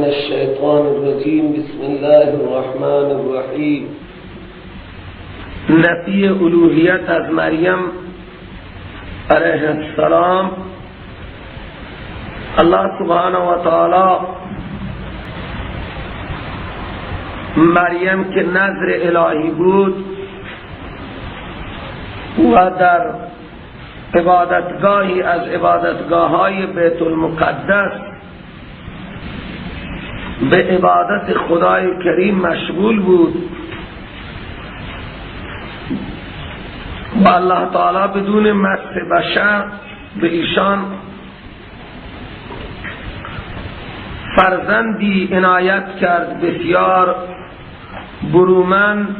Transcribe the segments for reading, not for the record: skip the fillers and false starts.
من الشیطان الرجیم. بسم الله الرحمن الرحیم. نفی الوهیت از مریم علیه السلام. الله سبحانه و تعالی مریم که نذر الهی بود و در عبادتگاهی از عبادتگاه‌های بیت المقدس به عبادت خدای کریم مشغول بود و الله تعالی بدون مس بشر به ایشان فرزندی عنایت کرد بسیار برومند.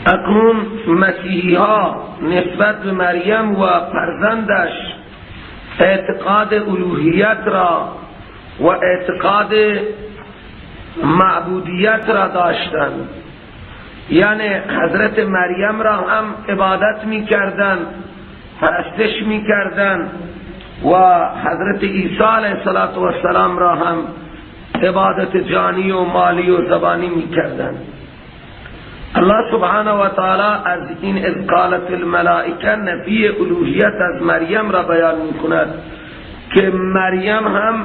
اکنون مسیحی ها نسبت به مریم و فرزندش اعتقاد الوهیت را و اعتقاد معبودیت را داشتند، یعنی حضرت مریم را هم عبادت می کردند، پرستش می کردند و حضرت عیسی علیه السلام را هم عبادت جانی و مالی و زبانی می کردند. الله سبحانه و تعالی از این اذ قالت الملائکه نفی الوهیت از مریم را بیان می کند که مریم هم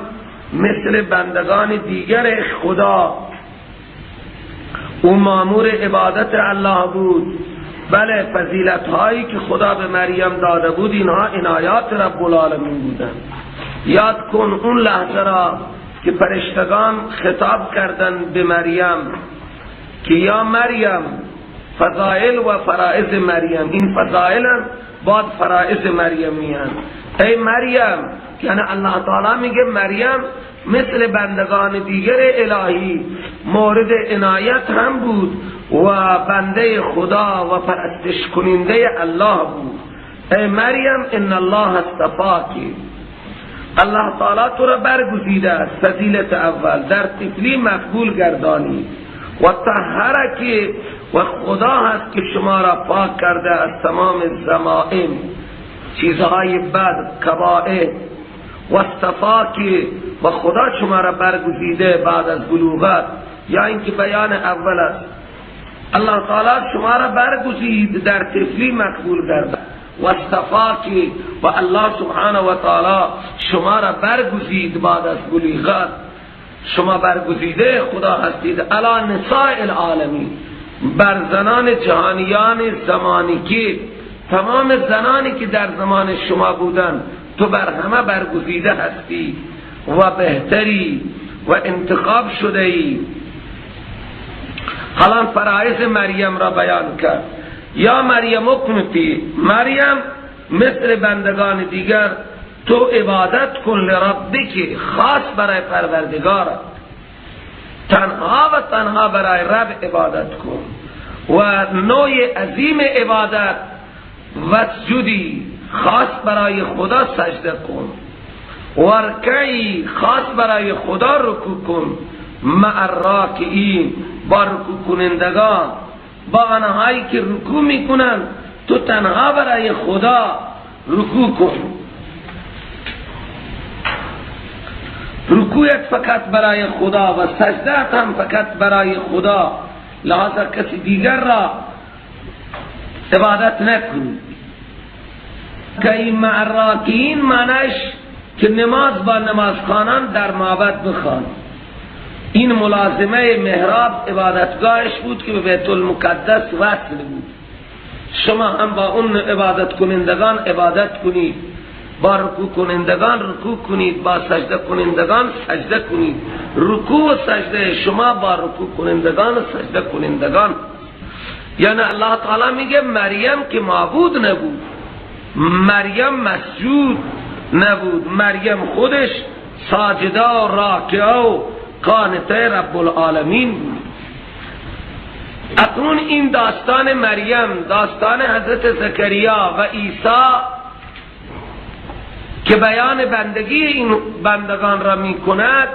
مثل بندگان دیگر خدا او مامور عبادت الله بود. بله، فضیلت هایی که خدا به مریم داده بود اینها عنایات رب العالمین بودند. یاد کن اون لحظه را که فرشتگان خطاب کردند به مریم که یا مریم، فضائل و فرائض مریم، این فضائل بعد فرائض مریم میان. ای مریم، یعنی الله تعالی میگه مریم مثل بندگان دیگر الهی مورد عنایت هم بود و بنده خدا و پرستش کننده الله بود. ای مریم ان الله اصطفاک، الله تعالی تو را برگزیده است. فضیلت اول در طفلی مقبول گردانی و طهرک، و خدا هست که شما را پاک کرده از تمام ذمائم، چیزهای بد، کبائر. و اصطفاک، و خدا شما را برگزیده بعد از بلوغت، یا اینکه بیان اول است، الله تعالی شما را برگزید در طفلی مقبول کرده. و اصطفاک، و الله سبحانه و تعالی شما را برگزید بعد از بلوغت، شما برگزیده خدا هستید. علی نساء العالمین، بر زنان جهانیان زمانی که تمام زنانی که در زمان شما بودند تو بر همه برگزیده هستی و بهتری و انتخاب شده ای. حالا فرائض مریم را بیان کرد. یا مریم اقنتی، مریم مثل بندگان دیگر تو عبادت کن لربک، خاص برای پروردگارت، تنها و تنها برای رب عبادت کن. و نوع عظیم عبادت وسجودی، خاص برای خدا سجده کن، ورکعی، خاص برای خدا رکوع کن، مع الراکعین، با رکوع کنندگان، با آنهایی که رکوع میکنند تو تنها برای خدا رکوع کن. رکوعت فقط برای خدا و سجدت هم فقط برای خدا، لہذا کسی دیگر را عبادت نکنی. که این مع الراکعین معنیش که نماز با نمازخوانان در معبد بخوان. این ملازمه محراب عبادتگاهش بود که به بیت المقدس وصل بود. شما هم با اون عبادت کنندگان عبادت کنید، با رکوع کنندگان رکوع کنید، با سجده کنندگان سجده کنید. رکوع و سجده شما با رکوع کنندگان و سجده کنندگان. یعنی الله تعالی میگه مریم که معبود نبود، مریم مسجود نبود، مریم خودش ساجده و راکعه و قانته رب العالمین بود. اکنون این داستان مریم، داستان حضرت زکریا و عیسی که بیان بندگی این بندگان را می کند،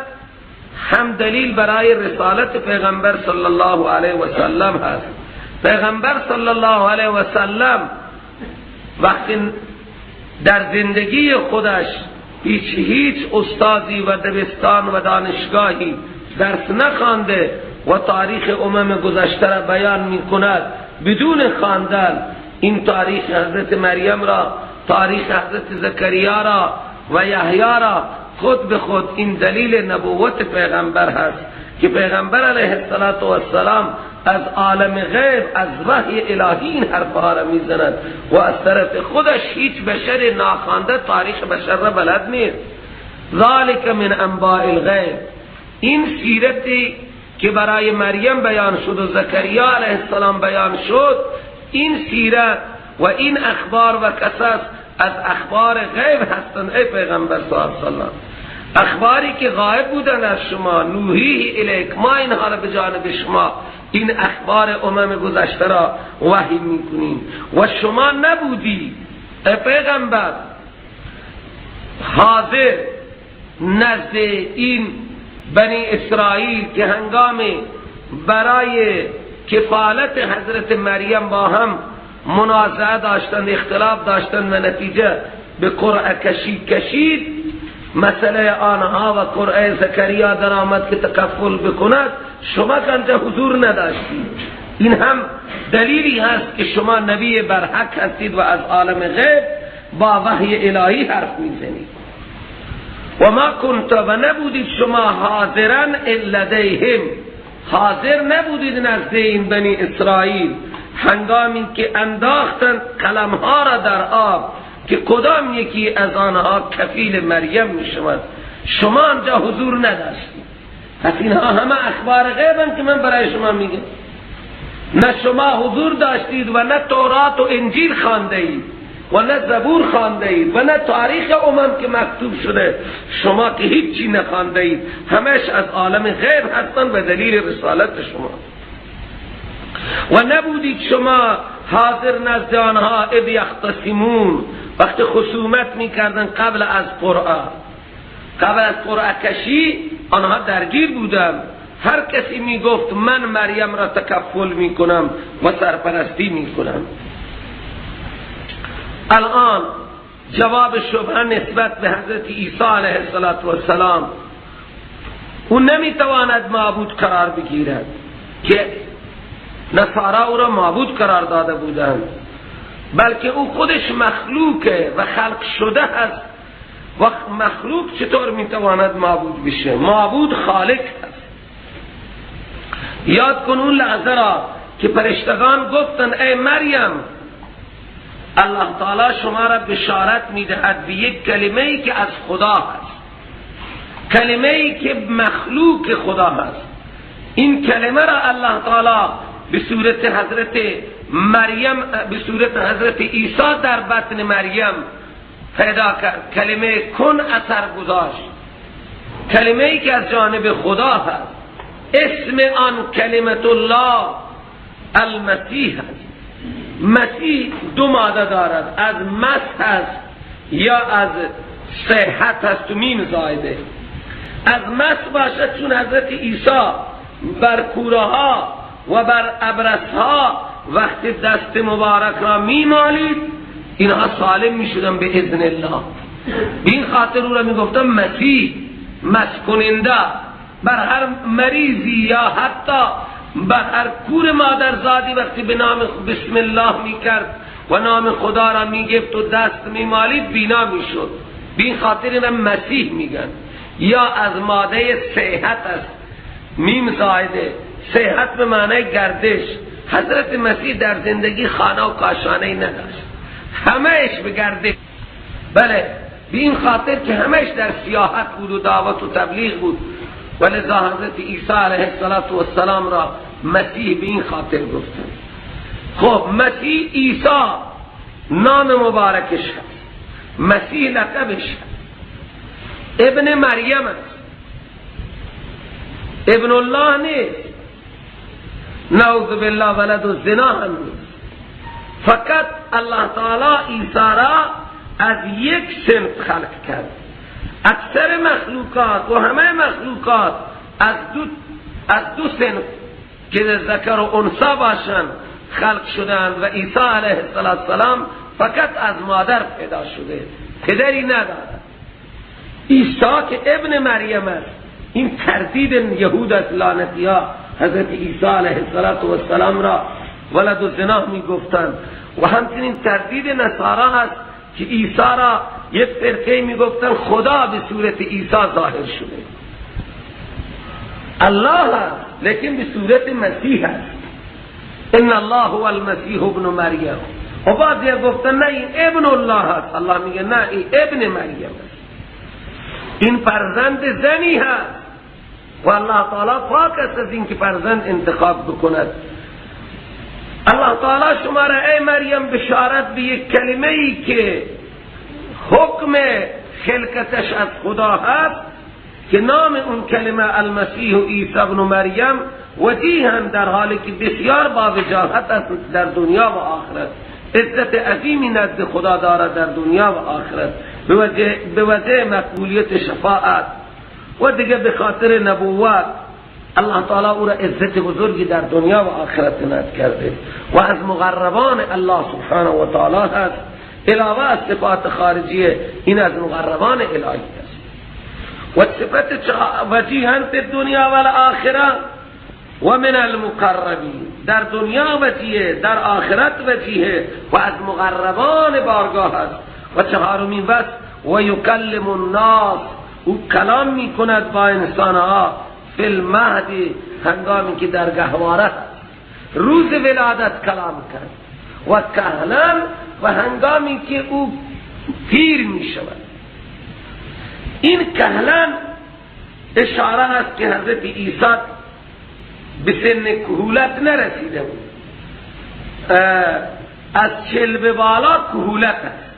هم دلیل برای رسالت پیغمبر صلی الله علیه و سلم هست. پیغمبر صلی الله علیه و سلم وقتی در زندگی خودش هیچ استادی و دبستان و دانشگاهی درس نخوانده و تاریخ امم گذشته را بیان می کند بدون خواندن. این تاریخ حضرت مریم را، تاریخ حضرت زکریا را و یحیی را خود به خود این دلیل نبوت پیغمبر هست که پیغمبر علیه السلام از عالم غیب، از وحی الهی این حرفها را میزند و از طرف خودش هیچ بشر ناخوانده تاریخ بشر را بلد نیست. ذالک من انباء الغیب، این سیرتی که برای مریم بیان شد و زکریا علیه السلام بیان شد، این سیرت و این اخبار و قصص از اخبار غیب هستند ای پیغمبر صلی الله علیه و سلم، اخباری که غایب بودن از شما. نوحیه الیک، ما اینها را به جانب شما این اخبار امم گذشته را وحی میکنیم و شما نبودی ای پیغمبر حاضر نزد این بنی اسرائیل که هنگام برای کفالت حضرت مریم با هم منازعه داشتند، اختلاف داشتند و نتیجه به قرعه کشی کشید. مسئله آنها و قرعه زکریا در آمد که تکفل بکند، شما که آنجا حضور نداشتید. این هم دلیلی هست که شما نبی برحق هستید و از عالم غیب با وحی الهی حرف میزنید. و ما کنت، و نبودید شما حاضرن لدیهم، حاضر نبودید نزد این بنی اسرائیل هنگامی که انداختند قلمها را در آب که کدام یکی از آنها کفیل مریم می شود، شما آنجا حضور نداشتید. پس اینها همه اخبار غیبن که من برای شما میگم. نه شما حضور داشتید و نه تورات و انجیل خوانده اید و نه زبور خوانده اید و نه تاریخ امم که مکتوب شده، شما که هیچی نخوانده اید، همش از عالم غیب هستند به دلیل رسالت شما. و نبودید شما حاضر نزد آنها اذ یختصمون، وقتی خصومت میکردن قبل از قرعه، قبل از قرعه کشی آنها درگیر بودند. هر کسی میگفت من مریم را تکفل میکنم و سرپرستی میکنم. الان جواب شبهه نسبت به حضرت عیسی علیه السلام، او نمیتواند معبود قرار بگیرد که نصارا او را معبود قرار داده بودند، بلکه او خودش مخلوقه و خلق شده است و مخلوق چطور میتواند معبود بشه؟ معبود خالق است. یاد کن اون لحظه را که فرشتگان گفتند ای مریم، الله تعالی شما را بشارت میدهد به یک کلمه ای که از خدا هست، کلمه ای که مخلوق خدا هست. این کلمه را الله تعالی به صورت حضرت مریم، به صورت حضرت عیسی در بطن مریم پیدا کرد. کلمه کن اثر گذاشت، کلمه ای که از جانب خدا هست. اسم آن کلمت الله المسیح هست. مسیح دو ماده دارد، از مس هست یا از صحت هست و میم زایده. از مس باشد چون حضرت عیسی بر کوره ها و بر ابرس ها وقتی دست مبارک را میمالید اینها سالم میشدن به اذن الله. به این خاطر او را میگفتن مسیح، مسکننده. بر هر مریضی یا حتی بر هر کور مادرزادی وقتی به نام بسم الله میکرد و نام خدا را میگفت و دست میمالید بینا میشد. به این خاطر اینا مسیح میگن. یا از ماده صحت است، میم زایده، صحت به معنی گردش. حضرت مسیح در زندگی خانه و کاشانه ای نداشت، همهش به گردش. بله، به این خاطر که همهش در سیاحت بود و دعوت و تبلیغ بود، ولذا حضرت عیسی علیه السلام را مسیح به این خاطر گفتن. خب مسیح عیسی نام مبارکش هست، مسیح لقبش هست، ابن مریم است، ابن الله نیست، نعوذ بالله ولد الزنا هم نیست. فقط الله تعالی عیسی را از یک صنف خلق کرد. اکثر مخلوقات و همه مخلوقات از دو صنف که ذکر و انثی باشند خلق شدند و عیسی علیه السلام فقط از مادر پیدا شده، پدری ندارد. عیسی که ابن مریم است، این تردید یهود از لعنتی ها حضرت عیسی علیه السلام را ولد الزنا می گفتند، و همچنین تردید نصارا هست که عیسی را یک فرقه می گفتند خدا به صورت عیسی ظاهر شده، الله هست لیکن به صورت مسیح هست، ان الله هو المسیح ابن مریم. و بعضی گفتن نه این ابن الله هست، الله میگه نه این ابن مریم هست، این فرزند زنی هست و الله تعالی پاک است از اینکه فرزند انتخاب بکند. الله تعالی شما را ای مریم بشارت به یک کلمه ای که حکم خلقتش از خدا هست که نام اون کلمه المسیح و عیسی ابن مریم، وجیها در حالی که بسیار با وجاهت است در دنیا و آخرت، عزت عظیمی نزد خدا دارد در دنیا و آخرت به وجه مقبولیت شفاعت و دیگه به خاطر نبوت الله تعالی او را عزت بزرگی در دنیا و آخرت عنایت کرده و از مقربان الله سبحانه و تعالی هست. علاوه از صفات خارجیه این از مقربان الهی است. و صفت وجیها فی الدنیا و الآخره و من المقربین، در دنیا وجیه، در آخرت وجیه و از مقربان بارگاه است. و چهارمین وصف و یکلم الناس، او کلام می کند با انسانها فی المهد، هنگامی که در گهواره هست، روز ولادت کلام کرد، و کهلا، و هنگامی که او پیر می شود. این کهلا اشاره است که حضرت عیسی به سن کهولت نرسیده بود، از 40 به بالا کهولت است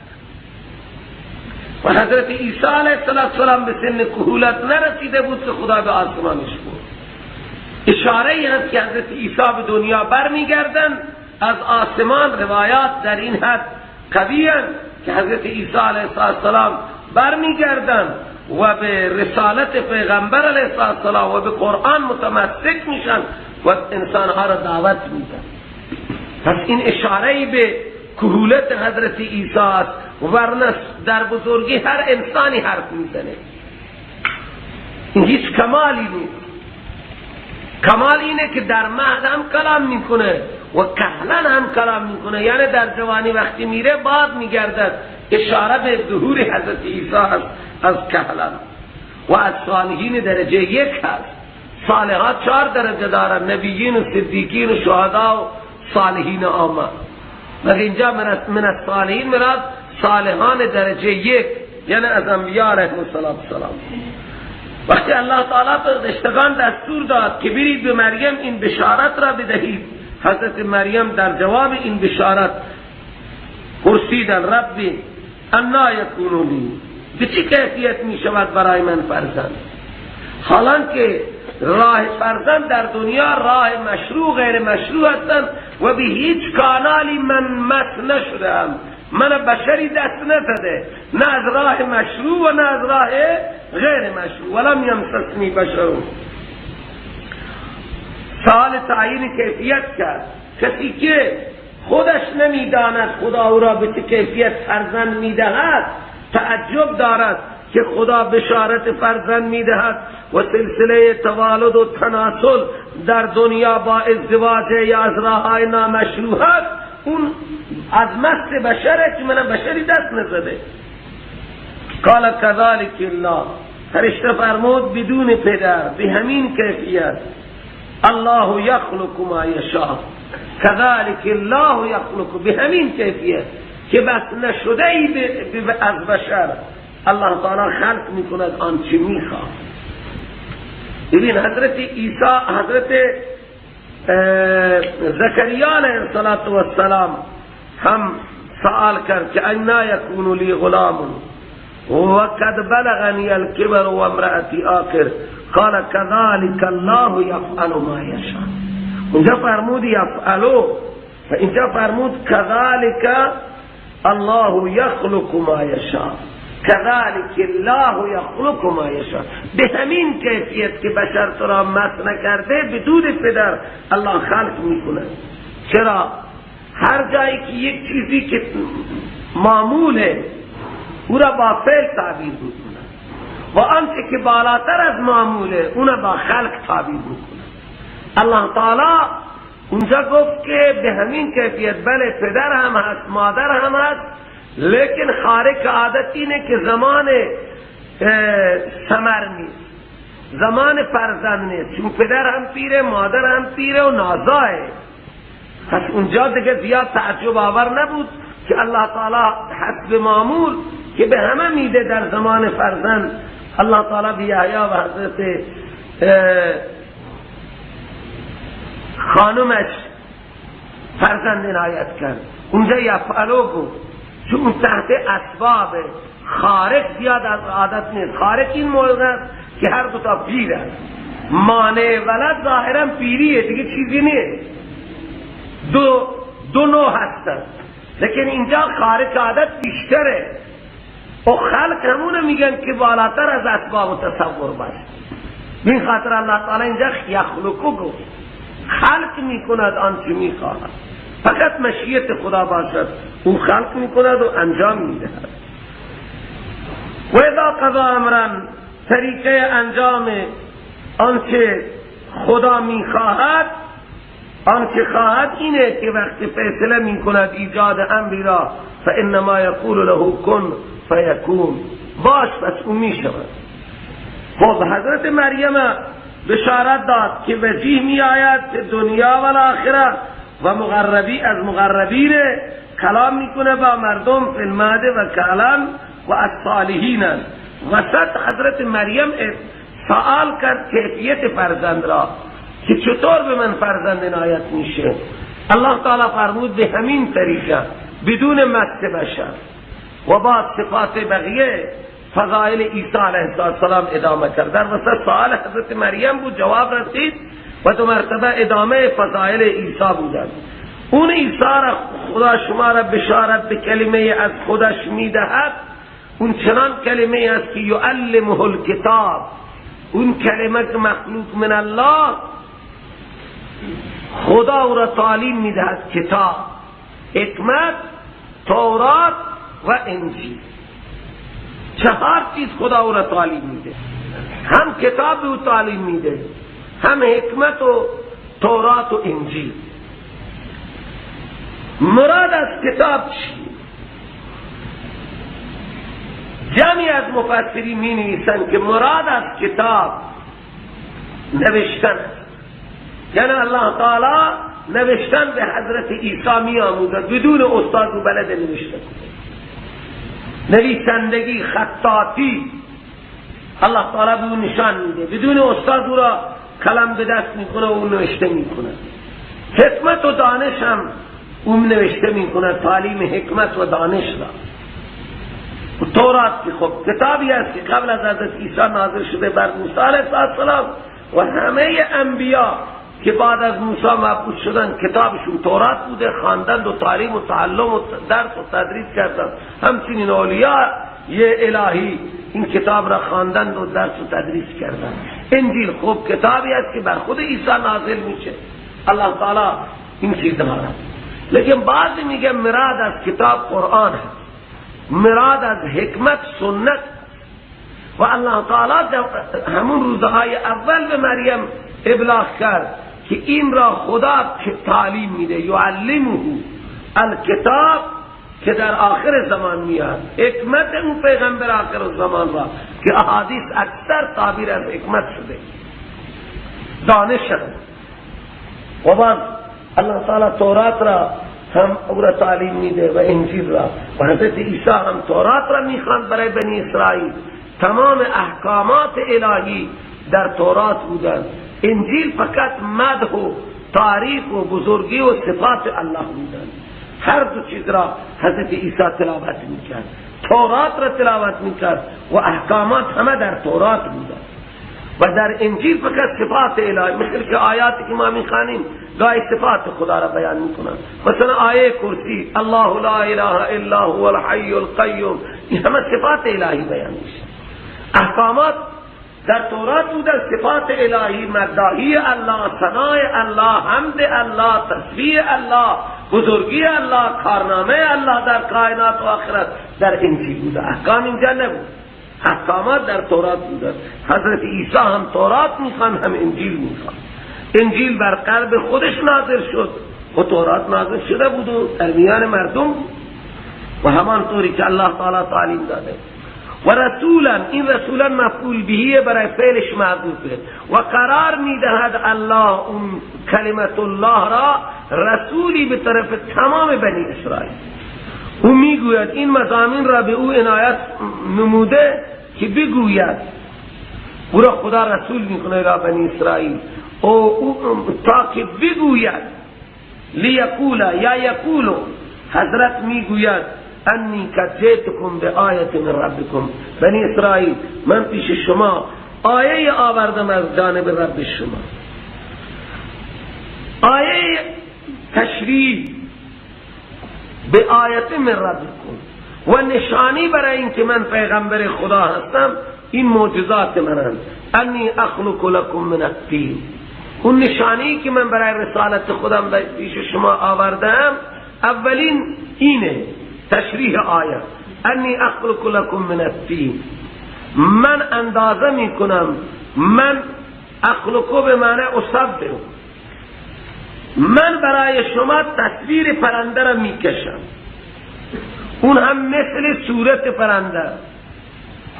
و حضرت عیسی علیه السلام به سن کهولت نرسیده بود که خدا به آسمانش برد. اشاره ای هست که حضرت عیسی به دنیا برمیگردن از آسمان، روایات در این حد قوی هستند که حضرت عیسی علیه السلام برمیگردن و به رسالت پیغمبر علیه السلام و به قرآن متمسک میشن و انسانها را دعوت میدن. پس این اشاره به کهولت حضرت عیسی است، ورنه در بزرگی هر انسانی حرف میزنه، این هیچ کمالی نیست. کمال اینه که در مهد هم کلام میکنه و کهلن هم کلام میکنه، یعنی در جوانی وقتی میره بعد میگردد. اشاره به ظهور حضرت عیسی هست از کهلن و از صالحین درجه 1 هست. صالحات 4 درجه دارن، نبیین و صدیقین و شهدا و صالحین عامه. مگر اینجا من الصالحین مراد صالحان درجه 1، یعنی از انبیاء علیهم السلام. وقتی الله تعالی فرشتگان دستور داد که برید به مریم این بشارت را بدهید، حضرت مریم در جواب این بشارت پرسیدن ربی انا یکون لی، به چه کیفیت می شود برای من فرزند؟ حالانکه راه فرزند در دنیا راه مشروع غیر مشروع هستند و به هیچ کانالی من مس نشدم، من بشری دست نزده، نه از راه مشروع و نه از راه غیر مشروع، ولم یمسسنی بشر. سوال تعیین کیفیت کرد. کسی که خودش نمیداند خدا او را به چه کیفیت فرزند میدهد تعجب دارد که خدا بشارت فرزند میدهد و سلسله توالد و تناسل در دنیا با ازدواج یا از راههای نامشروع هست، اون از مس بشره که من بشری دست نزده. قال کذالک الله، فرشته فرمود بدون پدر به همین کیفیت، الله یخلق ما یشاء، کذالک الله یخلق، به همین کیفیت که بس نشده ای از بشر الله تعالی خلق میکند آنچه میخواد. ببین حضرت عیسی، حضرت زکریا علیه السلام هم سوال کرد که انا یکون لی غلام وقد بلغنی الکبر و امرأتی آخر قال كذلك الله یفعل ما یشاء. اونجا فرمود یفعلو و اینجا فرمود كذلك الله یخلق ما یشاء، كذلك الله یخلق ما یشاء. به همین کیفیت که بشر تو را مس نکرده بدون پدر الله خلق میکنه. چرا؟ هر جایی که یک چیزی که معموله او را با فعل تعبیر میکنه و آنچه که بالاتر از معموله اون با خلق تعبیر میکنه. الله تعالی اونجا گفت که به همین کیفیت بله پدر هم هست مادر هم هست، لیکن خارق عادت اینه که زمان ثمر نیست، زمان فرزند نیست، چون پدر هم پیره مادر هم پیره و نازاه. پس اونجا دیگه زیاد تعجب آور نبود که الله تعالی حسب معمول که به همه میده در زمان فرزند، الله تعالی به یحیی و حضرت خانمش فرزند عنایت کرد. اونجا یفعلو گفت چون تحت اسباب خارق زیاد از عادت نیست. خارق این موقع است که هر دو تا پیر است، مانع ولد ظاهرا پیریه دیگه، چیزی نیست، دو نوع هستن، لیکن اینجا خارق عادت بیشتره و خلق همونه میگن که بالاتر از اسباب و تصور باشه. این خاطر الله تعالی اینجا یخلقو گفت، خلق میکند آنچه میخواهد، فقط مشیت خدا باشد، او خلق میکند و انجام میدهد. و اذا قضا امرا، طریقه انجام آنچه خدا میخواهد، آنچه خواهد اینه که وقتی فیصله میکند ایجاد امری را، فانما یقول له کن فیکون، باش پس او میشود. خب حضرت مریم بشارت داد که وجیه می آید دنیا و آخرت و مقربی از مقربین، کلام میکنه با مردم فی المهد و کلام و از صالحین. وسط حضرت مریم سوال کرد کیفیت فرزند را که چطور به من فرزند عنایت میشه. الله تعالی فرمود به همین طریقه بدون مس بشر و بعد صفات بقیه فضائل عیسی علیه السلام ادامه کرد. در وسط سوال حضرت مریم بود، جواب رسید و دو مرتبه ادامه فضائل عیسی بودند. اون عیسی را خدا شما را بشارت به کلمه از خودش میدهد، اون چنان کلمه است که یعلمه الکتاب، اون کلمه که مخلوق من الله، خدا او را تعلیم میدهد کتاب، حکمت، تورات و انجیل. چهار چیز خدا او را تعلیم میده، هم کتاب او تعلیم میده، هم حکمت و تورات و انجیل. مراد از کتاب چی؟ جمعی از مفسرین می نویسند که مراد از کتاب نوشتن، یعنی الله تعالی نوشتن به حضرت عیسی می آموزد بدون استاد و بلد نوشتن، نویسندگی، خطاطی الله تعالی به او نشان میده، بدون استاد او را کلم به دست میکنه و او نوشته میکنه. حکمت و دانش هم او نوشته میکنه، تعلیم حکمت و دانش را. تورات که خب کتابی است که قبل از حضرت عیسی نازل شده بر موسی علیه السلام و همه انبیا که بعد از موسی مبعوث شدن کتابشون تورات بوده، خواندند و تعلیم و تعلم و درس و تدریس کردند. همچنین اولیاء یه الهی این کتاب را خواندند و درس و تدریس کردند. انجیل خوب کتابی است که بر خود عیسی نازل میشه، الله تعالی این چیز دارد. لیکن بعضی میگه مراد از کتاب قرآن است، مراد از حکمت سنت. و الله تعالی همون روزهای اول به مریم ابلاغ کرد که این را خدا تعلیم میده، یعلمه الکتاب، که در آخر زمان میاد، حکمت اون پیغمبر آخر زمان را که احادیث اکثر تعبیر از حکمت شده، دانش شده. و بعد الله تعالی تورات را هم او را تعلیم میده و انجیل را، و حضرت عیسی هم تورات را میخواند برای بنی اسرائیل. تمام احکامات الهی در تورات بودند، انجیل فقط مدح و تعریف و بزرگی و صفات الله بودند. هر دو چیز را حضرت عیسی تلاوت میکرد، تورات را تلاوت میکرد و احکامات همه در تورات بودند و در انجیل فقط صفات الهی، مثل که آیاتی که ما میخوانیم گاهی صفات خدا را بیان میکنند، مثلا آیه کرسی الله لا اله الا هو الحی القیوم، این همه صفات الهی بیان میشه. احکامات در تورات بودن، صفات الهی، مداحی الله، ثنای الله، حمد الله، تسبیح الله، بزرگی الله، کارنامه الله در کائنات و آخرت در انجیل بوده. احکام اینجا نبود، احکامات در تورات بودن. حضرت عیسی هم تورات میخوان هم انجیل میخوان. انجیل بر قلب خودش نازل شد و تورات نازل شده بود و در میان مردم و همان طوری که الله تعالی تعلیم داده. و رسولا، این رسولا مفعول بهیه برای فعلش محذوفه و قرار میدهد الله اون کلمت الله را رسولی به طرف تمام بنی اسرائیل. او میگوید این مضامین را به او عنایت نموده که بگوید، او را خدا رسول میکنه را بنی اسرائیل، او تا که بگوید لیقول یا یقولو، حضرت میگوید انی قد جئتکم بآیة من ربکم، بنی اسرائیل من پیش شما آیه آوردم از جانب رب شما، آیه تشریح به آیت من ربکم و نشانی برای اینکه من پیغمبر خدا هستم، این معجزات منند. انی اخلق لکم من الطین، اون نشانی که من برای رسالت خودم پیش شما آوردم اولین اینه تشریح آیه، انی اخلق لکم من الطین، من اندازه میکنم، من اخلقو به معنی اصور، من برای شما تصویر پرنده را میکشم، اون هم مثل صورت پرنده.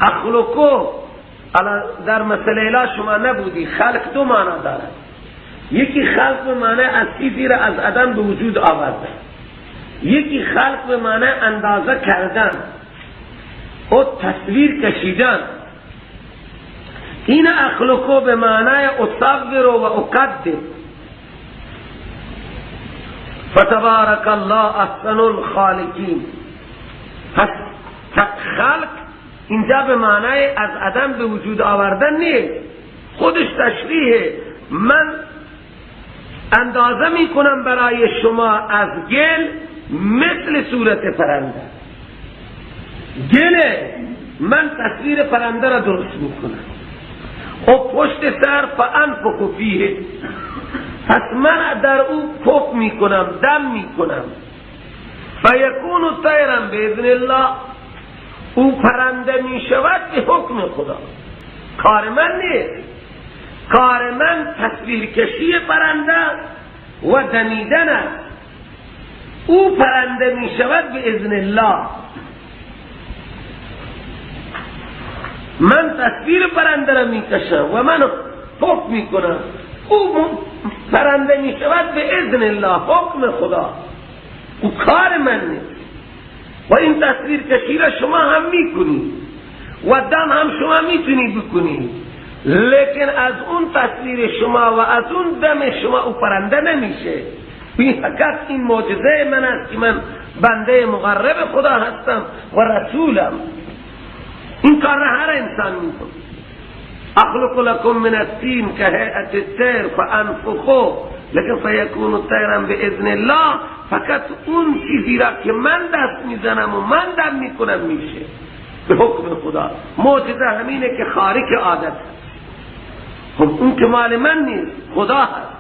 اخلقو در مسئله اله شما نبودی. خلق دو معنا دارد، یکی خلق به معنی از چیزی را از عدم به وجود آورده، یکی خلق به معنی اندازه کردن و تصویر کشیدن. این اخلقو به معنی اصور و اقدم. فتبارک الله احسن الخالقین. پس خلق اینجا به معنای از عدم به وجود آوردن نیست، خودش تشریحه. من اندازه میکنم برای شما از گل مثل صورت پرنده، گل من تصویر پرنده را درست میکنم و پشت سر فانفخ فیه، پس من در او پف میکنم، دم میکنم، فیکون طیرا باذن الله، او پرنده میشود به حکم خدا. کار من نیست، کار من تصویر کشی پرنده و دمیدن است. او پرنده میشود به اذن الله، من تصویر پرنده را میکشم و من حکم میکنم، او پرنده میشود به اذن الله، حکم خدا، او کار من نیست. و این تصویر کشی را شما هم میکنید و دم هم شما میتونید بکنید، لیکن از اون تصویر شما و از اون دم شما او پرنده نمیشه. این فقط این معجزه من است که من بنده مقرب خدا هستم و رسولم. این کار را هر انسان میکنه. اخلق لكم من الطین كهيئة الطیر فانفخوا لكن فیکون طیرا باذن الله. فقط اون چیزی را که من دست میزنم و من دم میکنم میشه به حکم خدا. معجزه همینه که خارق عادت. خب اون که مال من نیست، خدا هست.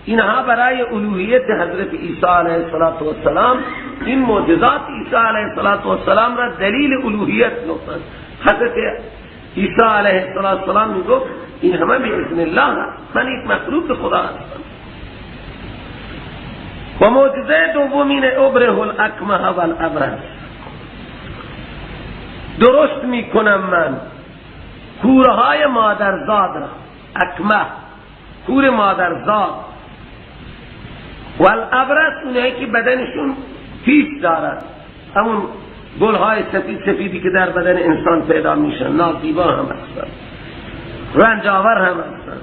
اینها برای الوهیت حضرت عیسی علیه السلام، این معجزات عیسی علیه السلام را دلیل الوهیت گفتند. حضرت عیسی علیه السلام میگفت این همه به اذن الله هست، من یک مخلوق خدا هستم. و معجزه دومین ابره الاکمه والابرص، درست میکنم من کورهای مادرزاد را، اکمه کور مادرزاد، والابرص اونایی که بدنشون پیچ دارد، همون گلهای سفید سفیدی که در بدن انسان پیدا میشن، نازیبا هم هستن، رنجاور هم هستن،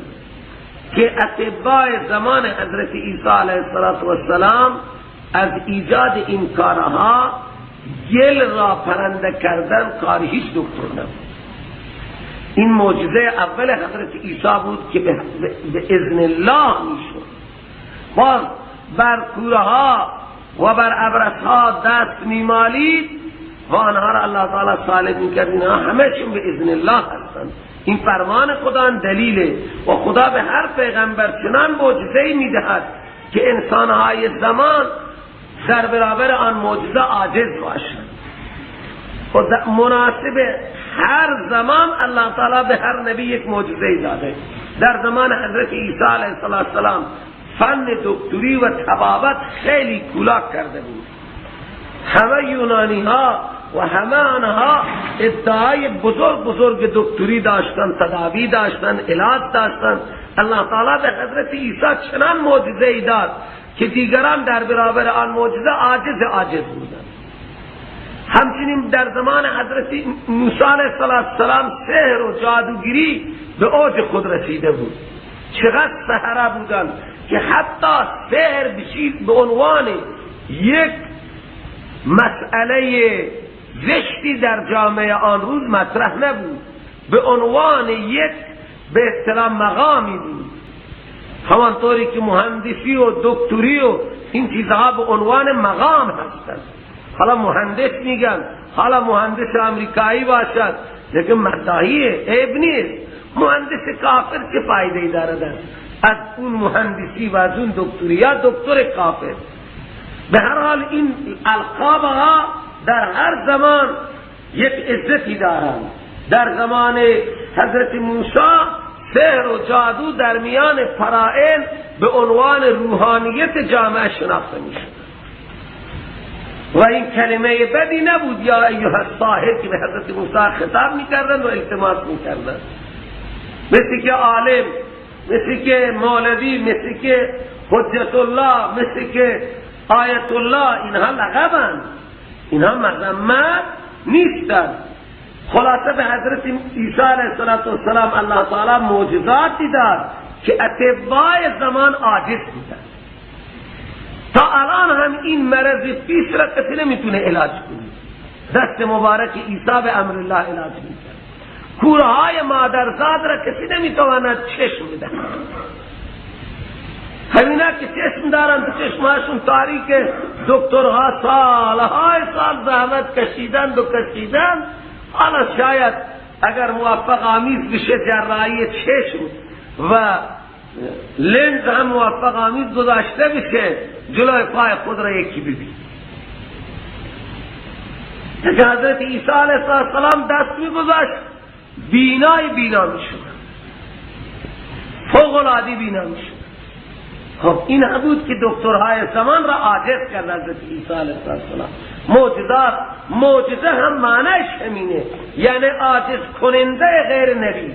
که اطباء زمان حضرت عیسی علیه السلام از ایجاد این کارها گل را پرنده کردن کار هیچ دکتر نبود. این معجزه اول حضرت عیسی بود که به اذن الله میشد. باز بر کورها و بر ابرصها دست میمالید و آنها را الله تعالی صالح میکرد. اینها همه چون به اذن الله هستند. این فرمان خدا دلیله و خدا به هر پیغمبر چنان معجزه‌ای میدهد که انسانهای زمان در برابر آن معجزه عاجز باشند و مناسب هر زمان الله تعالی به هر نبی یک معجزه داده. در زمان حضرت عیسی علیه السلام فن دکتری و طبابت خیلی کولاک کرده بود. همه یونانی ها و همه آنها ادعای بزرگ بزرگ دکتری داشتن، تداوی داشتن، علاج داشتن. الله تعالی به حضرت عیسی چنان معجزه ای داد که دیگران در برابر آن معجزه عاجز عاجز بودند. همچنین در زمان حضرت موسی علیه السلام سحر و جادوگیری به اوج خود رسیده بود. چقدر سحره بودند که حتی سحر به عنوان یک مسئله زشتی در جامعه آن روز مطرح نبود، به عنوان یک به اصطلاح مقامی بود. همانطوری که مهندسی و دکتری و این چیزها به عنوان مقام هستند. حالا مهندس میگن، حالا مهندس امریکایی باشد لیکن مداحیه، عیب نیست. مهندس کافر چه فایده ای دارد از اون مهندسی و از اون دکتری یا دکتر کافر؟ به هر حال این القاب ها در هر زمان یک عزتی دارند. در زمان حضرت موسی سحر و جادو در میان فراعن به عنوان روحانیت جامعه شناخته میشد و این کلمه بدی نبود، یا ایها الساحر، که به حضرت موسی خطاب میکردند و التماس میکردند. مثل که عالم، مثل که مولوی، مثل که حجت الله، مثل که آیت الله، اینها لقبند، اینها مذمت نیستند. خلاصه به حضرت عیسی علیه السلام الله تعالی معجزاتی داد که اطبای زمان عاجز بودند. تا الان هم این مرض پیش را کسی نمیتونه علاج کنه. دست مبارک عیسی به امر الله علاج میکرد. کورهای مادرزاد را کسی نمیتواند چشم بدهد. همینا که چشم دارند چشمهاشون تاریکه، دکترها سالهای سال زحمت کشیدند و کشیدند. حالا شاید اگر موفق آمیز بشه جراحی چشم و لنز هم موفق آمیز گذاشته بشه، جلوی پای خود را یکی ببین. که حضرت عیسی علیه السلام دست میگذاشت بینای بینا میشد، فوق العاده بینا میشد. خب این بود که دکترهای زمان را عاجز کرد حضرت عیسی علیه السلام. معجزات، معجزه هم معنیش همینه، یعنی عاجز کننده غیر نبی.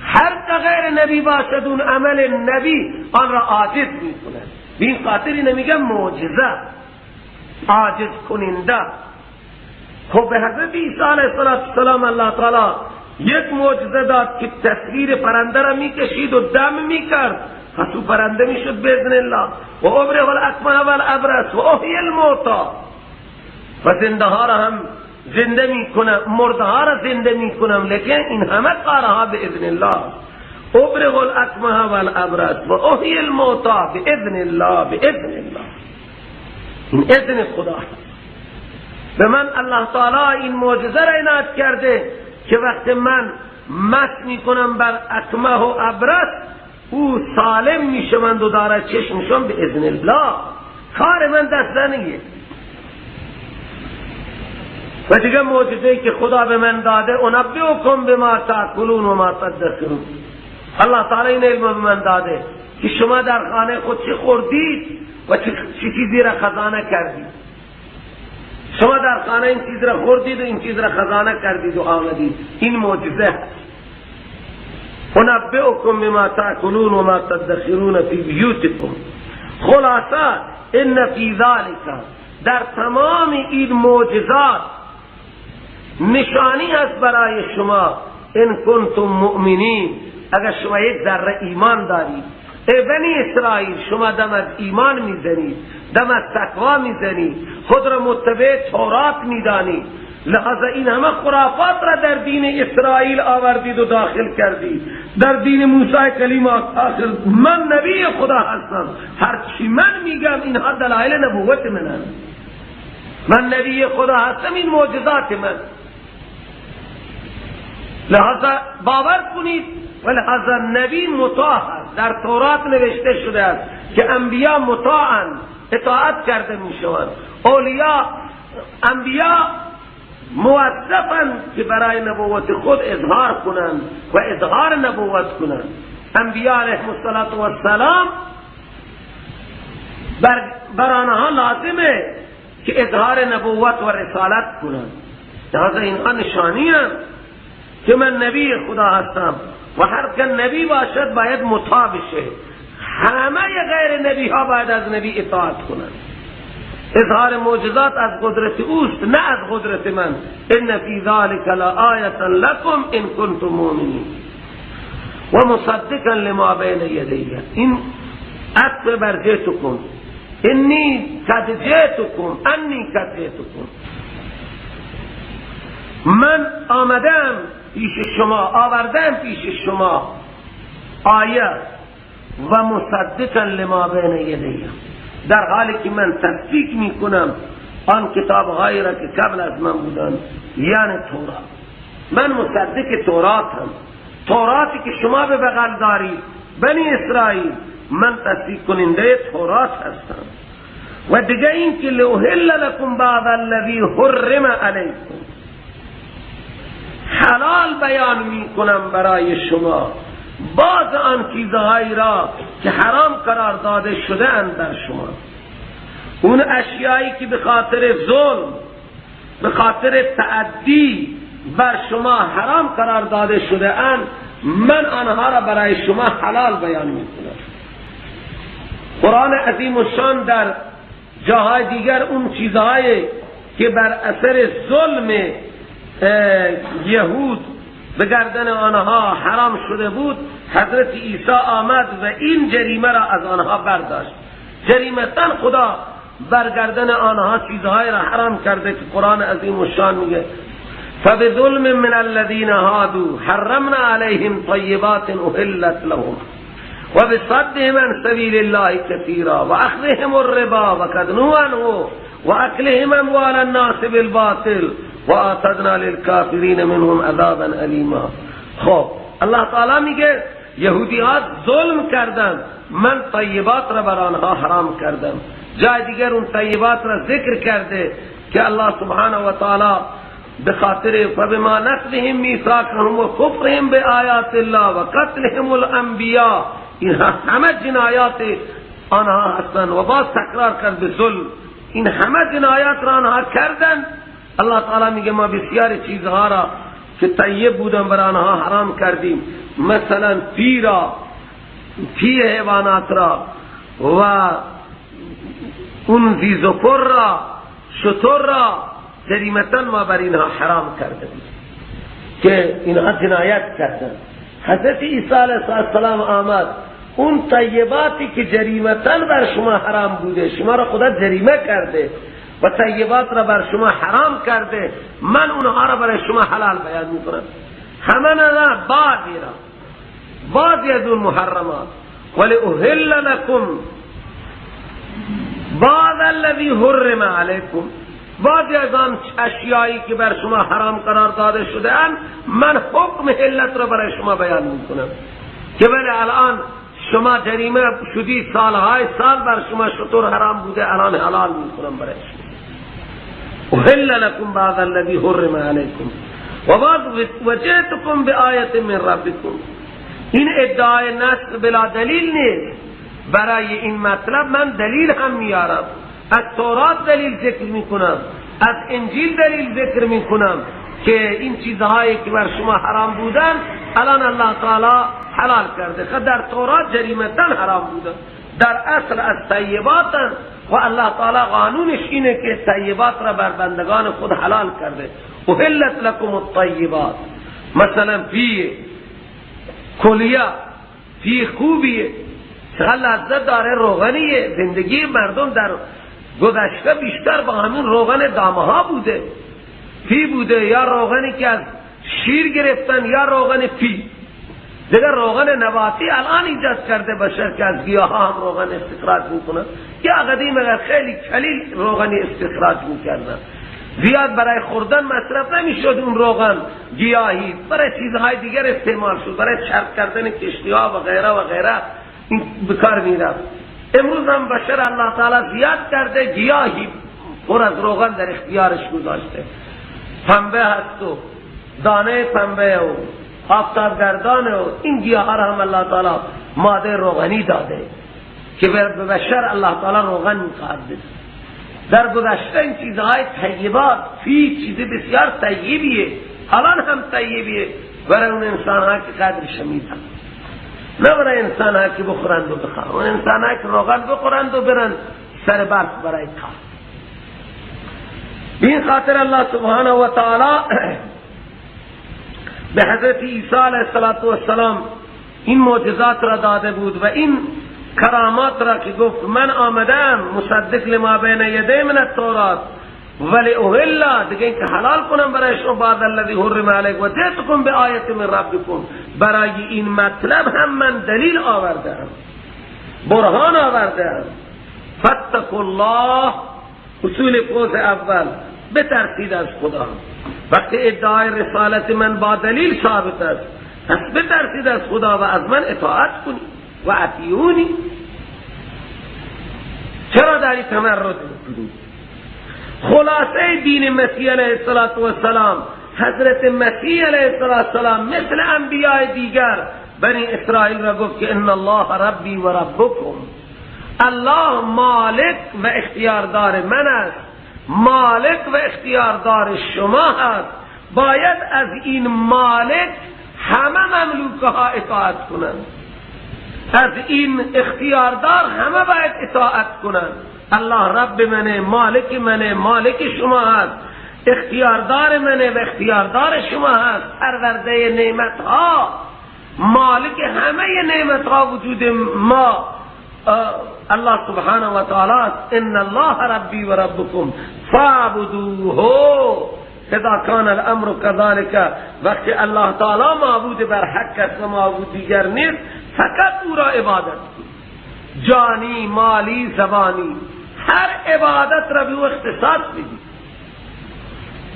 هر که غیر نبی باشد اون عمل نبی آن را عاجز میکند. به این خاطر اینه میگم معجزه، عاجز کننده. خب به حضرت عیسی علیه السلام الله تعالی یک معجزه داد که تصویر پرنده را میکشید و دم میکرد، پس او پرنده میشد باذن الله. و ابرئ الاکمه والابرص و احیی الموتی، و زنده ها را هم زنده میکنم، مرده ها را زنده میکنم، لیکن این همه کارها باذن الله. ابرئ الاکمه والابرص و احیی الموتی باذن الله، باذن الله، این اذن خدا. به من الله تعالی این معجزه را عنایت کرده که وقت من مس میکنم بر اکمه و ابرص، او سالم میشوند و داره چشمشون به اذن الله. کار من دست نمیه. و دیگه معجزه‌ای که خدا به من داده، انبئکم بما تاکلون و ما تدخرون. الله تعالی این علم به من داده که شما در خانه خود چه خوردید و چه چیزی را خزانه کردید. شما در خانه این چیز را خوردید و این چیز را خزانه کردید و آمدید. این معجزه. انبئکم بما تاکلون و ما تدخرون فی بیوتکم. خلاصه ان فی ذلک، در تمام این معجزات نشانی است برای شما، ان کنتم مؤمنین، اگر شما یک ذره ایمان دارید. ای بنی اسرائیل، شما دم از ایمان میزنید، دم از تقوا میزنید، خود را متبع تورات میدانید، لحاظا این همه خرافات را در دین اسرائیل آوردید و داخل کردید، در دین موسی کلیم آخر. من نبی خدا هستم، هرچی من میگم اینها دلایل نبوت منن. من نبی خدا هستم، این معجزات من. لحاظا باور کنید. و لحاظا نبی مطاع هست. در تورات نوشته شده است که انبیا مطاعن، اطاعت کرده میشوند. اولیاء، انبیا موظفند که برای نبوت خود اظهار کنند و اظهار نبوت کنند. انبیاء علیهم السلام بر آنها لازمه که اظهار نبوت و رسالت کنند. لذا اینها نشانی هستند که من نبی خدا هستم و هر که نبی باشد باید مطاع بشه. همه غیر نبی ها باید از نبی اطاعت کنند. اظهار معجزات از قدرت اوست، نه از قدرت من. ان فی ذلک لآیة لکم ان کنتم مؤمنین و مصدقا لما بین یدی. این عطف بر جئتکم، انی قد جئتکم، انی قد جئتکم، من آمدم پیش شما، آوردم پیش شما آیه و مصدقا لما بین یدی، در حالی که من تصدیق میکنم آن کتابهایی را که قبل از من بودن، یعنی تورات. من مصدق تورات هم، توراتی که شما به بغل دارید بنی اسرائیل، من تصدیق کننده تورات هستم. و دیگه این که لأحل لکم بعض الذی حرم علیکم، حلال بیان میکنم برای شما بعض آن چیزهایی را که حرام قرار داده شده اند بر شما. اون اشیایی که به خاطر ظلم، به خاطر تعدی بر شما حرام قرار داده شده اند، من آنها را برای شما حلال بیان میکنم. قرآن عظیم الشان در جاهای دیگر اون چیزهایی که بر اثر ظلم یهود به گردن آنها حرام شده بود، حضرت عیسی آمد و این جریمه را از آنها برداشت. جریمتاً خدا بر گردن آنها چیزهای را حرام کرده که قرآن عظیم الشان میگه فبظلم من الذین هادوا حرمنا علیهم طیبات احلت لهم وبصدهم عن سبیل الله کثیرا واخذهم الربا وقد نهوا عنه واکلهم اموال الناس بالباطل واعتدنا للکافرین منهم عذابا الیما. خب الله تعالی میگه یهودی ها ظلم کردن، من طیبات را بر آنها حرام کردم. جای دیگر اون طیبات را ذکر کرده که الله سبحانه و تعالی به خاطر فبما نقضهم میثاقهم و کفرهم بآیات الله و قتلهم الانبیاء، اینها همه جنایات آنها هستند. و باز تکرار کرد به ظلم، این همه جنایات را آنها کردن. الله تعالی میگه ما بسیار چیزها را که طیب بودن بر آنها حرام کردیم، مثلا پی را، پی حیوانات را و اون زیزوپر را، شتر را جریمتاً ما بر اینها حرام کرده بودیم که اینها جنایت کردن. حضرت عیسی علیه السلام آمد، اون طیباتی که جریمتاً بر شما حرام بوده، شما را خدا جریمه کرده و طیبات را بر شما حرام کرده، من اونها را برای شما حلال بیان میکنم. همه نه، بعضی را، بعضی از اون محرمات. ولی احل لکم بعض الذی حرم علیکم، بعضی از آن اشیایی که بر شما حرام قرار داده شده اند، من حکم حلت را برای شما بیان میکنم که بله الان شما جریمه شدی، سالهای سال بر شما شتر حرام بوده، الان حلال میکنم برای شما. احل لکم بعض الذی حرم علیکم و بعض وجئتکم بآیة من ربکم. این ادعای نسخ بلا دلیل نیست. برای این مطلب من دلیل هم میارم، از تورات دلیل ذکر میکنم، از انجیل دلیل ذکر میکنم که این چیزهایی که بر شما حرام بودن الان الله تعالی حلال کرده. خب در تورات جریمتاً حرام بودن، در اصل از طیباتن و الله تعالی قانونش اینه که طیبات را بر بندگان خود حلال کرده. احلت لکم الطیبات، مثلا فی کلیه، فی خوبیه، چقدر لذت داره، روغنیه. زندگی مردم در گذشته بیشتر با همین روغن دامه ها بوده، پی بوده، یا روغنی که از شیر گرفتن یا روغن پی. دیگر روغن نباتی الان ایجاد کرده بشر که از گیاه ها هم روغن استخراج میکنن، یا قدیم اگر خیلی کلیل روغنی استخراج میکردن، زیاد برای خوردن مصرف نمیشد اون روغن گیاهی، برای چیزهای دیگر استعمال شد، برای چرب کردن کشتی ها و غیره و غیره این بکار میرفت. امروز هم بشر الله تعالی زیاد کرده، گیاهی پر از روغن در اختیارش گذاشته. پنبه هست و دانه پنبه و آفتابگردان و این گیاه ها را هم الله تعالی ماده روغنی داده که به بشر الله تعالی روغن میخواهد بده. در گذشته این چیزهای طیبات، فی چیز بسیار طیبیه، الان هم طیبیه برای اون انسان ها که قدرش میدن، نه برای انسان ها که بخورند و بخورند. اون انسان ها که روغن بخورند و برند سر برف برای کار. این خاطر الله سبحانه و تعالی به حضرت عیسی علیه السلام این معجزات را داده بود و این کرامات را که گفت من آمدم مصدق لما بین یدی من التورات ولی اهلا، دیگه اینکه حلال کنم برای شما بعد الذی حرم علیک و جئتکم بآیة من ربکم، برای این مطلب هم من دلیل آوردم، برهان آوردم. فاتقوا الله، اصول فوز اول، بترسید از خدا. وقتی ادعای رسالت من با دلیل ثابت است، پس بترسید از خدا و از من اطاعت کنید و اطیعونی. چرا داری تمرد میکنی؟ خلاصه دین مسیح علیه السلام، حضرت مسیح علیه السلام مثل انبیاء دیگر بنی اسرائیل را گفت که ان الله ربی و ربکم، الله مالک و اختیاردار من است، مالک و اختیاردار شما هست، باید از این مالک همه مملوکها اطاعت کنند، از این اختیاردار همه باید اطاعت کنند. الله رب منه، مالک منه، مالک شما هست، اختیاردار منه و اختیاردار شما هست، پرورده نعمت ها، مالک همه نعمت ها وجود ما الله سبحانه و تعالی است. ان الله ربی و ربکم فاعبدوه اذا کان الامر كذلك. وقتی الله تعالی معبود بر حق است و معبود دیگر نیست، فقط او را عبادت کنید، جانی، مالی، زبانی، هر عبادت را به او اختصاص بدید.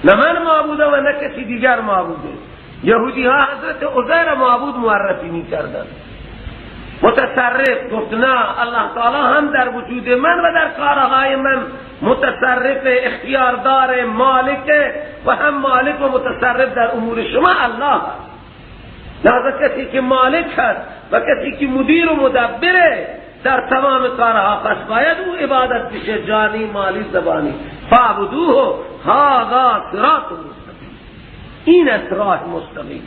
نه من معبوده و نه کسی دیگر معبوده. یهودی ها حضرت عزیر معبود معرفی می کردن، متصرف. گفت نه، الله تعالی هم در وجود من و در کارهای من متصرف، اختیاردار، مالک و هم مالک و متصرف در امور شما الله هست. لذا کسی که مالک هست و کسی که مدیر و مدبره در تمام کارها، پس باید او عبادت بشه، جانی، مالی، زبانی. فاعبدوه هذا صراط مستقیم، این است راه مستقیم.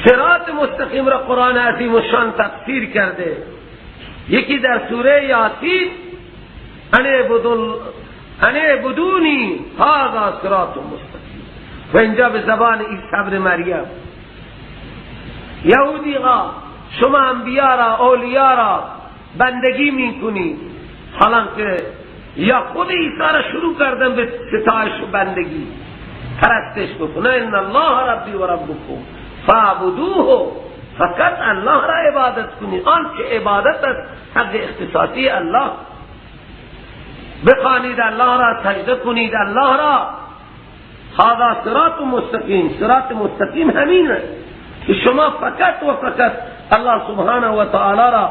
صراط مستقیم را قرآن عظیم و شان تفسیر کرده. یکی در سوره یاسین، ان اعبدونی هذا صراط مستقیم، و اینجا به زبان عیسی ابن مریم. یهودی ها شما انبیا را، اولیا را بندگی میکنی، حالا که یا خود عیسی را شروع کردن به ستایش و بندگی، پرستش بکنه. ان الله ربی و ربکم فاعبدوه، فقط الله را عبادت کنی. آن که عبادت است حق اختصاصی الله. بخوانید الله را، سجده کنید الله را. هذا صراط مستقیم، صراط مستقیم همین است که شما فقط و فقط الله سبحانه و تعالی را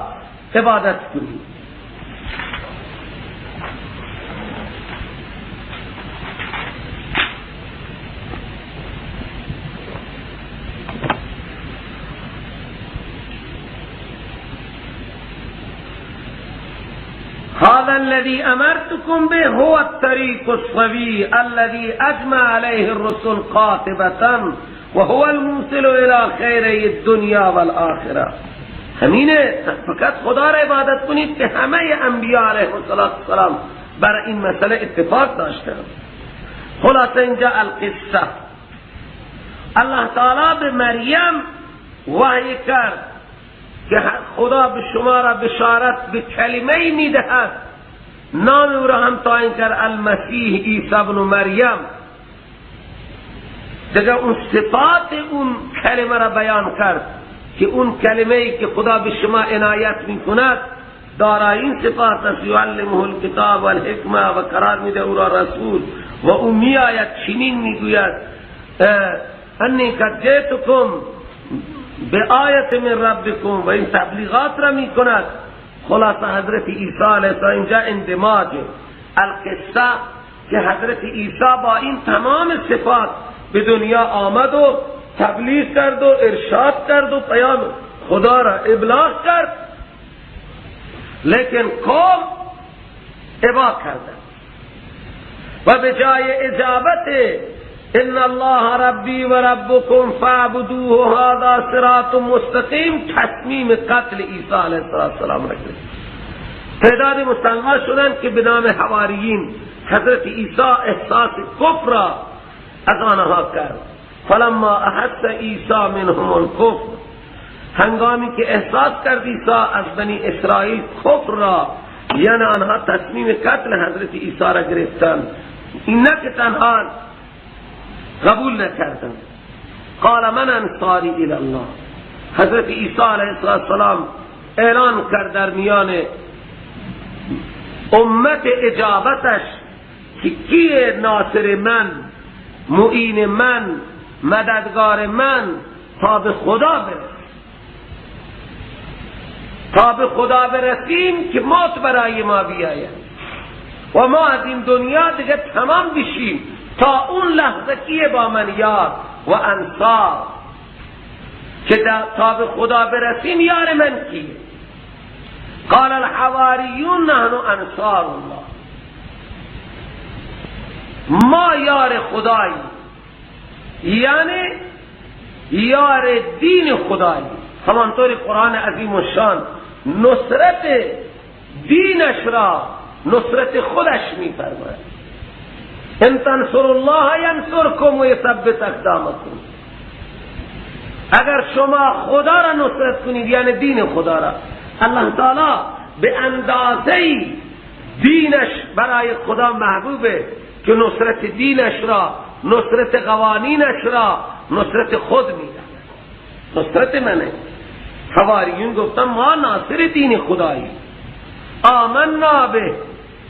عبادت کنید. هذا الذي أمرتكم به هو الطريق الصوي الذي أجمع عليه الرسل قاطبة وهو الموصل إلى خير الدنيا والآخرة. همینه، فقط خدا را عبادت کنید که همه انبیاء علیه السلام بر این مسئله اتفاق داشتند. خلاصه اینجا القصه، الله تعالی به مریم وحی کرد که خدا به شما را بشارت به کلمه میدهد، نام او را هم تعیین کرد المسیح عیسی ابن مریم. دیگه اون صفات اون کلمه را بیان کرد که اون کلمه ای که خدا به شما عنایت میکند دارای این صفات است، یعلمه الکتاب والحکمه، و قرار میده او را رسول، و او میآید چنین میگوید انی قد جئتکم به آیت من ربکم، و این تبلیغات را میکند. خلاصه حضرت عیسی علیه السلام اینجا اندماج القصه که حضرت عیسی با این تمام صفات به دنیا آمد و تبلیغ کرد و ارشاد کرد و پیام خدا را ابلاغ کرد، لیکن قوم ابا کردند و به جای اجابت ان الله ربی و ربکم فاعبدوه هذا صراط مستقیم تصمیم قتل عیسی علیه السلام را گرفت. تعداد مسلمان شدند که به نام حواریین حضرت عیسی احساس کفر را از آنها کرد. فلما احس عیسی منهم الکفر، هنگامی که احساس کرد عیسی از بنی اسرائیل کفر را، یعنی آنها تصمیم قتل حضرت عیسی را گرفتند، این نه که تنها قبول نکردند. قال من انصاری الی الله، حضرت عیسی علیه السلام اعلان کرد در میان امت اجابتش که کیه ناصر من، معین من، مددگار من، تا به خدا برسیم، تا به خدا برسیم که موت برای ما بیاید و ما از این دنیا دیگه تمام بشیم، تا اون لحظه کیه با من یار و انصار، که تا به خدا برسیم یار من کیه؟ قال الحواریون نحن انصار الله، ما یار خدایی، یعنی یار دین خدایی. همانطور قرآن عظیم الشان نصرت دینش را نصرت خودش می‌فرماید. ان تنصر الله ینصرکم و یثبت اقدامکم، اگر شما خدا را نصرت کنید، یعنی دین خدا را، الله تعالی به اندازه دینش برای خدا محبوبه که نصرت دینش را، نصرت قوانینش را نصرت خود میدهد. نصرت منه. حواریون گفتن ما ناصر دین خدایی، آمنا به،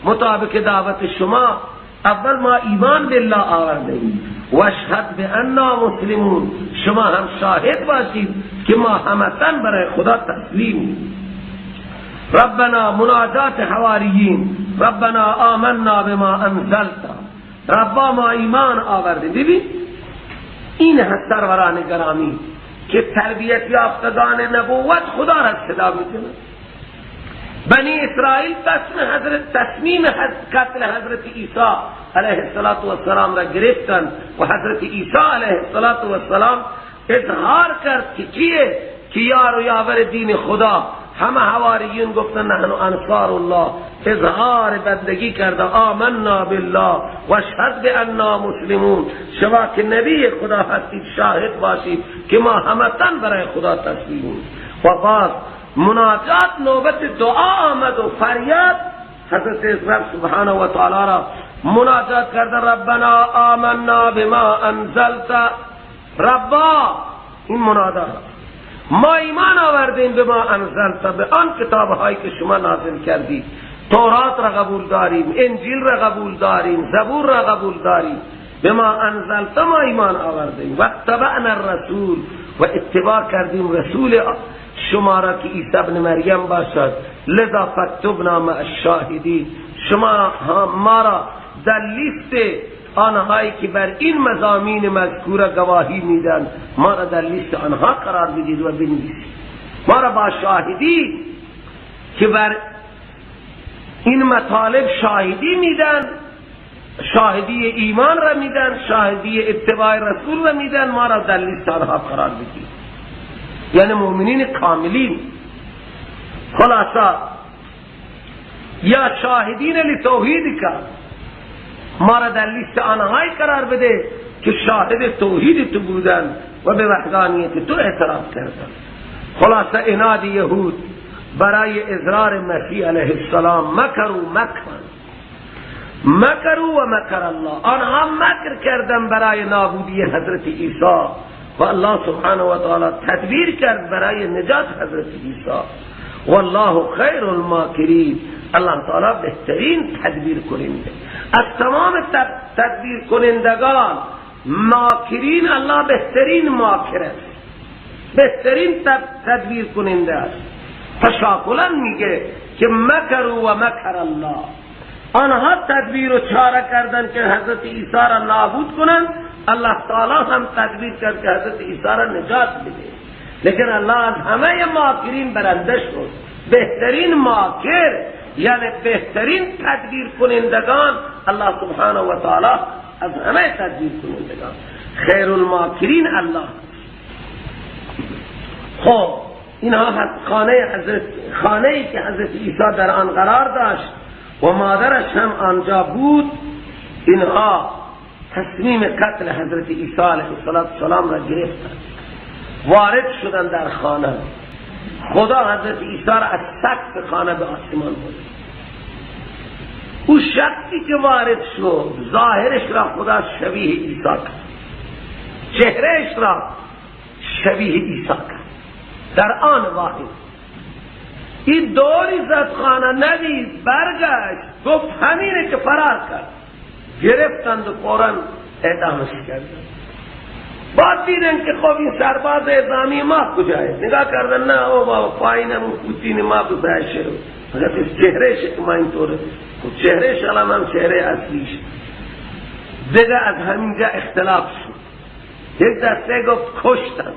مطابق دعوت شما اول ما ایمان بالله آوردیم، و اشهد بأننا مسلمون، شما هم شاهد باشید که ما همتن برای خدا تسلیم. ربنا، مناجات حواریین، ربنا آمنا بما انزلت، ربا ما ایمان آوردیم. ببین این هست سروران گرامی که تربیت یافتگان نبوت خدا را صدا میکنه. بنی اسرائیل تصمیم قتل حضرت عیسی علیه السلام را گرفتن و حضرت عیسی علیه السلام اظهار کرد که کیه که یار و یاور دین خدا. همه حواریون گفتن نحن انصار الله، اظهار بندگی کرده، آمنا بالله و اشهد بأننا مسلمون، شما که نبی خدا هستید شاهد باشید که ما همتن برای خدا تسلیمیم. و باز مناجات نوبت دعا آمد و فریاد حضرت رب سبحانه و تعالی را مناجات کرده، ربنا آمنا بما انزلت، ربا این مناجات، ما ایمان آوردیم به ما انزلت، به آن کتاب هایی که شما نازل کردید، تورات را قبول داریم، انجیل را قبول داریم، زبور را قبول داریم، به ما انزلت ما ایمان آوردیم، و اتبعنا الرسول، و اتباع کردیم رسول شما را که عیسی ابن مریم باشد، لذا فاکتبنا مع الشاهدین، شما ما را در لیست آنهایی که بر این مضامین مذکور گواهی میدن، ما را در لیست آنها قرار بدید و بنویسید، ما را با شاهدی که بر این مطالب شاهدی میدن، شاهدی ایمان را میدن، شاهدی اتباع رسول را میدن، ما را در لیست آنها قرار بدید، یعنی مؤمنین کاملین. خلاصہ یا شاهدین لتوحید کا، ما را در لیست آنهایی قرار بده که شاهد توحید تو بودن و به وحدانیت تو اعتراف کردن. خلاصه عناد یهود برای اضرار مسیح علیه السلام مکروا مکرا، مکروا و مکر الله، آنها مکر کردن برای نابودی حضرت عیسی و الله سبحانه و تعالی تدبیر کرد برای نجات حضرت عیسی. والله خیر الماکرین، الله تعالی بهترین تدبیر کننده از تمام تدبیر کنندگان ماکرین، الله بهترین ماکر است، بهترین تدبیر کننده است. تشاکلا میگه که مکروا و مکر الله، آنها تدبیر و چاره کردن که حضرت عیسی را نابود کنند، الله تعالی هم تدبیر کرد که حضرت عیسی را نجات بده. لیکن الله از همه ماکرین برنده شد. بهترین ماکر یعنی بهترین تدبیر کنندگان الله سبحانه و تعالی، از همه تدبیر کنندگان خیر الماکرین الله. خب اینها خانه ای که حضرت عیسی در آن قرار داشت و مادرش هم آنجا بود، اینها تصمیم قتل حضرت عیسی علیه السلام را گرفتند، وارد شدن در خانه. خدا حضرت عیسی را از سقف خانه به آسمان برد. او شخصی که وارد شد ظاهرش را خدا شبیه عیسی کرد، چهرهش را شبیه عیسی کرد در آن واحد. این دوری زد خانه ندید، برگشت گفت همینه که فرار کرد. گرفتند و فوراً اعدامش کردند. بعد دیدن که خب این سرباز اعدامی ما کجایه؟ نگاه کردن نه او بابا پایین همون پوتین ما ببرشه، فقط چهرهش که ما اینطوره، چهرهش الان هم چهره اصلیش. دیگه از همینجا اختلاف شد. یک دسته گفت کشتن،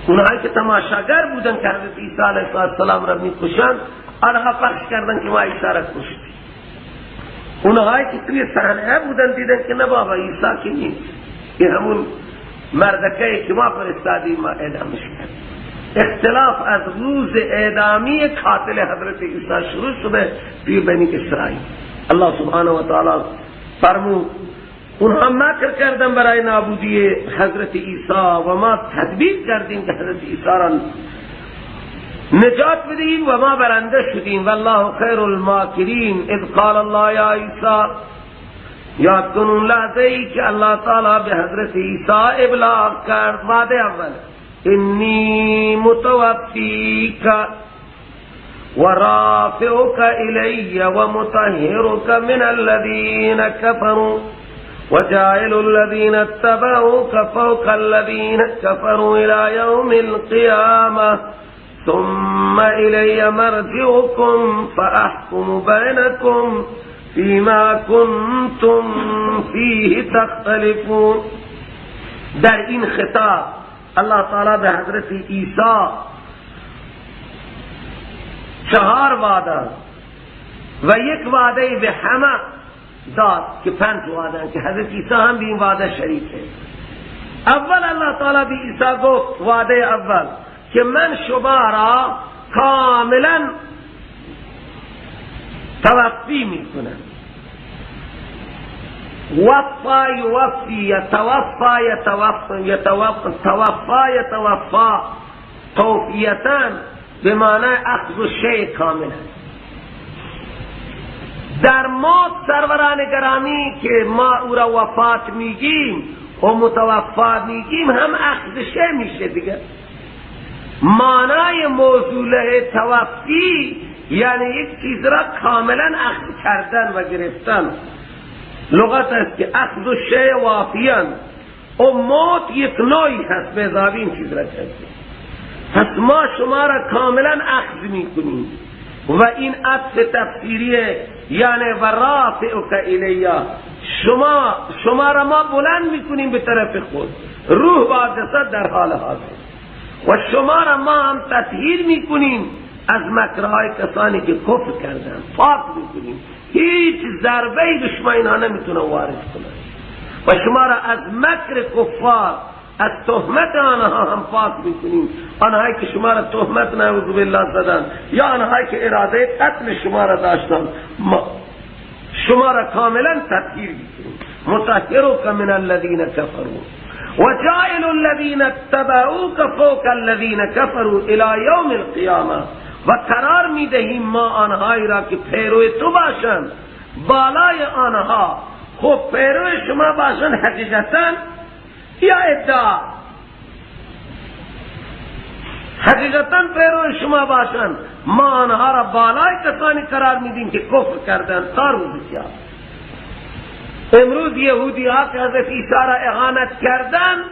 اونهایی که تماشاگر بودن که حضرت عیسی علیه السلام را میکشند، آنها پخش کردن که ما عیسی را کشتیم. اونهایی که توی صحنه بودن دیدن که نه بابا عیسی که نیست، این همون مردکه که ما فرستادیم ما اعدامش کردیم. اختلاف از روز اعدامی قاتل حضرت عیسی شروع شده توی بنی اسرائیل. الله سبحانه و تعالی فرمود اونها مکر کردن برای نابودی حضرت عیسی و ما تدبیر کردیم که حضرت عیسی را نجات بدهیم و ما برنده شدیم. والله خیر الماکرین. اذ قال الله یا عیسی، یاد کن اون لحظه ای که الله تعالی به حضرت عیسی ابلاغ کرد وعده اول، انی متوفیک ورافعک الی ومطهرک من الذین کفروا وجاعل الذين اتبعوك فوق الذين كفروا إلى يوم القيامة ثم إلي مرجعكم فأحكم بينكم فيما كنتم فيه تختلفون. در این خطاب الله تعالی به حضرت عیسی 4 وعده و یک وعده به همه داد که 5 وعده که حضرت عیسی هم به این وعده شریکه. اول الله تعالی به عیسی گفت وعده اول که من شما را کاملا توفی میکنم. وفا یوفی، یتوفا یتوفا، یتوفا، توفا یتوفا، توفیتان به معنی اخذ شیء کامل. در موت سروران گرامی که ما او را وفات میگیم و متوفا میگیم هم اخذ شیء میشه دیگه. معنای موضوع توفی یعنی یک چیز را کاملا اخذ کردن و گرفتن. لغت است که اخذ شیء وافیا و موت یک نوعی هست به اضافه این چیز را کردیم. پس ما شما را کاملا اخذ میکنیم و این عطف تفسیریه، یعنی و رافعک الی، شما را ما بلند میکنیم به طرف خود، روح با جسد در حال حاضر، و شما را ما هم تطهیر میکنیم از مکرهای کسانی که کفر کردن، پاک میکنیم، هیچ ضربه‌ای به شما اینها نمیتونه وارد کنند و شما را از مکر کفار، از تهمت آنها هم پاک میکنیم. آنهایی که شما را تهمت نعوذ بالله زدن یا آنهایی که اراده قتل شما را داشتن، ما شما را کاملا تطهیر میکنیم. مطهرک من الذین کفروا وجاعل الذین اتبعوک فوق الذین کفروا الی یوم القیامه. و قرار میدهیم ما آنهایی را که پیرو تو باشند بالای آنها. خب پیرو شما باشند حقیقتا یا ادعا؟ حقیقتا پیرو شما باشند، ما آنها را بالای کسانی قرار میدیم که کفر کردند تا روز قیامت. امروز یهودی ها که حضرت عیسی را اهانت کردند،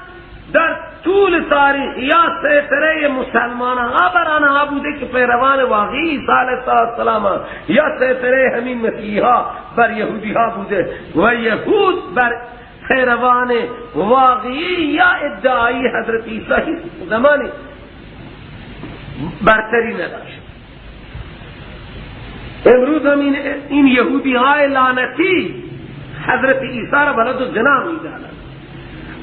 در طول تاریخ یا سیطره مسلمان ها بر آنها بوده که پیروان واقعی عیسی علیه السلام، یا سیطره همین مسیحی ها بر یهودی ها بوده و یهود بر پیروان واقعی یا ادعایی حضرت عیسی زمانی برتری نداشت. امروز هم این یهودی های لعنتی حضرت عیسی را ولد و زنا میدانند،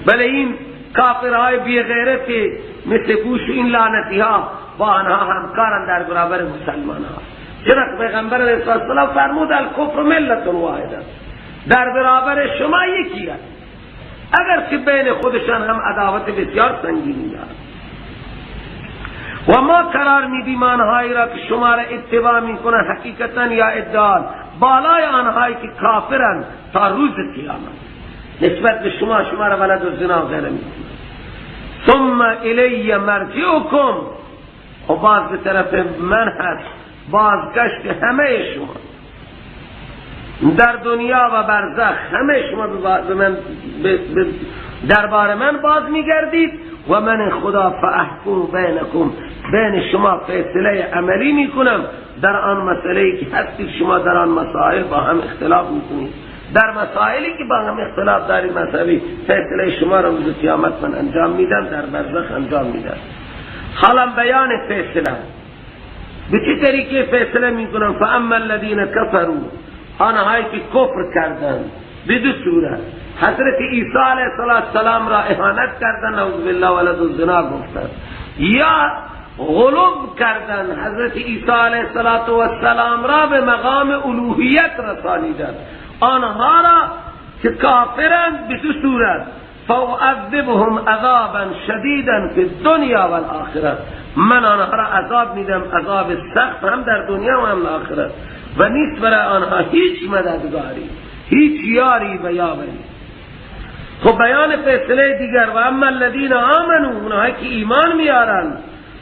بله این کافرهای بی غیرت مثل بوش این لعنتی ها با آنها همکارن در برابر مسلمان ها. چرا که پیغمبر علیه السلام فرمود الکفر ملت واحده، در برابر شما یکی است، اگر که بین خودشان هم عداوت بسیار سنگینی دارند. و ما قرار میدیم آنهایی را که شما را اتباع میکنند حقیقتا یا ادعا بالای آنهایی که کافرند تا روز قیامت، نسبت به شما شما را ولد و زنا غیره میکنند. ثم الی مرجعکم، و باز به طرف من هست بازگشت همه شما در دنیا و برزخ، همه شما به من دربار من باز میگردید و من خدا فاحکم بینکم، بین شما فیصله عملی میکنم در آن مسئله که هستید شما در آن مسائل با هم اختلاف میکنید، در مسائلی که با هم اختلاف دارید مذهبی فیصله شما را روز قیامت من انجام میدم، در برزخ انجام میدم. حالا بیان فیصله به چه طریقه فیصله میکنم؟ فاما الذین کفروا، آنهایی که کفر کردند به دو صورت، حضرت عیسی علیه السلام را اهانت کردند، نعوذ بالله ولد الزنا گفتند، یا غلو کردند حضرت عیسی علیه السلام را به مقام الوهیت رسانیدند، آنها را که کافرند به دو صورت، فاعذبهم عذابا شدیدا فی الدنیا والآخرة، من آنها را عذاب میدم عذاب سخت هم در دنیا و هم آخرت، و نیست برای آنها هیچ مددگاری، هیچ یاری و یاوری. خب بیان فیصله دیگر، و اما الذین آمنوا، اونهایی که ایمان میارن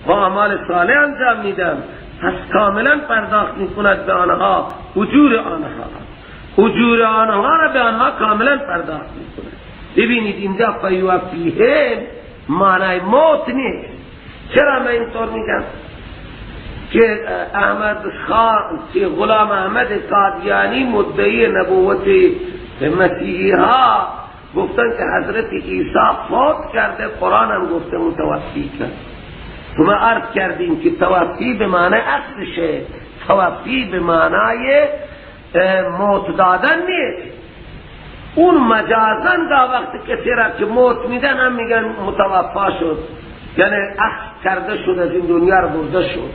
و اعمال صالح انجام میدن، پس کاملا پرداخت میکند به آنها اجور آنها، اجور آنها را به آنها کاملا پرداخت میکند. ببینید اینجا فیوفیهم معنای موت نیست. چرا من اینطور میگم که احمد خان که غلام احمد قادیانی مدعی نبوت مسیحی ها گفتن که حضرت عیسی فوت کرده، قرآن هم گفته متوفی کرد. تو ما عرض کردیم که توفی به معنی اخذشه، توفی به معنای موت دادن نیست. اون مجازن دا وقت کسی را که موت میدن هم میگن متوفا شد، یعنی اخذ کرده شد، از این دنیا رو برده شد.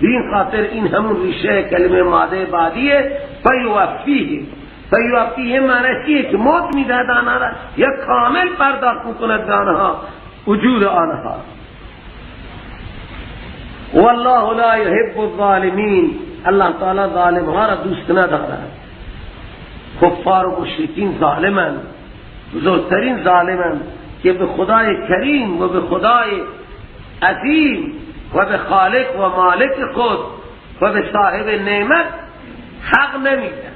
به این خاطر این همون ریشه کلمه ماده بعدیه فیوفیه. فیوفیه معنی چیه؟ که موت میدهد آنها را یا کامل پرداخت میکند به آنها اجور آنها. والله لا یحب الظالمین، الله تعالی ظالم ها را دوست ندارد. کفار و مشرکین ظالمند، بزرگترین ظالمند که به خدای کریم و به خدای عظیم و به خالق و مالک خود و به صاحب نعمت حق نمیدن.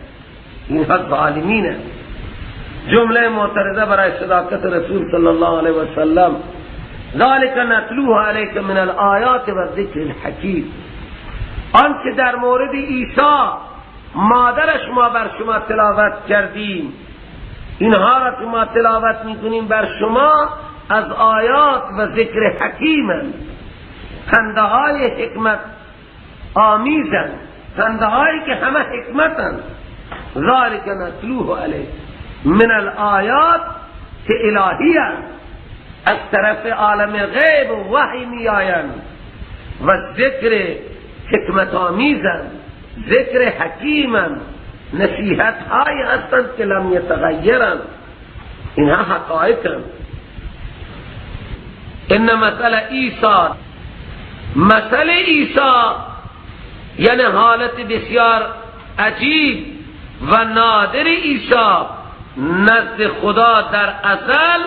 اینها ظالمینند. جمله معترضه برای صداقت رسول صلی الله علیه و سلم، ذلک نتلوه علیک من الآیات و ذکر الحکیم، آنچه در مورد عیسی مادرش ما بر شما تلاوت کردیم، اینها را که ما تلاوت میکنیم بر شما از آیات و ذکر حکیمند، پنده های حکمت آمیزند، پنده هایی که همه حکمتند. ذالک نتلوه علیک من الآیات که الهی هست، از طرف عالم غیب و وحی می آیند و ذکر حکمت آمیزند، ذکر حکیمند، نصیحت های هستند که لم یتغیرند، اینها حقایقند. ان مثل عیسی، مثل عیسی یعنی حالت بسیار عجیب و نادر عیسی نزد خدا در ازل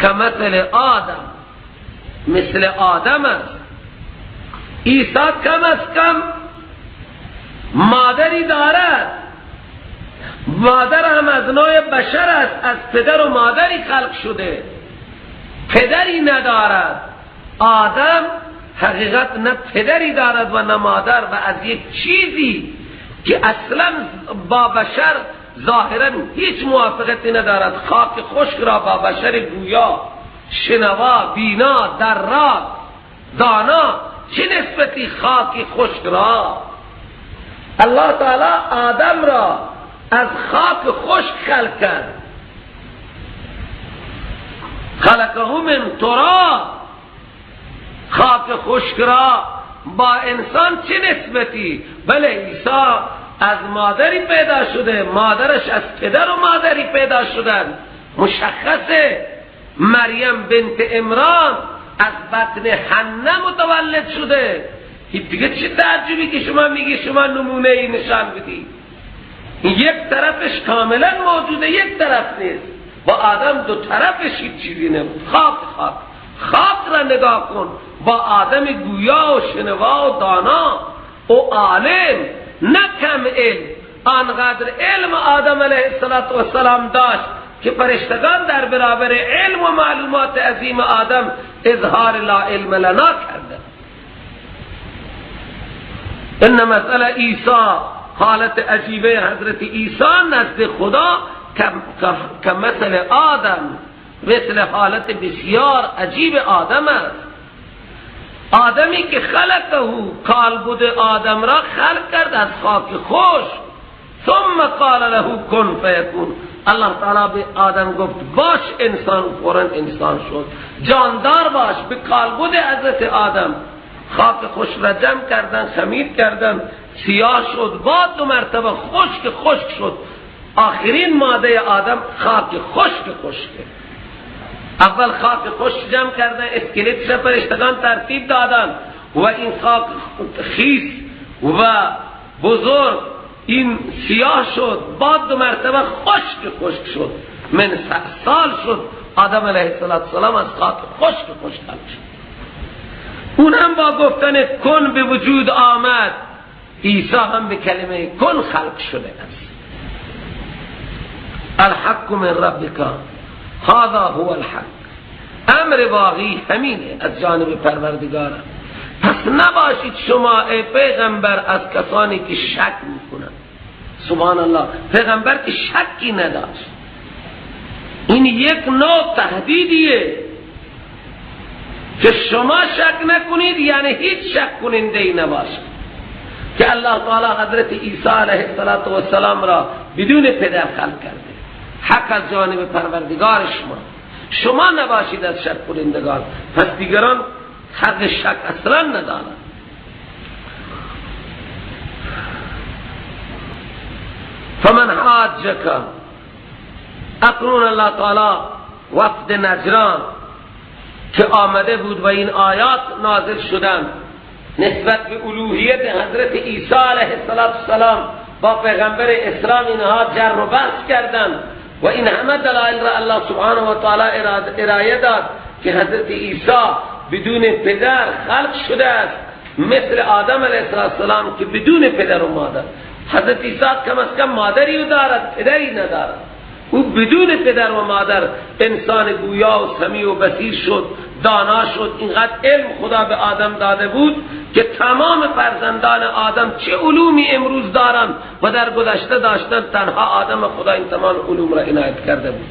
کمثل آدم، مثل آدم است. عیسی کم از کم مادری دارد، مادر هم از نوع بشر است، از پدر و مادری خلق شده. پدری ندارد. آدم حقیقت نه پدری دارد و نه مادر، و از یک چیزی که اصلا با بشر ظاهرا هیچ موافقتی ندارد، خاک خشک را با بشر گویا، شنوا، بینا، دراک، دانا، چه نسبتی خاک خشک را؟ الله تعالی آدم را از خاک خشک خلق کرد، خلقه من تراب. خاک خشک را با انسان چه نسبتی؟ بله عیسی از مادری پیدا شده، مادرش از پدر و مادری پیدا شدن، مشخصه. مریم بنت عمران از بطن حنه متولد شده. دیگه چه تعجبی که شما میگی شما نمونه ای نشان بدی؟ یک طرفش کاملا موجوده، یک طرف نیست. با آدم دو طرفش هیچ چیزی نبود. خاک خاک خاک را نگاه کن، با آدم گویا و شنوا و دانا و عالم، نه کم علم، آنقدر علم آدم علیه السلام داشت که فرشتگان در برابر علم و معلومات عظیم آدم اظهار لا علم لنا کرده. ان مسئله عیسی، حالت عجیبه حضرت عیسی نزد خدا که مثل آدم، مثل حالت بسیار عجیب آدم است. آدمی که خلقه، کالبد آدم را خلق کرد از خاک خشک، ثم قال له کن فیکون. الله تعالی به آدم گفت باش انسان، فوراً انسان شد. جاندار باش، به کالبد حضرت آدم خاک خشک را جمع کردن، خمیر کردن، سیاه شد، بعد دو مرتبه خشک خشک شد. آخرین ماده آدم خاک خشک خشکه. اول خاک خشک جمع کردن، اسکلت فرشتگان ترتیب دادن و این خاک خیس و بزرگ این سیاه شد، بعد دو مرتبه خشک خشک شد، من سال شد آدم علیه السلام از خاک خشک خشک شد. اون هم با گفتن کن به وجود آمد. عیسی هم به کلمه کن خلق شده است. الحق من ربک هذا هو الحق. امر باقی همینه از جانب پروردگارم. پس نباشید شما ای پیغمبر از کسانی که شک میکنن. سبحان الله، پیغمبر که شکی نداشت. این یک نوع تهدیدیه که شما شک نکنید، یعنی هیچ شک کننده ای نباشید که الله تعالی حضرت عیسی علیه السلام را بدون پدر خلق کرده، حق از جانب پروردگار شما، شما نباشید از شک کنندگان. پس دیگران حق شک اصلا ندارند. فمن حاجک، اکنون الله تعالی وفد نجران که آمده بود و این آیات نازل شدند نسبت به الوهیت حضرت عیسی علیه السلام با پیغمبر اسلام، اینها جر و بحث کردند و این همه دلایل را الله سبحانه و تعالی ارائه داد که حضرت عیسی بدون پدر خلق شده است، مثل آدم علیه السلام که بدون پدر و مادر. حضرت عیسی کم از کم مادری دارد، پدری ندارد. او بدون پدر و مادر انسان گویا و سمیع و بصیر شد، دانا شد. اینقدر علم خدا به آدم داده بود که تمام فرزندان آدم چه علومی امروز دارند و در گذشته داشتند، تنها آدم خدا این تمام علوم را عنایت کرده بود.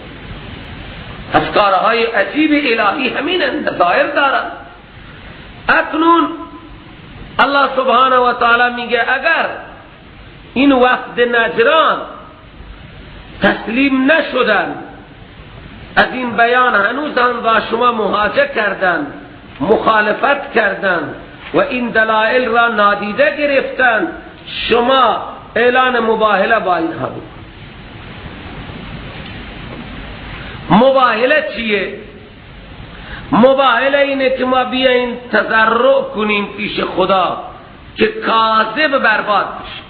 افکارهای عجیب الهی همین نظایر دارند. اکنون الله سبحانه و تعالی میگه اگر این وفد نجران تسلیم نشدن از این بیان، هنوز هم با شما مهاجه کردن، مخالفت کردن و این دلائل را نادیده گرفتن، شما اعلان مباهله با اینها بود. مباهله چیه؟ مباهله اینه که ما بیاین تضرع کنیم پیش خدا که کاذب برباد بشه.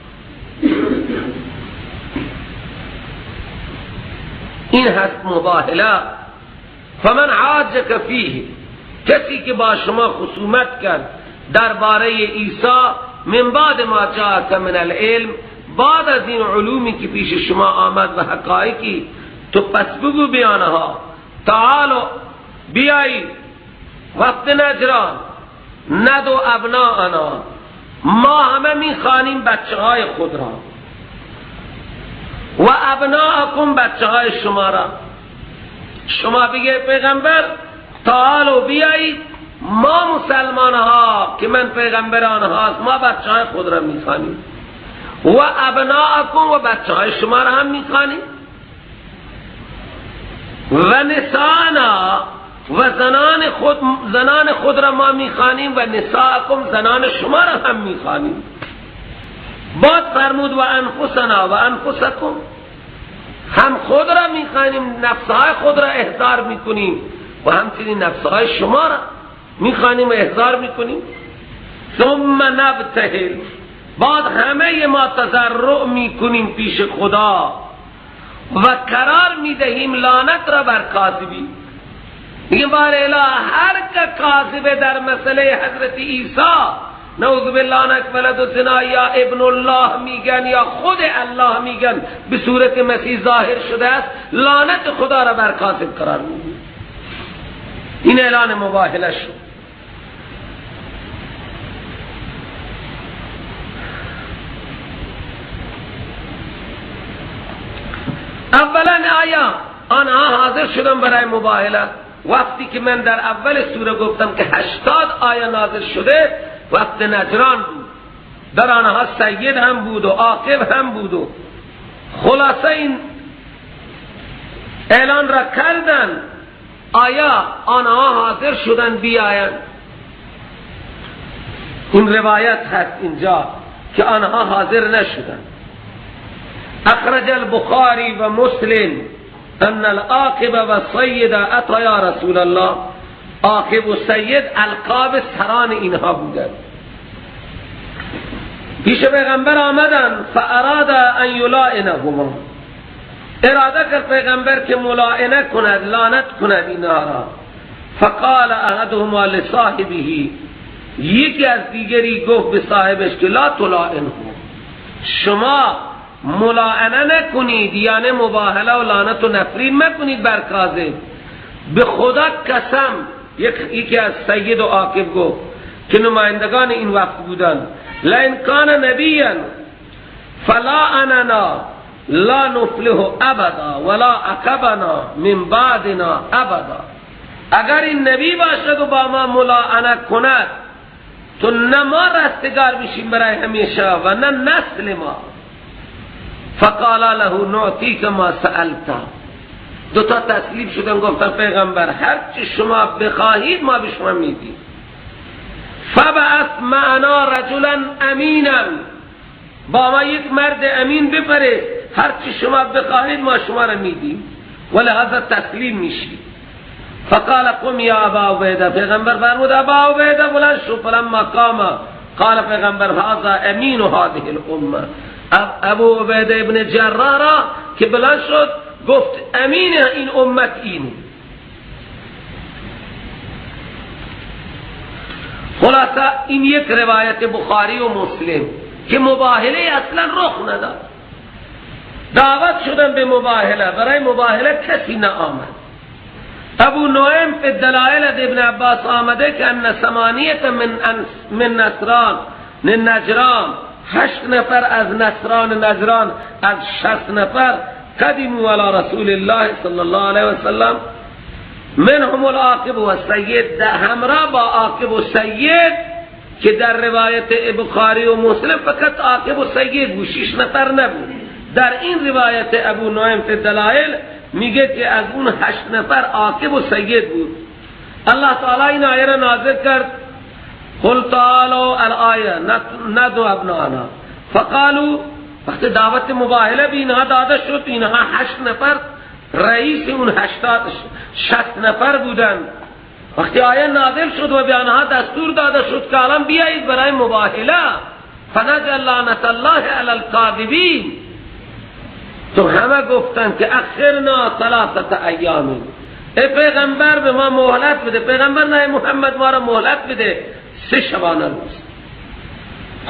این هست مباهله. فمن حاجک فیه، کسی که با شما خصومت کرد درباره عیسی، من بعد ما جاءک من العلم، بعد از این علومی که پیش شما آمد و حقایقی، تو پس بگو بیانها تعالو بیایید وفد نجران، ندو ابناءنا، ما همه میخوانیم بچه های خود را، و ابناءکم بچه های شما را. شما بگه پیغمبر تعالو بیایید، ما مسلمان ها که من پیغمبران هاست، ما بچه های خود را میخوانیم، و ابناءکم و بچه های شما را هم میخوانیم، و نسانا و زنان خود را ما میخوانیم، و نساءکم زنان شما را هم میخوانیم. بعد فرمود و انفسنا و انفسکم، هم خود را میخوانیم، نفسهای خود را احضار میکنیم، و همچنین نفسهای شما را میخوانیم و احضار میکنیم. ثم نبتهل، بعد همه ما تضرع میکنیم پیش خدا و قرار میدهیم لعنت را بر کاذبی. میگه بار اله، هر که کاذب در مسئله حضرت عیسی نعوذ بالله نک ولد و زنا یا ابن الله میگن یا خود الله میگن به صورت مسیح ظاهر شده است، لعنت خدا را بر کاذب قرار میدیم. این اعلان مباهله شد. اولا آیا آنها حاضر شدن برای مباهله؟ وقتی که من در اول سوره گفتم که 80 آیه نازل شده، وقت نجران بود، در آنها سید هم بود و عاقب هم بود و خلاصه این اعلان را کردن. آیا آنها حاضر شدن بیایند؟ این روایت هست اینجا که آنها حاضر نشدن. اخرج البخاری و مسلم ان العاقب و سید اتیا یا رسول الله. عاقب و سید القاب سران اینها بودند. پیش پیغمبر آمدن، فاراد ان یلائنهما، اراده کرد پیغمبر که ملائنه کند، لعنت کند اینها را. فقال احدهما لصاحبه، یکی از دیگری گفت به صاحبش که لا تلائنه، شما ملاعنه نکنید، یعنی مباهله و لعنت و نفرین مکنید بر کاذب. به خدا قسم، یکی از سید و عاقب گفت که نمایندگان این وقت بودند، لئن کان نبیا فلا اننا لا نفلح ابدا ولا عقبنا من بعدنا ابدا. اگر این نبی باشد و با ما ملاعنه کند، تو نه ما رستگار میشیم برای همیشه و نه نسل ما. فقال له نعطیک ما سألت. دو تا تسلیم شدن، گفتن پیغمبر هر چی شما بخواهید ما به شما میدیم. فبعث معنا رجلا امینا، با ما یک مرد امین بفرست، هر چی شما بخواهید ما شما را میدیم، ولهذا تسلیم میشید. فقال قم یا ابا عبیده، پیغمبر فرمود ابا عبیده بلند شو. فلما قام قال پیغمبر هذا امین هذه الامه. ابو عبیده ابن جراح را که بلند شد گفت امین این امت اینه. خلاصه این یک روایت بخاری و مسلم که مباهله اصلا رخ نداد. دعوت شدن به مباهله، برای مباهله کسی نه آمد. ابو نعیم فی دلائل ابن عباس آمده که ان ثمانیه من نصران نجران، 8 نفر از نصران نجران از 60 نفر قدموا علی رسول الله صلی الله علیه وسلم، منهم العاقب و سید، همراه با عاقب و سید که در روایت بخاری و مسلم فقط عاقب و سید بود، 6 نفر نبود. در این روایت ابو نعیم فی دلائل میگه که از اون 8 نفر عاقب و سید بود. الله تعالی این آیه را نازل کرد، قل تعالوا الآیه ندعو ابناءنا فقالوا. وقت دعوت مباهله به اینها داده شد، اینها 8 نفر رئیس اون 60 نفر بودن. وقتی آیه نازل شد و به آنها دستور داده شد که الان بیایید برای مباهله، فنجعل لعنت الله علی الکاذبین، تو همه گفتن که اخرنا ثلاثه ایام، ای پیغمبر به ما مهلت بده، پیغمبر نه محمد ما را مهلت بده 3 شبانه روز.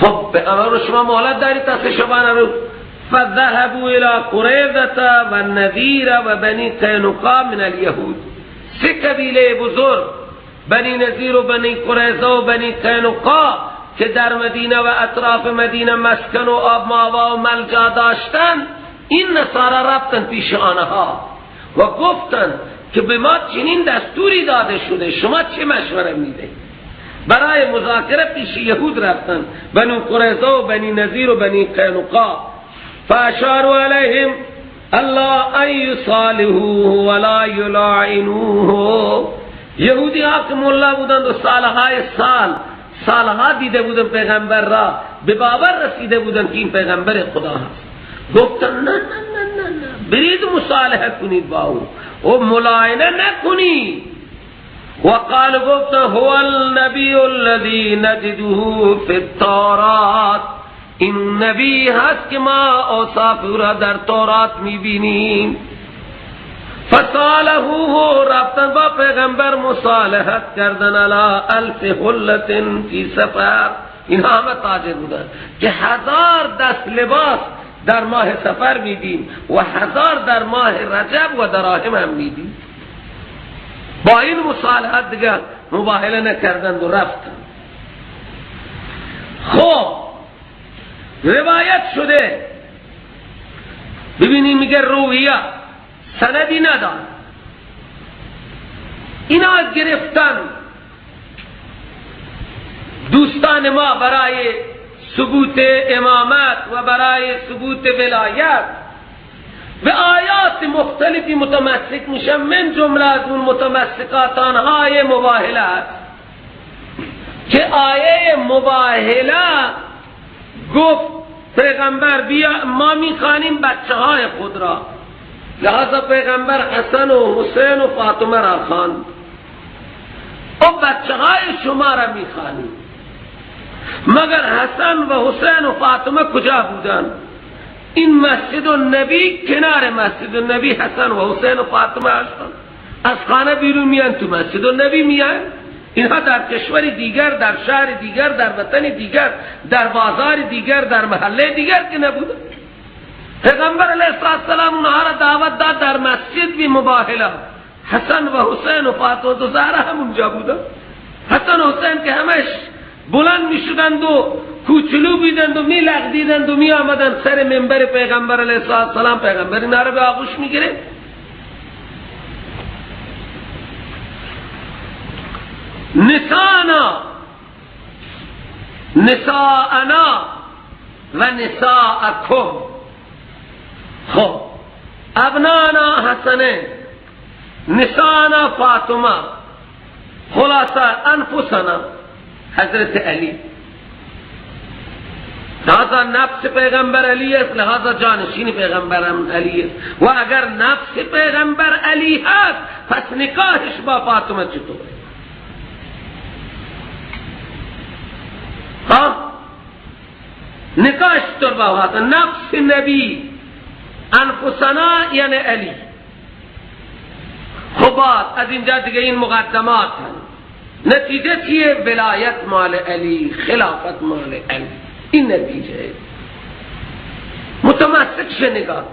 خب پیغمبر رو شما مهلت دارید تا 3 شبانه روز. فذهبوا الى قریظة و النذیر و بنی قینقاع من الیهود، سه قبیله بزرگ، بنی نضیر و بنی قریظه و بنی قینقاع، که در مدینه و اطراف مدینه مسکن و آب ماوا و ملجا داشتن، این نصارا رفتن پیش آنها و گفتن که به ما چنین دستوری داده شده، شما چه مشوره میده؟ برای مذاکره پیش یهود رفتن، بنی قریظه و بنی نضیر و بنی قینقاع. فاشاروا علیهم الله ان یصالحوه ولا یلاعنوه. یهودی ها که ملا بودند و سالهای سال سالها دیده بودن پیغمبر را، به باور رسیده بودن که این پیغمبر خدا هست. گفتن نه نه نه نه نه، برید مصالحه کنید با او و ملاعنه نکنید. وقال گفت هو النبی الذی نجده فی التورات، این نبی هست که ما اوصاف او را در تورات میبینیم. فصالحوه، رفتن با پیغمبر مصالحت کردن، علی الف حلة فی سفر. اینها همه تاجر بودن که 1000 دست لباس در ماه سفر میدیم و 1000 در ماه رجب و دراهم هم میدیم. با این مصالحت دیگه مباهله نکردند و رفتن. خب روایت شده، ببینیم میگه رویه سندی ندار، اینا گرفتن دوستان ما برای ثبوت امامت و برای ثبوت ولایت به آیات مختلفی متمسک میشن، من جمله از اون متمسکات آنهای مباهله است که آیه مباهله گفت پیغمبر بیا ما میخوانیم بچه های خود را، لہذا پیغمبر حسن و حسین و فاطمه را خواند و بچه های شما را میخوانیم. مگر حسن و حسین و فاطمه کجا بودند؟ این مسجد النبی، کنار مسجد النبی حسن و حسین و فاطمه هستند. از خانه بیرون میان تو مسجد النبی میان. اینها در کشور دیگر، در شهر دیگر، در وطن دیگر، در بازار دیگر، در محله دیگر که نبودن. پیغمبر علیه السلام اونها را دعوت داد در مسجد بی مباهله. حسن و حسین و فاطمه و زهرا هم اونجا بودن. حسن و حسین که همش بلند می شدند و کوچلو بیدند و می لغدیدند و می آمدند سر منبر پیغمبر علیه السلام، پیغمبر اینها را به آغوش می گرفت. نسانا، نساءنا و نساءکم. خب ابنانا حسنه، نسانا فاطمه، خلاصه انفسنا حضرت علی. لہذا نفس پیغمبر علی است، لہذا جانشین پیغمبر علی است. و اگر نفس پیغمبر علی هست پس نکاحش با فاطمه چطوره؟ ها نکاحش چطور با فاطمه؟ نفس نبی، انفسنا یعنی علی. خب از اینجا دیگه این مقدمات هست. نتیجه چیه؟ ولایت مال علی، خلافت مال علی. این نتیجه متمسک شه نگاه.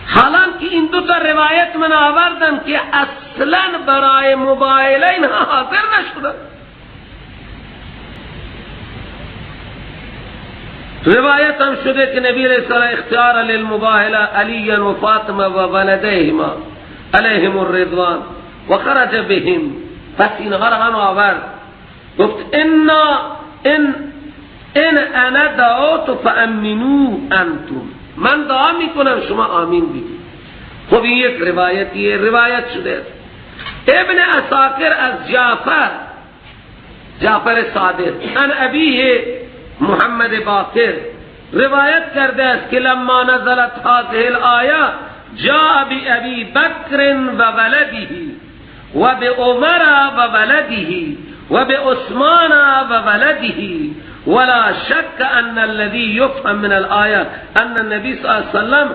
حالانکه این دو تا روایت من آوردم که اصلا برای مباهله اینها حاضر نشدن. روایت هم شده که نبی علیہ السلام اختیار للمباهله علی و فاطمه و ولدیهما علیهم الرضوان و خرج بهم. پس اینها را هم آورد، گفت ان انا دعوت فامنوا انتم، من دعا میکنم شما آمین بگید. خب این یک روایتیه، روایت شده است. ابن عساکر از جعفر صادق ان ابیه محمد باقر روایت کرده است که لما نزلت هذه الآیه جاء بأبی بکر و ولده و بعمر و ولده و بعثمان و ولده ولا شك أن الذي يفهم من الآية أن النبي صلى الله عليه وسلم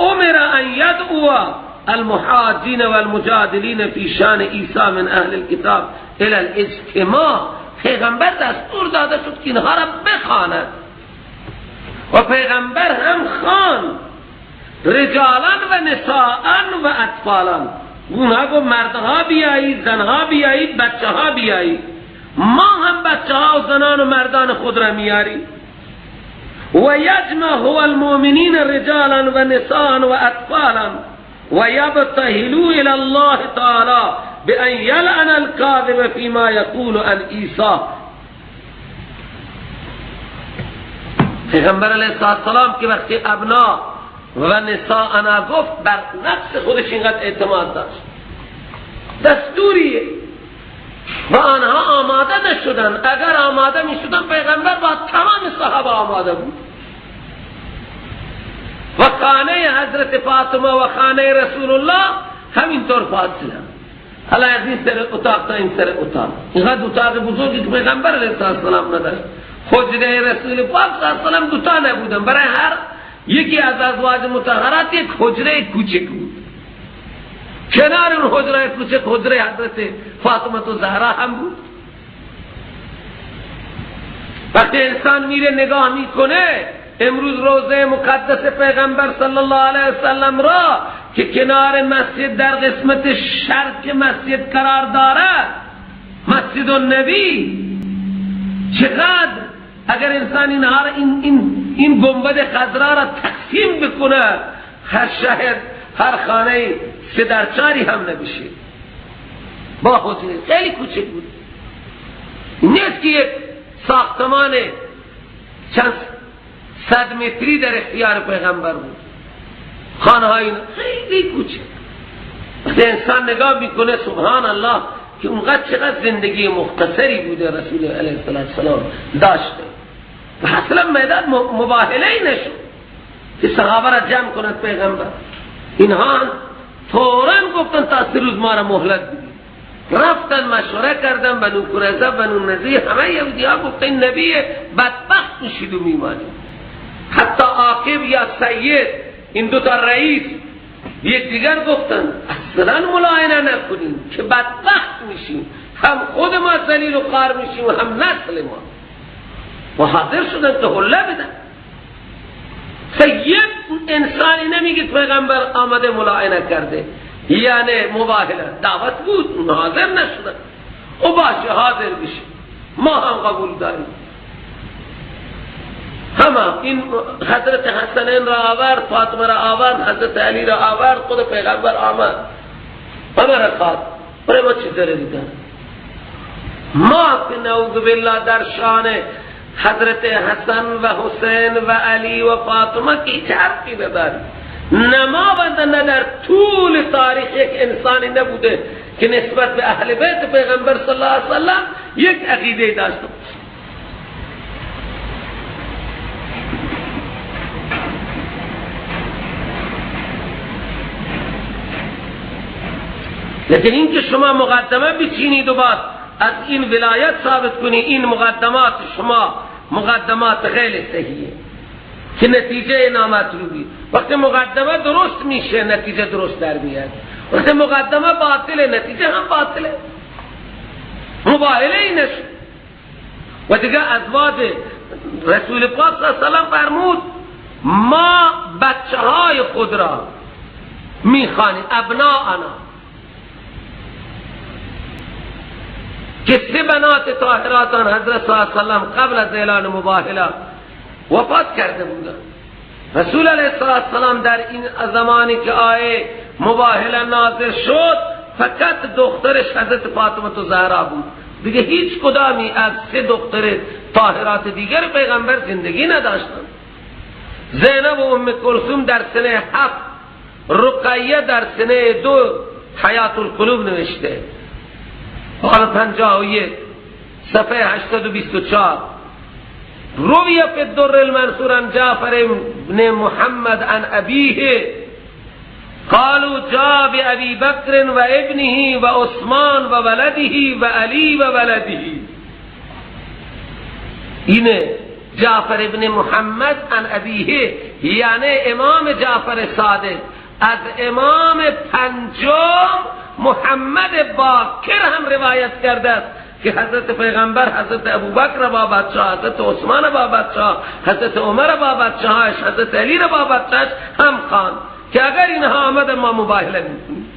أمر أن يدعو المحاجين والمجادلين في شان عيسى من أهل الكتاب إلى الاجتماع. پیغمبر دستور داده شد که اینها را بخواند و پیغمبر هم خواند، رجالا و نساء و اطفالا. اونها گفت مردها بیایید، زنها بیایید، بچه ها بیایید، ما هم بچه ها و زنان و مردان خود را میاریم. و یجمع هو المؤمنین رجالا و نساء و اطفالا و یبتهلوا الی الله تعالی بان یلعن الكاذب فيما یقول عن عیسی. پیغمبر علیه السلام که وقتی ابنا و نساءنا گفت، بر نفس خودش اینقدر اعتماد داشت، دستوریه و آنها آماده نشدن. اگر آماده می شدن پیغمبر با تمام صحابه آماده بود. و خانه حضرت فاطمه و خانه رسول الله همینطور فاصله، حالا از این سر اتاق تا این سر اتاق، اینقدر اتاق بزرگی که پیغمبر علیه السلام نداشت. حجره رسول پاک صلی الله علیه و سلم دوتا نبودن، برای هر یکی از ازواج مطهرات یک حجره کوچک بود. کنار اون حجره کوچک حجره حضرت فاطمه و زهرا هم بود. وقتی انسان میره نگاه میکنه امروز روضه مقدس پیغمبر صلی الله علیه و سلم را که کنار مسجد در قسمت شرق مسجد قرار دارد، مسجد النبی، چقدر اگر انسان اینها را این گنبد خضرا را تقسیم بکنه، هر شهر هر خانه 3 در 4 هم نمیشه. با حجره خیلی کوچک بود، نیست که یک ساختمان چند صد متری در اختیار پیغمبر بود. خانه های خیلی کوچک. وقتی انسان نگاه میکنه سبحان الله که اونقدر چقدر زندگی مختصری بوده رسول علیه السلام داشته و اصلا میدان مباهله ای نشد که صحابه را جمع کند پیغمبر. اینها فوراً گفتن تا 3 روز ما را مهلت بدید. رفتن مشوره کردن، بنو قریظه، بنو نضیر، همه یهودی ها گفتن نبی بدبخت میشید و میمانید. حتی عاقب یا سید، این دو تا رئیس یک دیگر گفتن اصلا ملاعنه نکنیم که بدبخت میشیم، هم خود ما ذلیل و خوار میشیم و هم نسل ما. و حاضر شدن که حله بدن. سید انسانی نمیگه پیغمبر آمده ملاعنه کرده، یعنی مباهله، دعوت بود، اون حاضر نشدن. او باشه حاضر بشه، ما هم قبول داریم. همه این حضرت حسنین را آورد، فاطمه را آورد، حضرت علی را آورد، خود پیغمبر آمد، همه را خواد. برای ما چی ضرری داره؟ ما که نعوذ بالله در شان حضرت حسن و حسین و علی و فاطمه که هیچ حرفی نداریم. نه ما و نه در طول تاریخ یک انسانی نبوده که نسبت به اهل بیت پیغمبر صلی الله علیه و سلم یک عقیده داشته باشه. لیکن این که شما مقدمه بچینید و بعد از این ولایت ثابت کنی، این مقدمات شما مقدمات غیر صحیحه که نتیجه نامطلوبی. وقتی مقدمه درست میشه نتیجه درست در میاد، وقتی مقدمه باطله نتیجه هم باطله. مباهله ای نشد. و دیگه ازواج رسول پاک صلی الله علیه و سلم فرمود ما بچه های خود را میخوانیم، ابناءنا، که سه بنات طاهراتان حضرت صلی الله علیه و سلم قبل از اعلان مباهله وفات کرده بودند. رسول علیه السلام در این زمانی که آیه مباهله نازل شد فقط دخترش حضرت فاطمه زهرا بود، دیگه هیچ کدامی از سه دختر طاهرات دیگر پیغمبر زندگی نداشتند. زینب و ام کلثوم در سنه 7، رقیه در سنه 2 حیات القلوب نوشته، حالا 51 صفحه 824. روی فی الدر المنثور عن جعفر بن محمد عن ابیه قالوا جاء بأبی بکر و ابنه و عثمان و ولده و علی و ولده. اینه جعفر ابن محمد عن ابیه، یعنی امام جعفر صادق از امام پنجم محمد باکر هم روایت کرده است که حضرت پیغمبر حضرت ابوبکر با بچه، حضرت عثمان با بچه، حضرت عمر با بچه هاش، حضرت علی با بچه‌اش هم خواند که اگر اینها آمد ما مباهله میکنیم.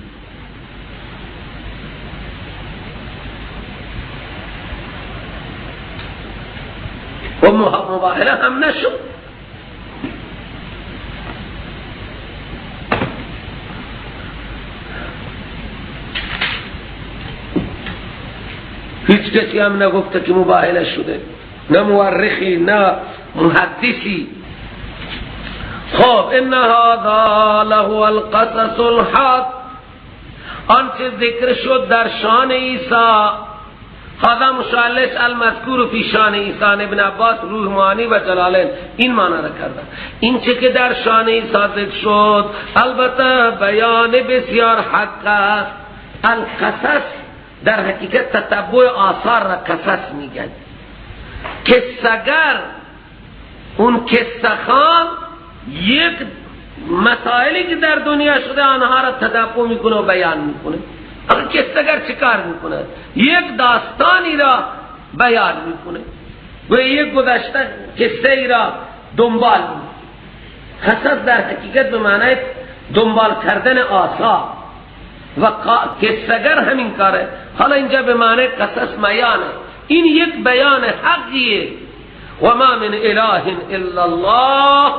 و مباهله هم نشد. هیچ کسی هم نگفته که مباهله شده، نه مورخی نه محدثی. خب ان هذا لهو القصص الحق، آنچه ذکر شد در شان عیسی، هذا مشالش المذکور فی شان عیسی، ابن عباس روح معانی و جلالین این معنی را کردن. این چه که در شان عیسی ذکر شد البته بیان بسیار حق است. القصص در حقیقت تتبع آثار را قصص میگن. قصه‌گر اون قصه خوان یک مسائلی که در دنیا شده آنها را تتبع میکنه و بیان میکنه. آخه قصه‌گر چه کار میکنه؟ یک داستانی را بیان میکنه و یک گذشته قصه ای را دنبال میکنه. قصص در حقیقت به معنای دنبال کردن آثار و قصه‌گر همین کاره. حالا اینجا به معنی قصص بیانه، این یک بیان حقیه. و ما من اله الا الله،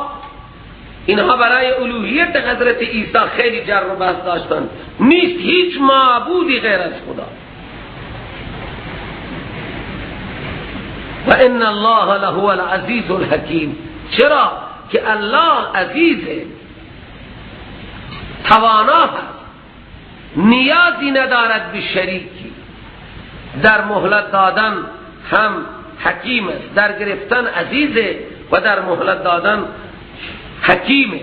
اینها برای الوهیت حضرت عیسی خیلی جر و بحث داشتن. نیست هیچ معبودی غیر از خدا. و ان الله لهو العزیز الحکیم. چرا که الله عزیزه، توانا هست، نیازی ندارد به شریکی. در مهلت دادن هم حکیم است، در گرفتن عزیزه و در مهلت دادن حکیمه.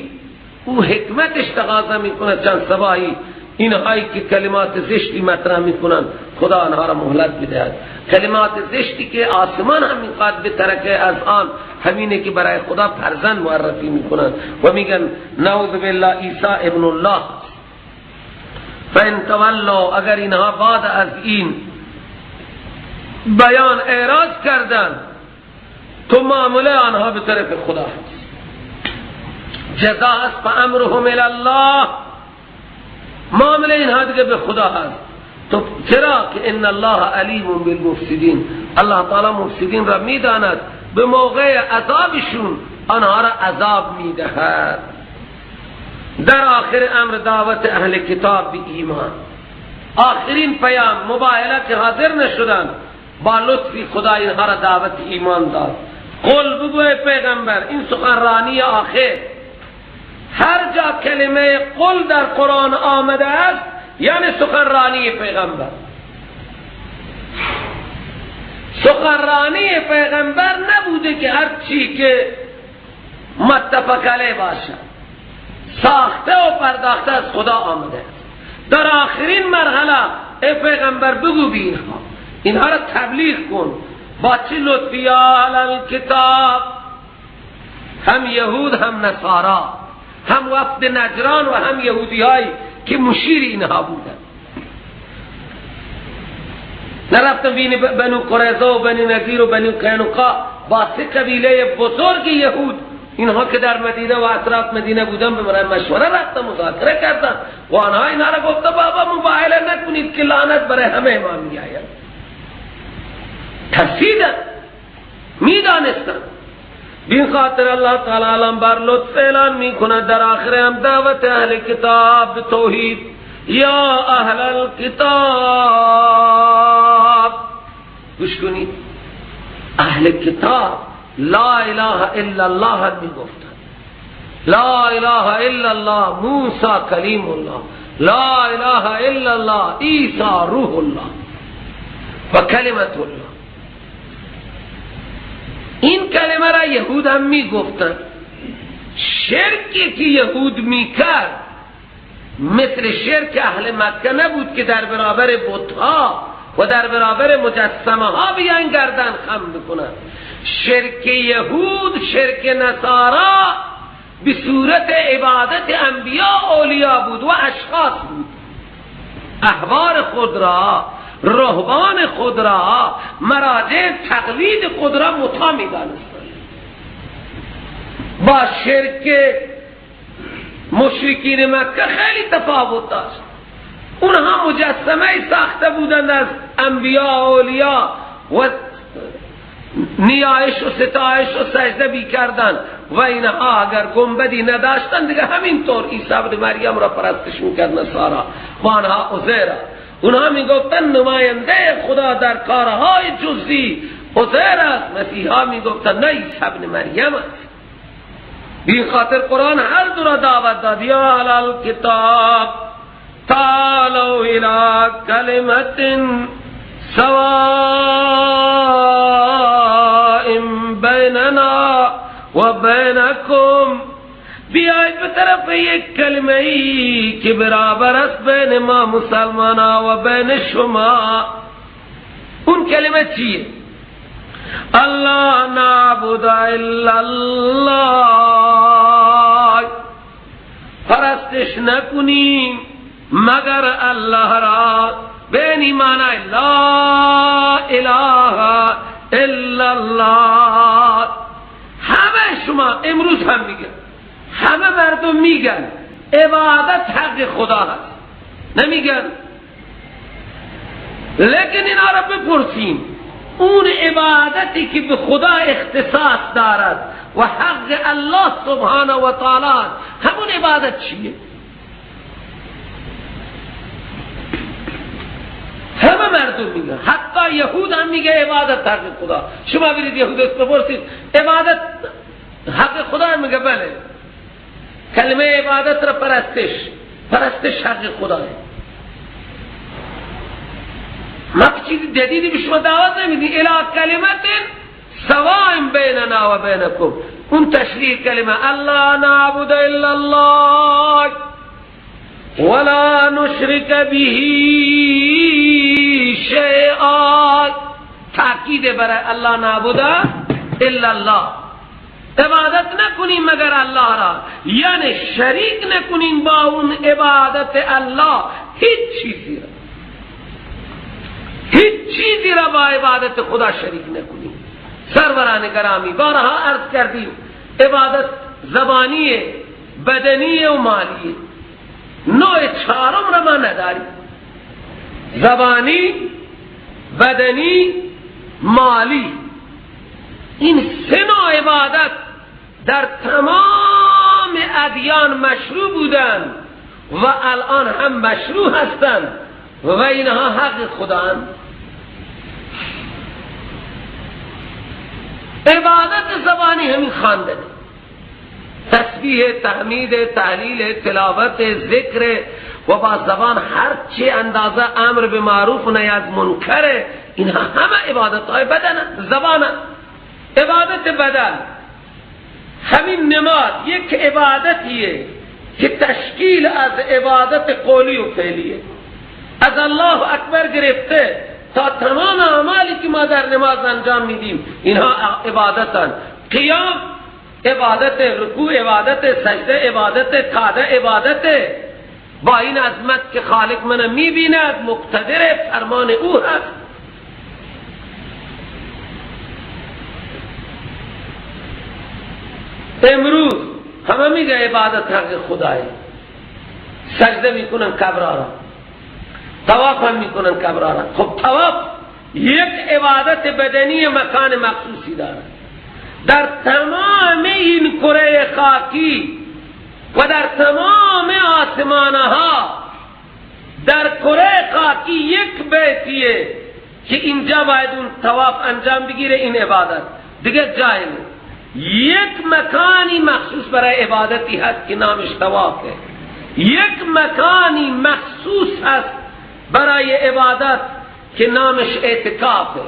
او حکمتش تقاضا میکنه. چند سبایی اینهایی که کلمات زشتی مطرح میکنن خدا آنها را مهلت بدهد. کلمات زشتی که آسمان هم میخواد بترکه از آن، همینه که برای خدا فرزند معرفی میکنن و میگن نعوذ بالله عیسی ابن الله. فان تولوا، اگر اینها بعد از این بیان اعراض کردن تو معامله آنها به طرف خدا هست، جزا است. فامرهم الی الله، معامله اینها دیگه به خدا هست. تو چرا که ان الله علیم بالمفسدین، الله تعالی مفسدین را میداند، به موقع عذابشون آنها را عذاب میدهد. در آخر امر دعوت اهل کتاب به ایمان، آخرین پیام مباهله که حاضر نشدن، با لطفی خدا اینها را دعوت ایمان داد. قل، بگو پیغمبر، این سخنرانی آخر، هر جا کلمه قل در قرآن آمده است یعنی سخنرانی پیغمبر. سخنرانی پیغمبر نبوده که هر چی که متفق علیه باشد، ساخته و پرداخته از خدا آمده است. در آخرین مرحله ای پیغمبر بگو بی اینها، اینها را تبلیغ کن. با چه لطفی؟ یا اهل الکتاب، هم یهود هم نصارا، هم وفد نجران و هم یهودی هایی که مشیر اینها بودن. نرفتن بین بنو قریظه و بنو نضیر و بنو قینقاع با سه قبیله بزرگ یهود، اینها که در مدینه و اطراف مدینه بودن به برای مشوره رفتن، مذاکره کردن و آنها اینها را گفته بابا مباهله نکنید که لعنت برای همه ما می آید. ترسیدن، میدانستن. بین خاطر الله تعالی عالم بر لطف اعلان میکنه در آخر هم دعوت اهل کتاب به توحید. یا اهل الکتاب، گوش کنید، اهل کتاب لا اله الا الله هم میگفتن، لا اله الا الله موسی کلیم الله، لا اله الا الله عیسی روح الله و کلمت الله. این کلمه را یهود هم میگفتن. شرکی که یهود میکرد مثل شرک اهل مکه نبود که در برابر بتها و در برابر مجسمه ها بیان گردن خم بکنن. شرک یهود، شرک نصارا به صورت عبادت انبیا اولیا بود و اشخاص بود. احبار خود را، رهبان خود را، مراجع تقلید خود را مطاع می دانستند. با شرک مشرکین مکه خیلی تفاوت داشت. اونها مجسمه ساخته بودند از انبیا اولیا و نیایش و ستایش و سجده میکردن و اینها اگر گنبدی نداشتن دیگه همینطور عیسی ابن مریم را پرستش میکرد نصارا و آنها عزیر. اونها میگفتن نماینده خدا در کارهای جزئی عزیر است، مسیحا میگفتن نه عیسی ابن مریم است. بی خاطر قرآن هر دو را دعوت داد، یا اهل الکتاب تعالوا الى کلمة سواء بیننا و بینکم، بیایید به طرف یک کلمه ای که برابر است بین ما مسلمان ها و بین شما. اون کلمه چیه؟ الله نعبد الا الله، پرستش نکنیم مگر الله را. بینی معنی لا اله الا الله. همه شما امروز هم میگن، همه مردم میگن عبادت حق خدا هست، نمیگن؟ لیکن اینا را بپرسیم اون عبادتی که به خدا اختصاص دارد و حق الله سبحانه و تعالی، همون عبادت چیه؟ همه مردم میگن، حتی یهود هم میگه عبادت حق خدا. شما برید یهود بپرسید عبادت حق خدا، میگه بله. کلمه عبادت را پرستش، پرستش حق خداه. ما چیزی جدیدی به شما دعوت نمیدیم، الی کلمت سواء بیننا و بینکم. اون تشریح کلمه الله نعبد الا الله ولا نشرک به شیئا، تاکید برای الله نعبد الا الله، عبادت نکنیم مگر الله را، یعنی شریک نکنیم با اون عبادت الله هیچ چیزی را، هیچ چیزی را با عبادت خدا شریک نکنیم. سروران گرامی، بارها عرض کردیم عبادت زبانی، بدنی و مالی، نوع چهارم را ما نداریم، زبانی، بدنی، مالی. این سه نوع عبادت در تمام ادیان مشروع بودند و الان هم مشروع هستند و اینها حق خدااند. عبادت زبانی همین خواندن، تسبیح، تحمید، تهلیل، تلاوت، ذکر و با زبان هر چه اندازه امر به معروف و نهی از منکر، اینها همه عبادت های بدن، زبان. عبادت بدن همین نماز یک عبادتیه که تشکیل از عبادت قولی و فعلیه، از الله اکبر گرفته تا تمام اعمالی که ما در نماز انجام میدیم اینها عبادتن. قیام عبادت، رکوع عبادت، سجده عبادت، قعده عبادت. با این عظمت که خالق من میبیند، مقتدر فرمان او هست. امروز همه میگه عبادت حق خدایه، سجده میکنن کبرا را، طواف هم میکنن کبرا را. خب طواف یک عبادت بدنی مکان مخصوصی داره. در تمام این کره خاکی و در تمام آسمانها، در کره خاکی یک بیتیه که اینجا باید اون طواف انجام بگیره، این عبادت دیگه جای نیست. یک مکانی مخصوص برای عبادتی هست که نامش طوافه، یک مکانی مخصوص هست برای عبادت که نامش اعتکافه.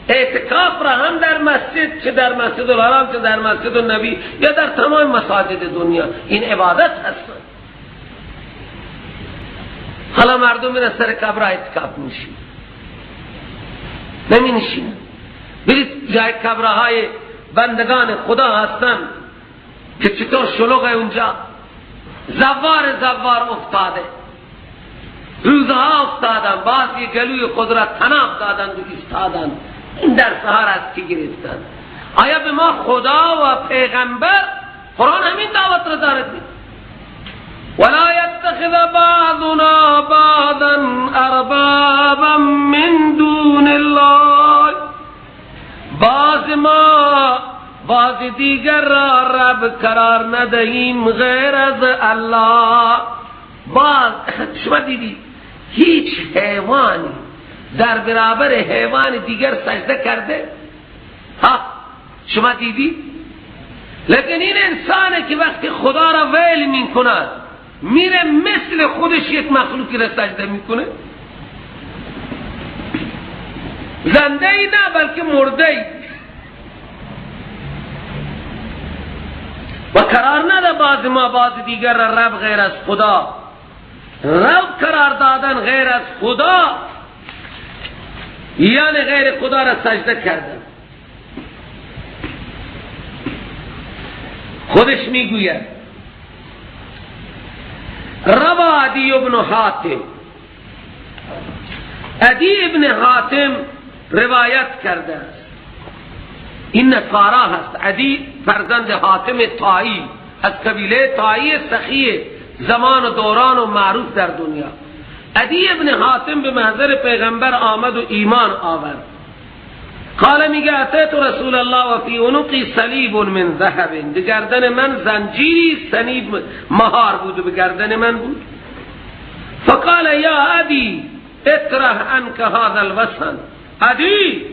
اعتکاف را هم در مسجد، چه در مسجد الحرام، چه در مسجد النبی یا در تمام مساجد دنیا، این عبادت هست. حالا مردم میرن سر قبر اعتکاف میشین، نمی نشینن. برید جای قبرهای بندگان خدا هستن که چطور شلوغه اونجا، زوار زوار افتاده، روزها افتادن، بعضی گلوی خود را تناب دادند و ایستادند. این درس ها را از کی گرفتن؟ آیا به ما خدا و پیغمبر قرآن همین دعوت را دارد؟ ولا يتخذ بعضنا بعضا اربابا من دون الله، بعض بعض دیگر را رب قرار ندهیم غیر از الله. باز شما دیدی هیچ حیوانی در برابر حیوان دیگر سجده کرده؟ ها شما دیدی؟ لیکن این انسانه که وقتی خدا را ویل میکند میره مثل خودش یک مخلوقی را سجده میکنه، زنده ای نه بلکه مرده ای. و قرار نده بعض ما بعض دیگر را رب غیر از خدا. رب قرار دادن غیر از خدا یعنی غیر خدا را سجده کردن. خودش میگوید روا عدی ابن حاتم، عدی ابن حاتم روایت کرده است، این نصارا هست. عدی فرزند حاتم طائی از قبیله طائی سخی زمان و دوران و معروف در دنیا. عدی ابن حاتم به محضر پیغمبر آمد و ایمان آورد. قال میگه اتیت رسول الله و فی عنقی صلیب من ذهب، به گردن من زنجیری صلیب مهار بود و به گردن من بود. فقال یا عدی اطرح عنک هذا الوثن، عدی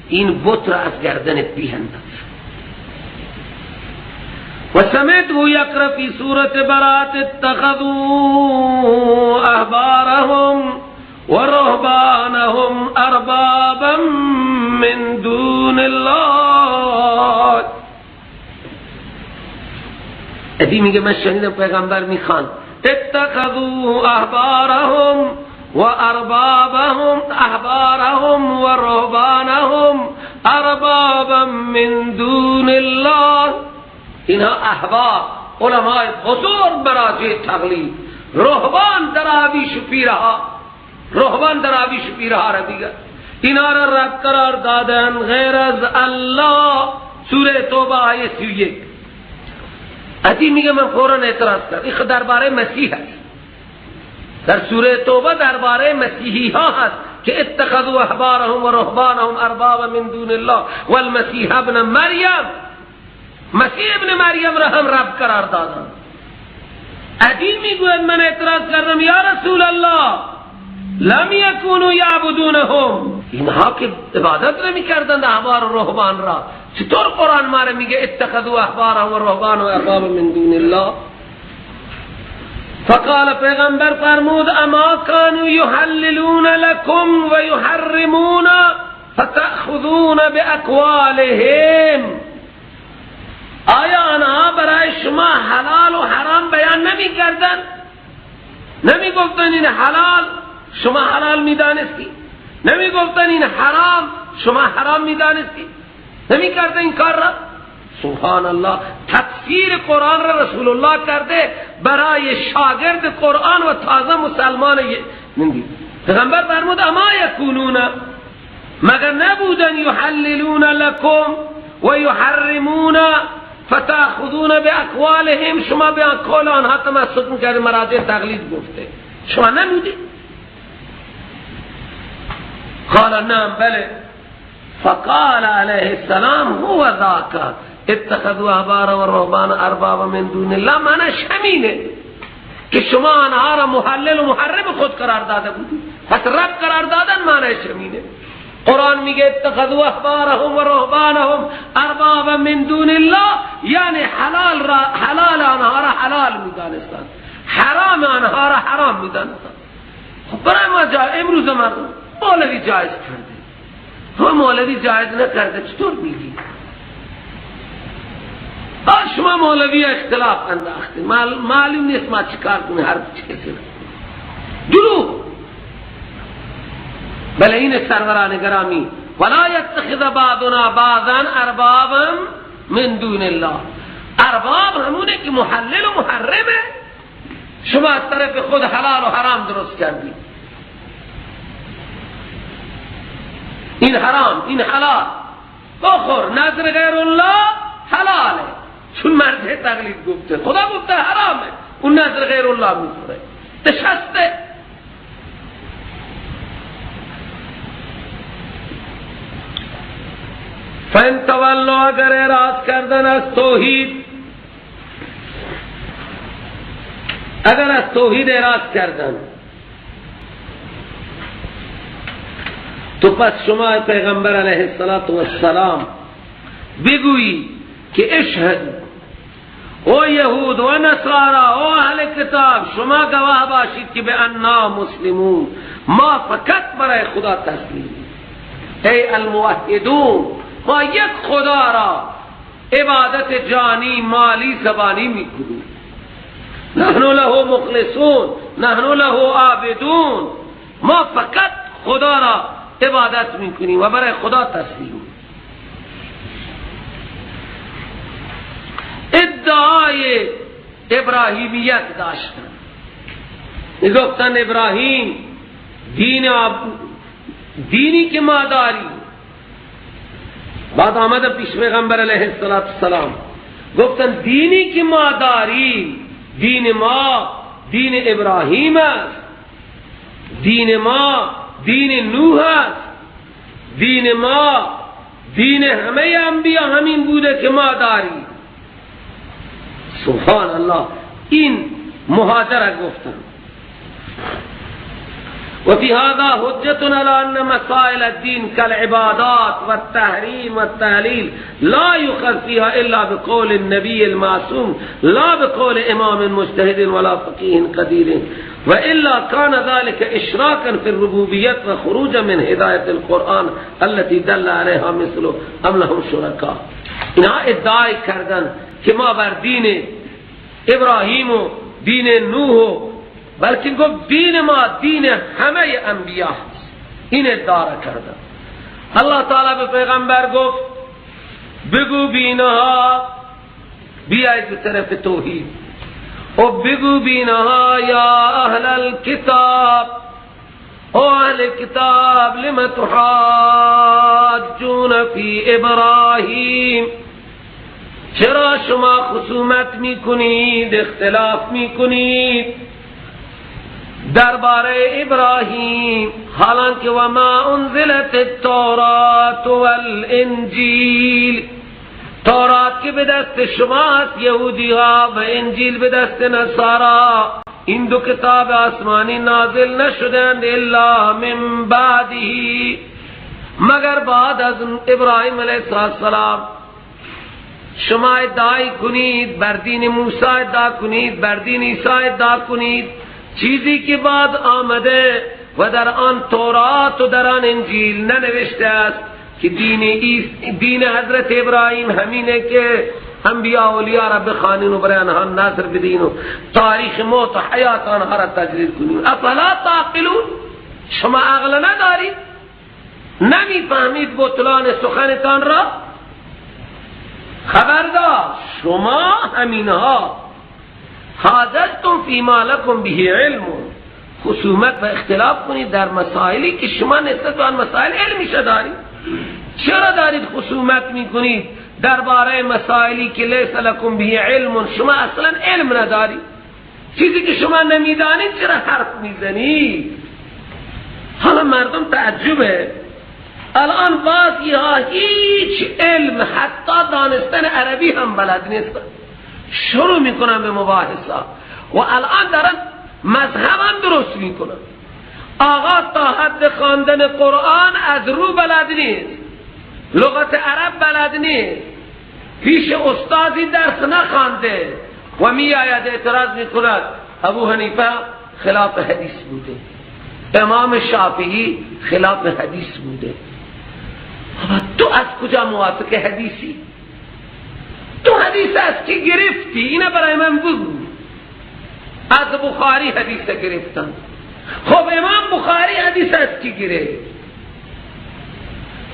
این بت را از گردنت بینداز. و سمعته یقرأ فی سورة براءة اتخذوا احبارهم ورهبانهم اربابا من دون الله. ادی میگه من شنیدم پیغمبر میخوان اتخذوا احبارهم و اربابهم، احبارهم و رهبانهم اربابا من دون الله. اینها احبار علماء بزرگ مراجع تقلید، رهبان دراویش و پیرها، رهبان دراویش و پیرها را دیگر اینا را رب قرار دادن غیر از الله. سوره توبه آیه 31. عدی میگه من فوراً اعتراض کرد، این درباره مسیح هست، در سوره توبه درباره مسیحی ها هست که اتخذوا احبارهم و رهبانهم اربابا من دون الله والمسیح ابن مریم، مسیح ابن مریم را هم رب قرار دادن. عدی میگوید من اعتراض کردم یا رسول الله لم یکونوا یعبدونهم، اینها که عبادت نمی کردند احبار و رهبان را، چطور قرآن ما را میگه اتخذوا احبارهم و رهبانهم اربابا من دون الله؟ فقال پیغمبر فرمود اما کانوا یحللون لکم و یحرمون فتأخذون باقوالهم، آیا آنها برای شما حلال و حرام بیان نمی کردن؟ نمی گفتن این حلال شما حلال می دانستی، نمی گفتن این حرام شما حرام می دانستی، نمی کردن این کار را؟ سبحان الله، تفسیر قرآن را رسول الله کرده برای شاگرد قرآن و تازه مسلمان. پیغمبر فرمود اما یکونون، مگر نبودن یحللون لکم و یحرمون فتأخذون باقوالهم، شما به اقوال آنها تمسک میکردید، مراجع تقلید گفته شما نبودید؟ قال نعم بله. فقال علیه السلام هو ذاک اتخذوا احبار و رهبان اربابا من دون الله، معنیش همینه که شما آنها را محلل و محرم خود قرار داده بودید، پس رب قرار دادن معنیش همینه. قرآن میگه اتخذوا احبارهم و رهبانهم اربابا من دون الله، یعنی حلال را حلال آنها را حلال میدانستند، حرام آنها را حرام میدانستند. خب برای ما جای امروز مردم مولوی جایز کرده، تو مولوی جایز نکرده چطور میگی؟ شما مولوی اختلاف انداخته، معلوم نیست ما چیکار کنیم، هر چیزی دروغ. بله این سروران گرامی، ولا یتخذ بعضنا بعضا اربابا من دون الله، ارباب همونه که محلل و محرمه، شما از طرف خود حلال و حرام درست کردید، این حرام این حلال، بخور نظر غیر الله حلاله، چون مرجع تقلید گفته، خدا گفته حرامه، اون نظر غیر الله میخوره، نشسته. فان تولوا، اگر اعراض کردن از توحید، اگر از توحید اعراض کردن، تو پس شما پیغمبر علیه السلام بگویی که اشهد، او یهود و نصارا او اهل کتاب، شما گواه باشید که به انا مسلمون، ما فقط برای خدا تسلیم، ای الموحدون، ما یک خدا را عبادت جانی مالی زبانی میکنیم، نحن له مخلصون، نحن له عابدون، ما فقط خدا را عبادت میکنیم و برای خدا تسلیم. ادعای ابراهیمیت داشتن، میگفتن ابراهیم دینی که ما داریم. بعد آمد پیش پیغمبر علیه السلام، گفتن دینی که ما داریم، دین ما دین ابراهیم است، دین ما دین نوح است، دین ما دین همه انبیا همین بوده که ما داریم. سبحان الله، این مهاجره گفتن. وفي هذا حجة على أن مسائل الدين كالعبادات والتحريم والتهليل لا يؤخذ فيها إلا بقول النبي المعصوم لا بقول إمام مجتهد ولا فقيه قدير، وإلا كان ذلك إشراكا في الربوبية وخروجا من هداية القرآن التي دل عليها مثله أم لهم شركاء. اینها ادعای کردن که ما بر دین ابراهیم و دین نوح، بلکه گفت دین ما دین همه انبیا هست. این ادعا کردن. الله تعالی به پیغمبر گفت بگو بینها، بیاید به طرف توحید، و بگو بینها یا اهل الکتاب، او اهل کتاب، لم تحاجون فی ابراهیم، چرا شما خصومت میکنید، اختلاف میکنید درباره ابراهیم، حالانکه و ما انزلت التورات والانجیل، تورات که به دست شما است یهودی ها و انجیل به دست نصارا، این دو کتاب آسمانی نازل نشدند الا من بعده، مگر بعد از ابراهیم علیه السلام. شما ادعای کنید بر دین موسی، ادعا کنید بر دین عیسی، ادعا کنید چیزی که بعد آمده و در آن تورات و در آن انجیل ننوشته است که دین حضرت ابراهیم همینه که انبیاء اولیاء را بخوانین و برای آنها نظر بدین و تاریخ موت و حیات آنها را تجلیل کنین. افلا تعقلون، شما عقل ندارید، نمیفهمید بطلان سخنتان را؟ خبردار شما همینها حاجتتم فیما لکم به علم، خصومت و اختلاف کنید در مسائلی که شما نسبت به آن مسائل علمی دارید. چرا دارید خصومت میکنید درباره مسائلی که لیس لکم به علم، شما اصلا علم ندارید، چیزی که شما نمیدانید چرا حرف میزنید؟ حالا مردم تعجبه، الان بعضی ها هیچ علم حتی دانستن عربی هم بلد نیستن، شروع میکنن به مباحثه و الان دارن مذهب هم درست میکنن. آقا تا حد خواندن قرآن از رو بلد نیست، لغت عرب بلد نیست، پیش استادی درس نخوانده و میآید اعتراض میکند ابو حنیفه خلاف حدیث بوده، امام شافعی خلاف حدیث بوده. تو از کجا موافق حدیثی؟ تو حدیث از کی گرفتی؟ اینه برای من بگو. از بخاری حدیث گرفتم. خب امام بخاری حدیث از کی گرفت؟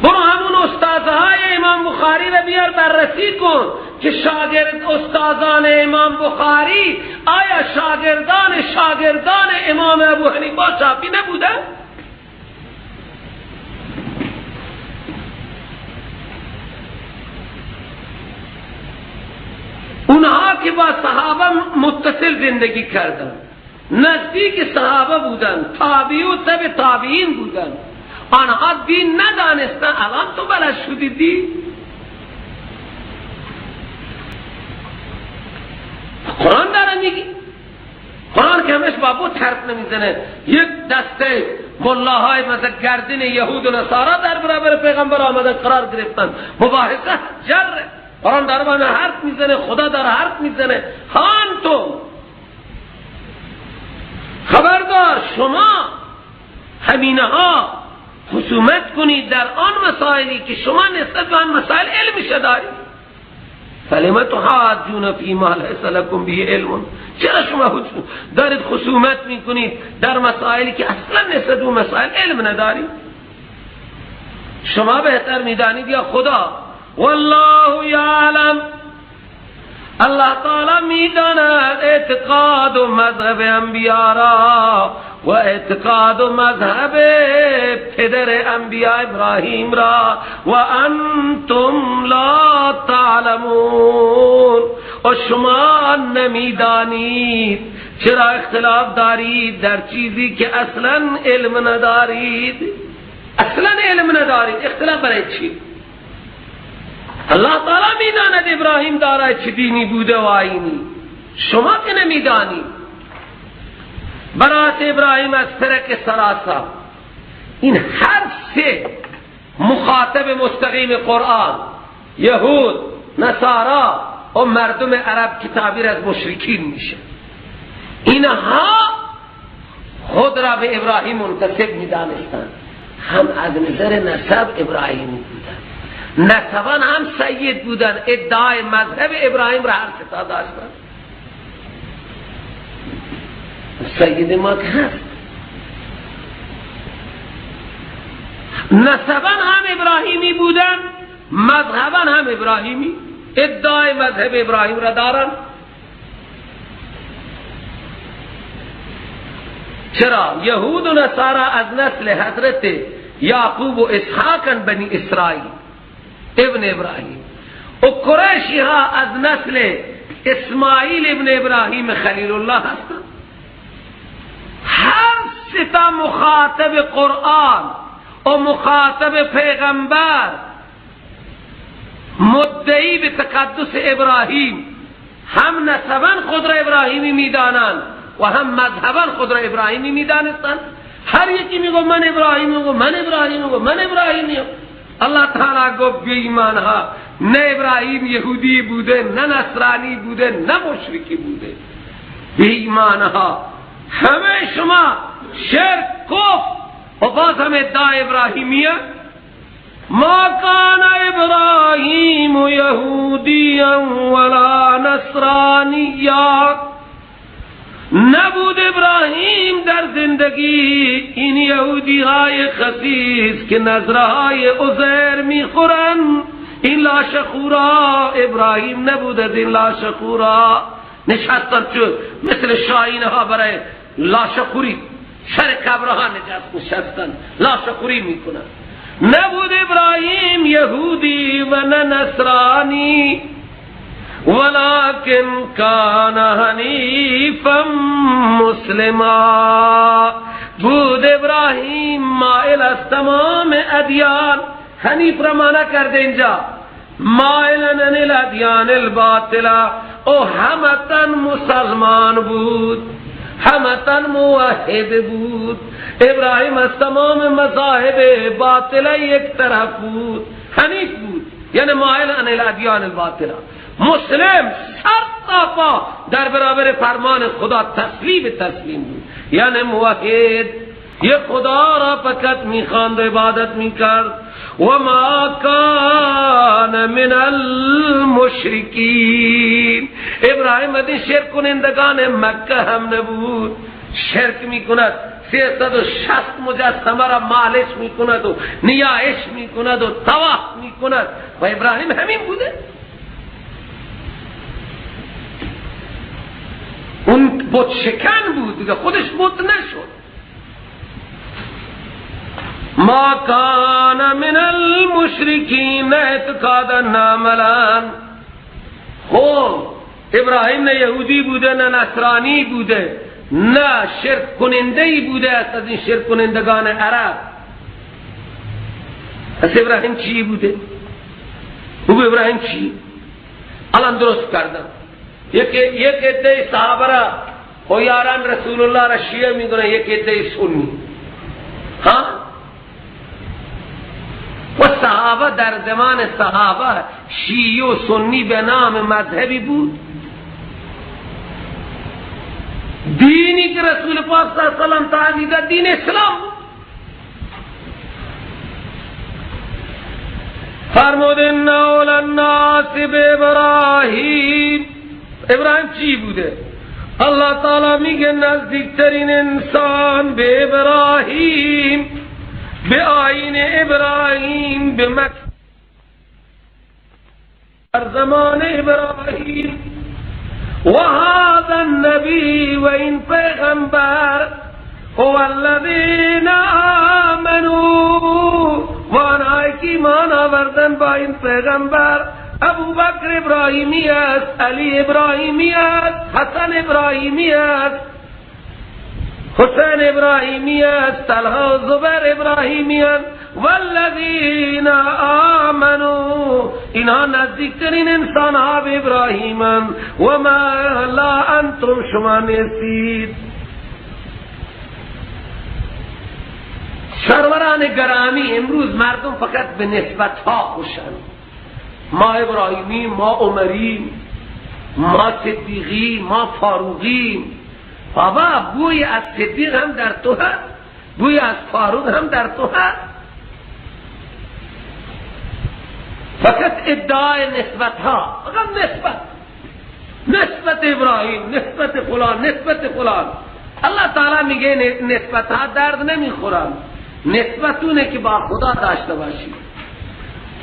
برو همون استادهای امام بخاری رو بیار بررسی کن که شاگرد استادان امام بخاری آیا شاگردان شاگردان امام ابو حنیفه شافعی نبودن؟ اونها که با صحابه متصل زندگی کردن، نزدیک صحابه بودن، تابعی و تبع تابعین بودن، آنها دین ندانستن. الان تو بلد شدی دین؟ قرآن داره میگی، قرآن که همش با بت حرف نمیزنه. یک دسته ملاهای مثل گردن یهود و نصارا در برابر پیغمبر آمدن قرار گرفتن، مباحثه جره. قرآن داره با حرف میزنه، خدا داره حرف میزنه. هانتم خبردار، شما همینه ها خصومت کنید در آن مسائلی که شما نسبت به آن مسائل علمش دارید. فلم تحاجون فی ما لیس لکم به علم، چرا شما دارید خصومت میکنید در مسائلی که اصلا نسبت به مسائل علم ندارید؟ شما بهتر میدانید یا خدا؟ والله یعلم، الله تعالی میداند اعتقاد و مذهب انبیا را و اعتقاد و مذهب پدر انبیا ابراهیم را، و انتم لا تعلمون، و شما نمیدانید. چرا اختلاف دارید در چیزی که اصلا علم ندارید؟ اصلا علم ندارید، اختلاف برای چی؟ الله تعالی میداند ابراهیم دارای چه دینی بوده و آیینی، شما که نمیدانید. برات ابراهیم از فرق ثلاثه، این هر سه مخاطب مستقیم قرآن، یهود، نصارا و مردم عرب که تعبیر از مشرکین میشه، اینها خود را به ابراهیم منتسب میدانستند. هم از نظر نسب ابراهیمی بودند، نسباً هم سید بودن، ادعای مذهب ابراهیم را هر سه داشتند. سید ما که هست، نسباً هم ابراهیمی بودن، مذهباً هم ابراهیمی، ادعای مذهب ابراهیم را دارن. چرا؟ یهود و نصارا از نسل حضرت یعقوب و اسحاق بنی اسرائیل ابن ابراهیم، و قریشی ها از نسل اسماعیل ابن ابراهیم خلیل الله هستند. هر سه مخاطب قرآن و مخاطب پیغمبر مدعی به تقدس ابراهیم، هم نسباً خود را ابراهیمی میدانند و هم مذهباً خود را ابراهیمی میدانستند. هر یکی میگو من ابراهیمی، میگو من ابراهیمی، میگو من ابراهیمی. الله تعالی گفت بی ایمان ها، نه ابراهیم یهودی بوده، نه نصرانی بوده، نه مشرکی بوده. بی ایمان ها، همه شما شرک، کفر و باز هم ادعای ابراهیمیه. ما کان ابراهیم یهودیا ولا نصرانیا، نبود ابراهیم در زندگی این یهودی های خسیس که نظرهای عزیر میخورن، این لاشخورا. ابراهیم نبود از این لاشخورا، نشستن چون مثل شاهین ها برای لاشخوری سر قبرها نشستن لاشخوری میکنن. نبود ابراهیم یهودی و نه نصرانی، ولكن کان حنیفا مسلما، بود ابراهیم مائل از تمام ادیان. حنیف را معنی کرده اینجا مائل عن الادیان الباطله، او همتن مسلمان بود، همتن موحد بود. ابراهیم از تمام مذاهب باطله یک طرف بود، حنیف بود، یعنی مائل عن الادیان الباطله، مسلم سر تا پا در برابر فرمان خدا تسلیم بود، یعنی موحد، یہ خدا را فقط میخواند و عبادت میکرد. و ما کان من المشرکین، ابراهیم از شرک کنندگان مکه هم نبود. شرک میکند، 360 مجسمه را مالش میکند و نیایش میکند و طواف میکند، و ابراهیم همین بوده. اون بت شکن بود دیگه، خودش بت نشد. ما کان من المشرکین اعتقادا عملا. خب ابراهیم نه یهودی بوده، نه نصرانی بوده، نه شرک کننده بوده از این شرک کنندگان عرب. پس ابراهیم چی بوده؟ او ابراهیم چی؟ الان درست کردم. یک عده صحابه را و یاران رسول الله را شیعه میدونن، یک عده سنی. ها و صحابه در زمان صحابه شیعه و سنی به نام مذهبی بود. دینی که رسول پاک صلی اللہ علیہ وسلم تعلیم داد دین اسلام بود. فرمود ان اول الناس به ابراهیم. ابراهیم چی بوده؟ الله تعالی میگه نزدیکترین انسان به ابراهیم، به آیین ابراهیم، به مکه در زمان ابراهیم. و هذا النبی، و این پیغمبر، هو الذین آمنوا، و آنهایی که ایمان آوردن با این پیغمبر. ابو بکر ابراهیمی است، علی ابراهیمی است، حسن ابراهیمی است، حسین ابراهیمی است، طلحه و زبیر ابراهیمی است. والذین آمنوا، اینها نزدیکترین انسان ها به ابراهیمند. و ما لا انتم، شما نیستید. سروران گرامی، امروز مردم فقط به نسبت ها خوشند. ما ابراهیمی، ما عمریم، ما صدیقی، ما فاروقیم. بابا بوی از صدیق هم در تو هست، بوی از فاروق هم در تو هست. فقط ادعای نسبت ها، فقط نسبت، نسبت ابراهیم، نسبت فلان، نسبت فلان. الله تعالی میگه نسبت ها درد نمیخورن، نسبت اونه که با خدا داشته باشی.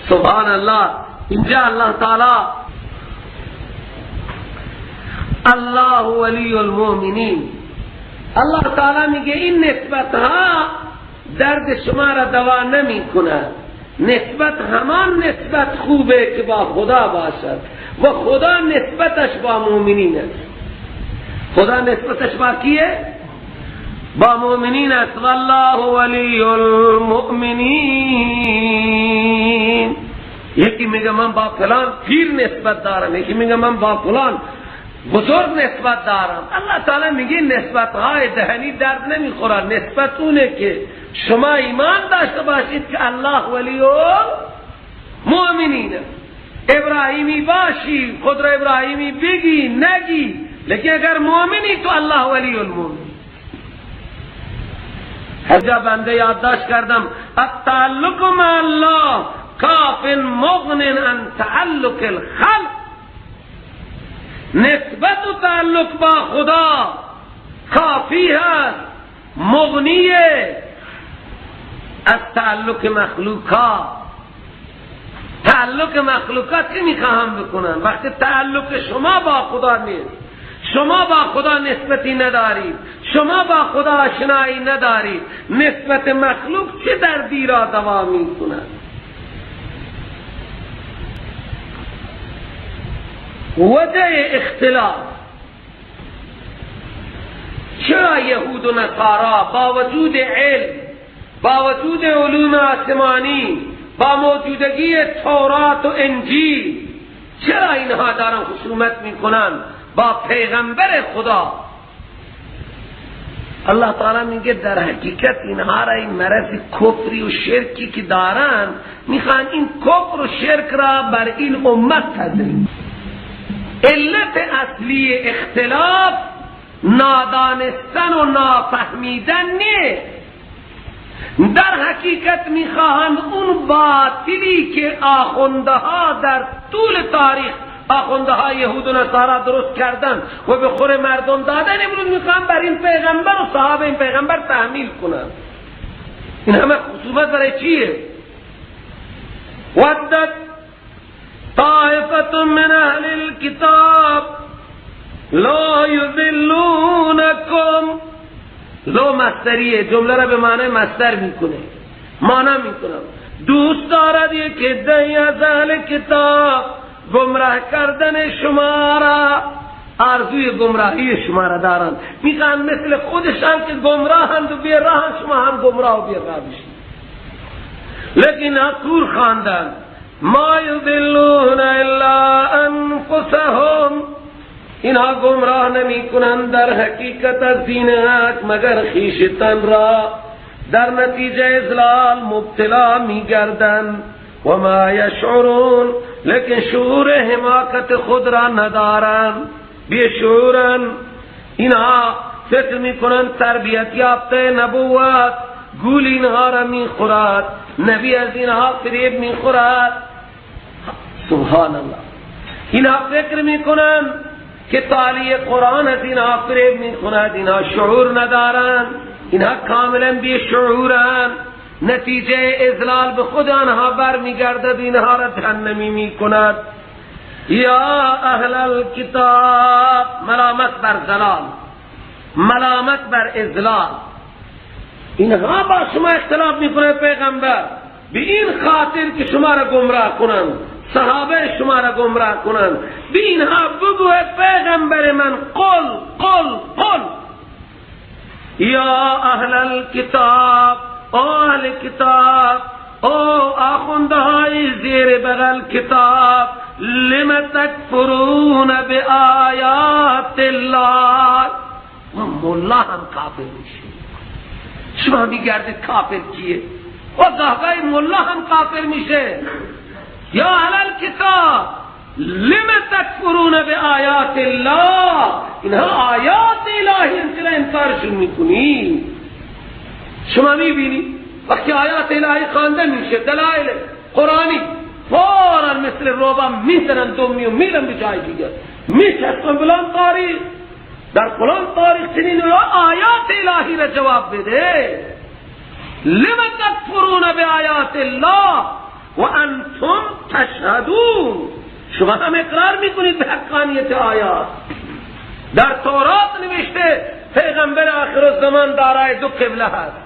سبحان الله. اینجا الله تعالی الله ولی المؤمنین، الله تعالی میگه این نسبت ها درد شما را دوا نمی کند. نسبت همان نسبت خوبه که با خدا باشد و خدا نسبتش با مؤمنین است. خدا نسبتش با کیه؟ با مؤمنین است. والله ولی المؤمنین. یکی میگه من با فلان پیر نسبت دارم، یکی میگه من با فلان بزرگ نسبت دارم. الله تعالی میگه نسبت های دهنی درد نمیخورن. نسبت اونه که شما ایمان داشته باشید که الله ولی المؤمنین. ابراهیمی باشی، خود را ابراهیمی بگی نگی، لیکن اگر مؤمنی تو الله ولی المؤمنین. هرجا بنده یادداشت کردم التعلق مع الله کاف مغن عن تعلق الخلق. نسبت و تعلق با خدا کافی هست، مغنیه از تعلق مخلوقات. تعلق مخلوقات که میخواهم بکنن وقتی تعلق شما با خدا نیست، شما با خدا نسبتی ندارید، شما با خدا آشنایی ندارید، نسبت مخلوق چه دردی را دوا میکند؟ وجه اختلاف، چرا یهود و نصارا با وجود علم، با وجود علوم آسمانی، با موجودگی تورات و انجیل، چرا اینها دارن خصومت میکنن با پیغمبر خدا؟ الله تعالی میگه در حقیقت اینها را این مرض کفری و شرکی که دارن، میخوان این کفر و شرک را بر این امت تزریق. علت اصلی اختلاف نادانستن و نافهمیدن نیست. در حقیقت میخواهند اون باطلی که آخوندها در طول تاریخ، آخوندها یهود و نصارا درست کردن و به خور مردم دادن، امروز میخواهند بر این پیغمبر و صحابه این پیغمبر تحمیل کنند. این همه خصومت برای چیه؟ ودت طائفة من اهل الكتاب لا یضلونکم. لو مصدریه، جمله را به معنی مصدر میکنه، معنی میکنم. دوست دارد یک عده‌ای از اهل کتاب گمراه کردن شما را، آرزوی گمراهی شما را دارند، میخوان مثل خودشان که گمراهند و بی راهند شما هم گمراه و بی راه بشید. لیکن کور خواندند ما یضلون الا انفسهم. اینها گمراه نمی کنند در حقیقت از دین حق مگر خویشتن را، در نتیجه اضلال مبتلا می گردند. و ما یشعرون، لیکن شعور حماقت خود را ندارند، بیشعورن. اینها فکر می کنند تربیت یافته نبوت گول اینها را می خورد، نبی از اینها فریب می خورد. سبحان الله، اینها فکر می کنند که تعالی قرآن از اینها فریب می خورد. اینها شعور ندارند، اینها کاملا بیشعورند. نتیجه اضلال به خود آنها بر می گردد، اینها را جهنمی می کند. یا اهل الکتاب، ملامت بر ضلال، ملامت بر اضلال. اینها با شما اختلاف میکنه پیغمبر، به این خاطر که شما را گمراه کنند، صحابه شما را گمراه کنند. به اینها بگو پیغمبر من، قل قل قل یا اهل الکتاب، او اهل کتاب، او آخونده های زیر بغل کتاب، لم تکفرون بآیات الله. مولا هم کافر میشه، شما میگردید کافر کیه؟ و گاهگاهی مولا هم کافر میشه. یا اهل الکتاب لم تکفرون بآیات الله، اینها آیات الهی چرا انکارشون میکنی؟ شما میبینی وقتی آیات الهی خوانده میشه، دلایل قرآنی، فورا مثل روبا میزنن دومی و میرن به جای دیگر، میچسبن فلان تاریخ، در فلان تاریخ چنین آیات الهی را جواب بده. لم تکفرون بآیات الله و انتم تشهدون، شما هم اقرار میکنید به حقانیت آیات. در تورات نوشته پیغمبر آخر الزمان دارای دو قبله هست،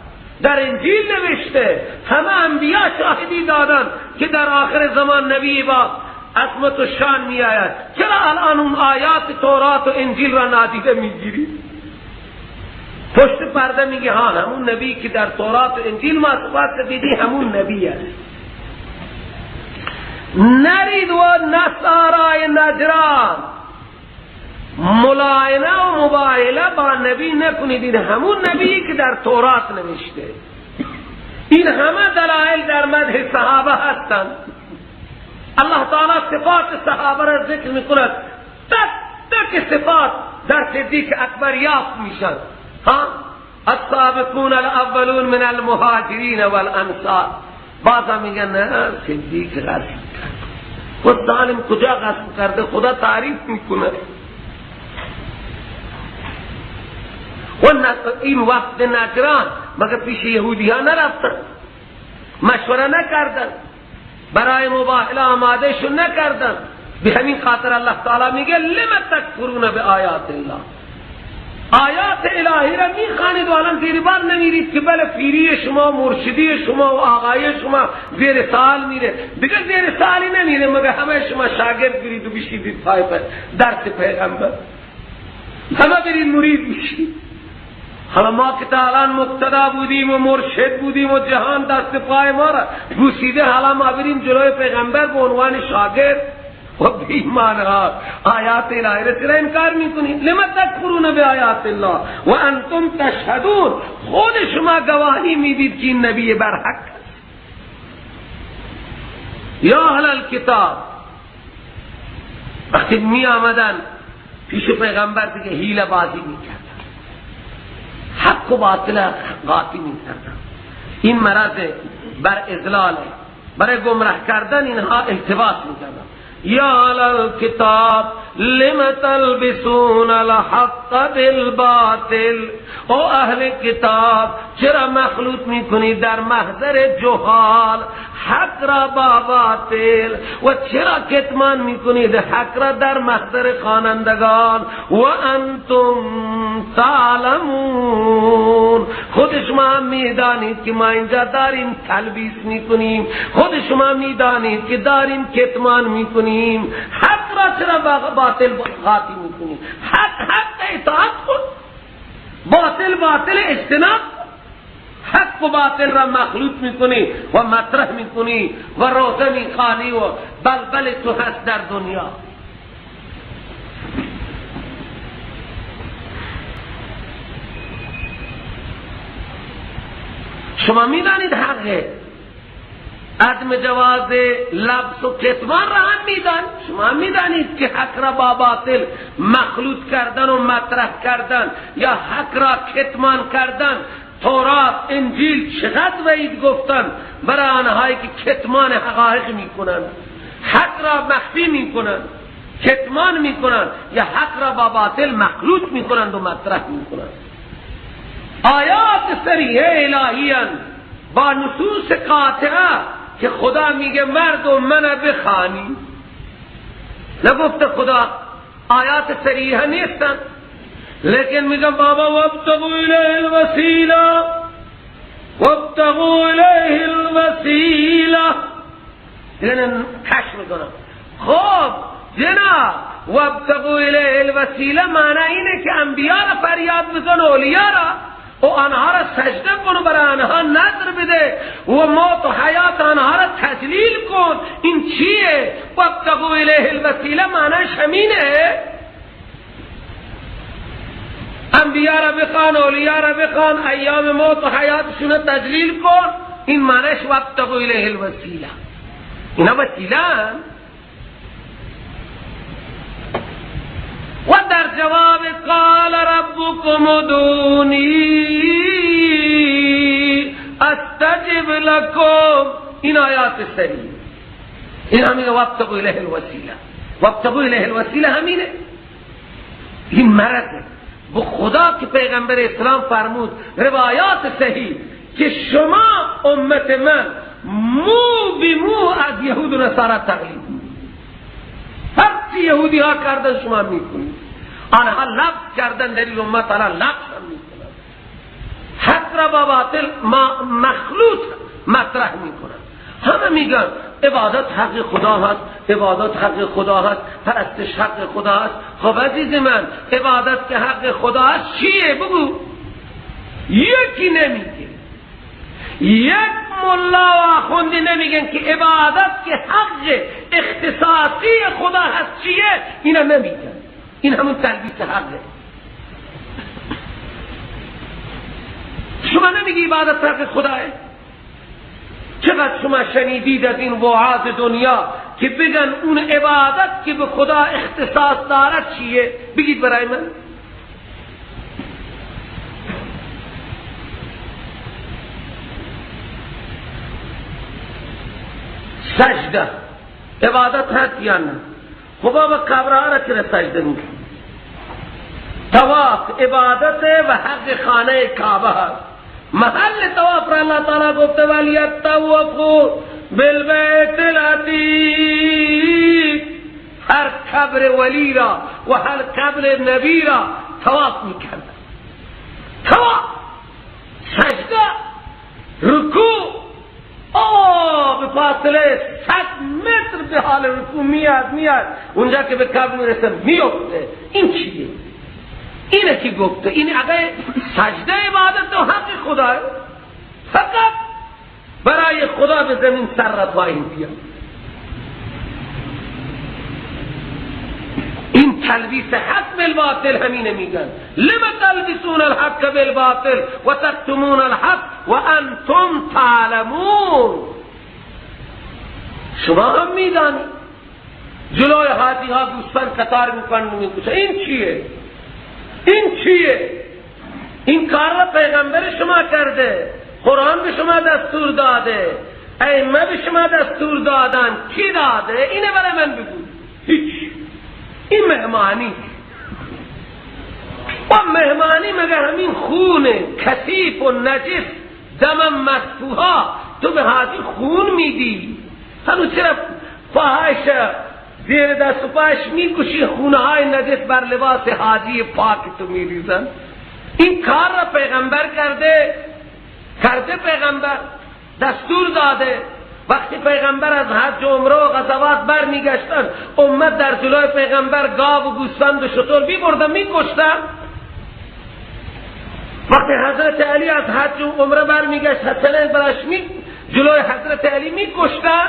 در انجیل نوشته همه انبیا شاهدی دادن که در آخر زمان نبی با عظمت و شان می آید. چرا الان اون آیات تورات و انجیل را نادیده میگیری؟ پشت پرده میگه ها همون نبی که در تورات و انجیل ما صفات دیدی همون نبی است. نرید و نصارای نجران ملاینه و مباهله با نبی نکنید، این همون نبی که در تورات نوشته. این همه دلائل در مدح صحابه هستند. الله تعالی صفات صحابه را ذکر میکند، تک تک صفات در صدیق اکبر یافت میشن. ها، السابقون الاولون من المهاجرین والانصار. بعضا میگن نه صدیق غصب کرد، و ظالم کجا غصب کرده؟ خدا تعریف میکنه. و این وقت نجران مگر پیش یهودی ها نرفتن، مشوره نکردن، برای مباهله آماده شون نکردن؟ به همین خاطر الله تعالی میگه لم تکفرون بآیات الله، آیات الهی را میخوانید و الان زیر بار نمیرید که بله پیری شما، مرشدی شما و آقای شما زیر سوال میره. دیگه زیر سوالی نمیره، مگر همه شما شاگرد برید و بشیدید پای درس پیغمبر، همه برید مرید بشید. حالا ما که تا الان مقتدا بودیم و مرشد بودیم و جهان دست پای ما را بوسیده، حالا ما بریم جلوی پیغمبر به عنوان شاگرد و بیمان ها آیات الهی را چرا انکار میکنید؟ لم تکفرون بآیات الله و انتم تشهدون، خود شما گواهی میدید که این نبی برحق. یا اهل الکتاب، وقتی می آمدن پیش پیغمبر دیگه حیله بازی میکردن، حق و باطل قاطی میکردن. این مرض بر اضلال، برای گمراه کردن اینها التباس میکردن. یا اهل الکتاب لم تلبسون الحق بالباطل، او اهل کتاب چرا مخلوط میکنی در محضر جهال حق را با باطل، و چرا کتمان میکنید حق را در محضر خوانندگان؟ و انتم تعلمون، خود شما میدانید که ما اینجا داریم تلبیس میکنیم، خود شما میدانید که داریم کتمان میکنیم. حق را چرا باطل قاطی میکنیم؟ حق حق اطاعت کن، باطل باطل اجتناب. حق و باطل را مخلوط میکنی و مطرح میکنی و روزه میخوانی و بلبل تو هست در دنیا. شما میدانید حقه، عدم جواز لبس و کتمان را هم میدانید. شما میدانید که حق را با باطل مخلوط کردن و مطرح کردن یا حق را کتمان کردن، تورات انجیل چقدر وعید گفتن برای آنهایی که کتمان حقایق میکنند، حق را مخفی میکنند، کتمان میکنند یا حق را با باطل مخلوط میکنند و مطرح میکنند. آیات صریحه الهی با نصوص قاطعه که خدا میگه مردم من بخوانی، نگفته خدا، آیات صریحه نیستن، لیکن میگم بابا وابتغوا الیه الوسیله، وابتغوا الیه الوسیله، یعنی کش میکنم. خب جناب وابتغوا الیه الوسیله معنی اینه که انبیا را فریاد بزن، اولیا را، و آنها را سجده کن و برای آنها نذر بده و موت و حیات آنها را تجلیل کن. این چیه؟ وابتغوا الیه الوسیله معنیش همینه. انبیا را بخوان، اولیا را بخوان، ایام موت و حیاتشون را تجلیل کن، این معنیش وابتغوا الیه الوسیله. اینا وسیله. و در جواب قال ربکم ادعونی استجب لکم، این آیات سریع، این همینه وابتغوا الیه الوسیله، وابتغوا الیه الوسیله همینه. این مرضه. به خدا که پیغمبر اسلام فرمود، روایات صحیح که شما امت من مو به مو از یهود و نصارا تقلید، هرچی یهودی ها کردن شما میکنید، آنها لفظ کردن در این امت، آنها لفظ هم میکنن، حق را با باطل مخلوط مطرح میکنن. همه میگن عبادت حق خدا هست، عبادت حق خدا هست، پرستش حق خدا هست. خب عزیز من، عبادت که حق خدا هست چیه؟ بگو. یکی نمیگه، یک ملا و آخوندی نمیگن که عبادت که حق اختصاصی خدا هست چیه؟ اینا نمیگن. این همون تلبیس حقه. شما نمیگی عبادت حق خداه؟ چقدر شما شنیدید از این وعاظ دنیا که بگن اون عبادت که به خدا اختصاص دارد چیه؟ بگید برای من. سجده عبادت هست یا نه؟ خب بابا قبرها را چرا سجده میکنی؟ طواف عبادت و حق خانه کعبه هست. محل طواف را اللہ تعالی گفته ولیطوفوا بالبیت العتیق، هر قبر ولی را و هر قبر نبی را طواف میکردن. طواف، سجده، رکوع، به فاصله 100 متر به حال رکوع میاد اونجا که به قبر میرسه میفته. این چیه؟ اینه که گفته این اگه سجده عبادت و حق خداه، فقط برای خدا به زمین سر را پایین بیاد. این تلبیس حق بالباطل همینه میگن. لما تلبسون الحق بالباطل و تکتمون الحق و انتم تعلمون. شما هم میدانید جلوی حاجی ها گوسفند قطار میکنن میکشن. این چیه؟ این چیه؟ این کار را پیغمبر شما کرده، قرآن به شما دستور داده، ائمه به شما دستور دادن. کی داده؟ اینه برای من بگو. هیچ. این مهمانی و مهمانی مگر همین خون کثیف و نجس دم مسفوها تو به حاجی خون میدی؟ هنوز چرا پاهاش زیر دست و پاش میکشی، خونه های نجس بر لباس حاجی پاک تو میریزن؟ این کار را پیغمبر کرده، پیغمبر دستور داده. وقتی پیغمبر از حج و عمره و غزوات بر میگشتن، امت در جلوی پیغمبر گاو و گوسفند و شتر میبردن میکشتن. وقتی حضرت علی از حج و عمره بر میگشت، حسنین براش جلوی حضرت علی میکشتن.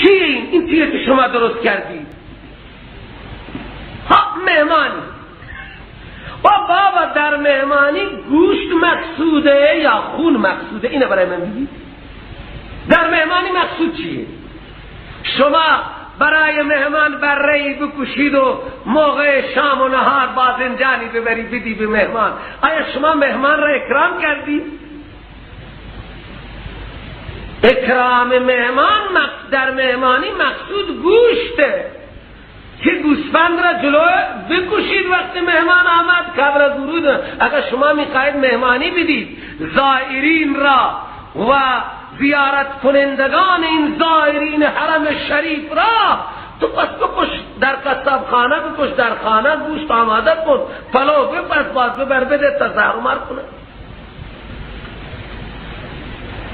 چیه این؟ این چیه که شما درست کردید؟ ها مهمانی. و بابا در در مهمانی گوشت مقصوده یا خون مقصوده؟ اینو برای من بگید. در مهمانی مقصود چیه؟ شما برای مهمان بره‌ای بکشید و موقع شام و نهار بازنجانی ببری بدی به مهمان، آیا شما مهمان را اکرام کردی؟ اکرام مهمان در مهمانی مقصود گوشته که گوسفند را جلو بکشید وقتی مهمان آمد قبل از ورود. اگر شما میخواهید مهمانی بدید زائرین را و زیارت کنندگان این زائرین حرم شریف را، تو پس بکش در قصاب خانه، بکش در خانه، گوشت آماده کن، پلو بپس، باز ببر بده تا زهر مار کنه.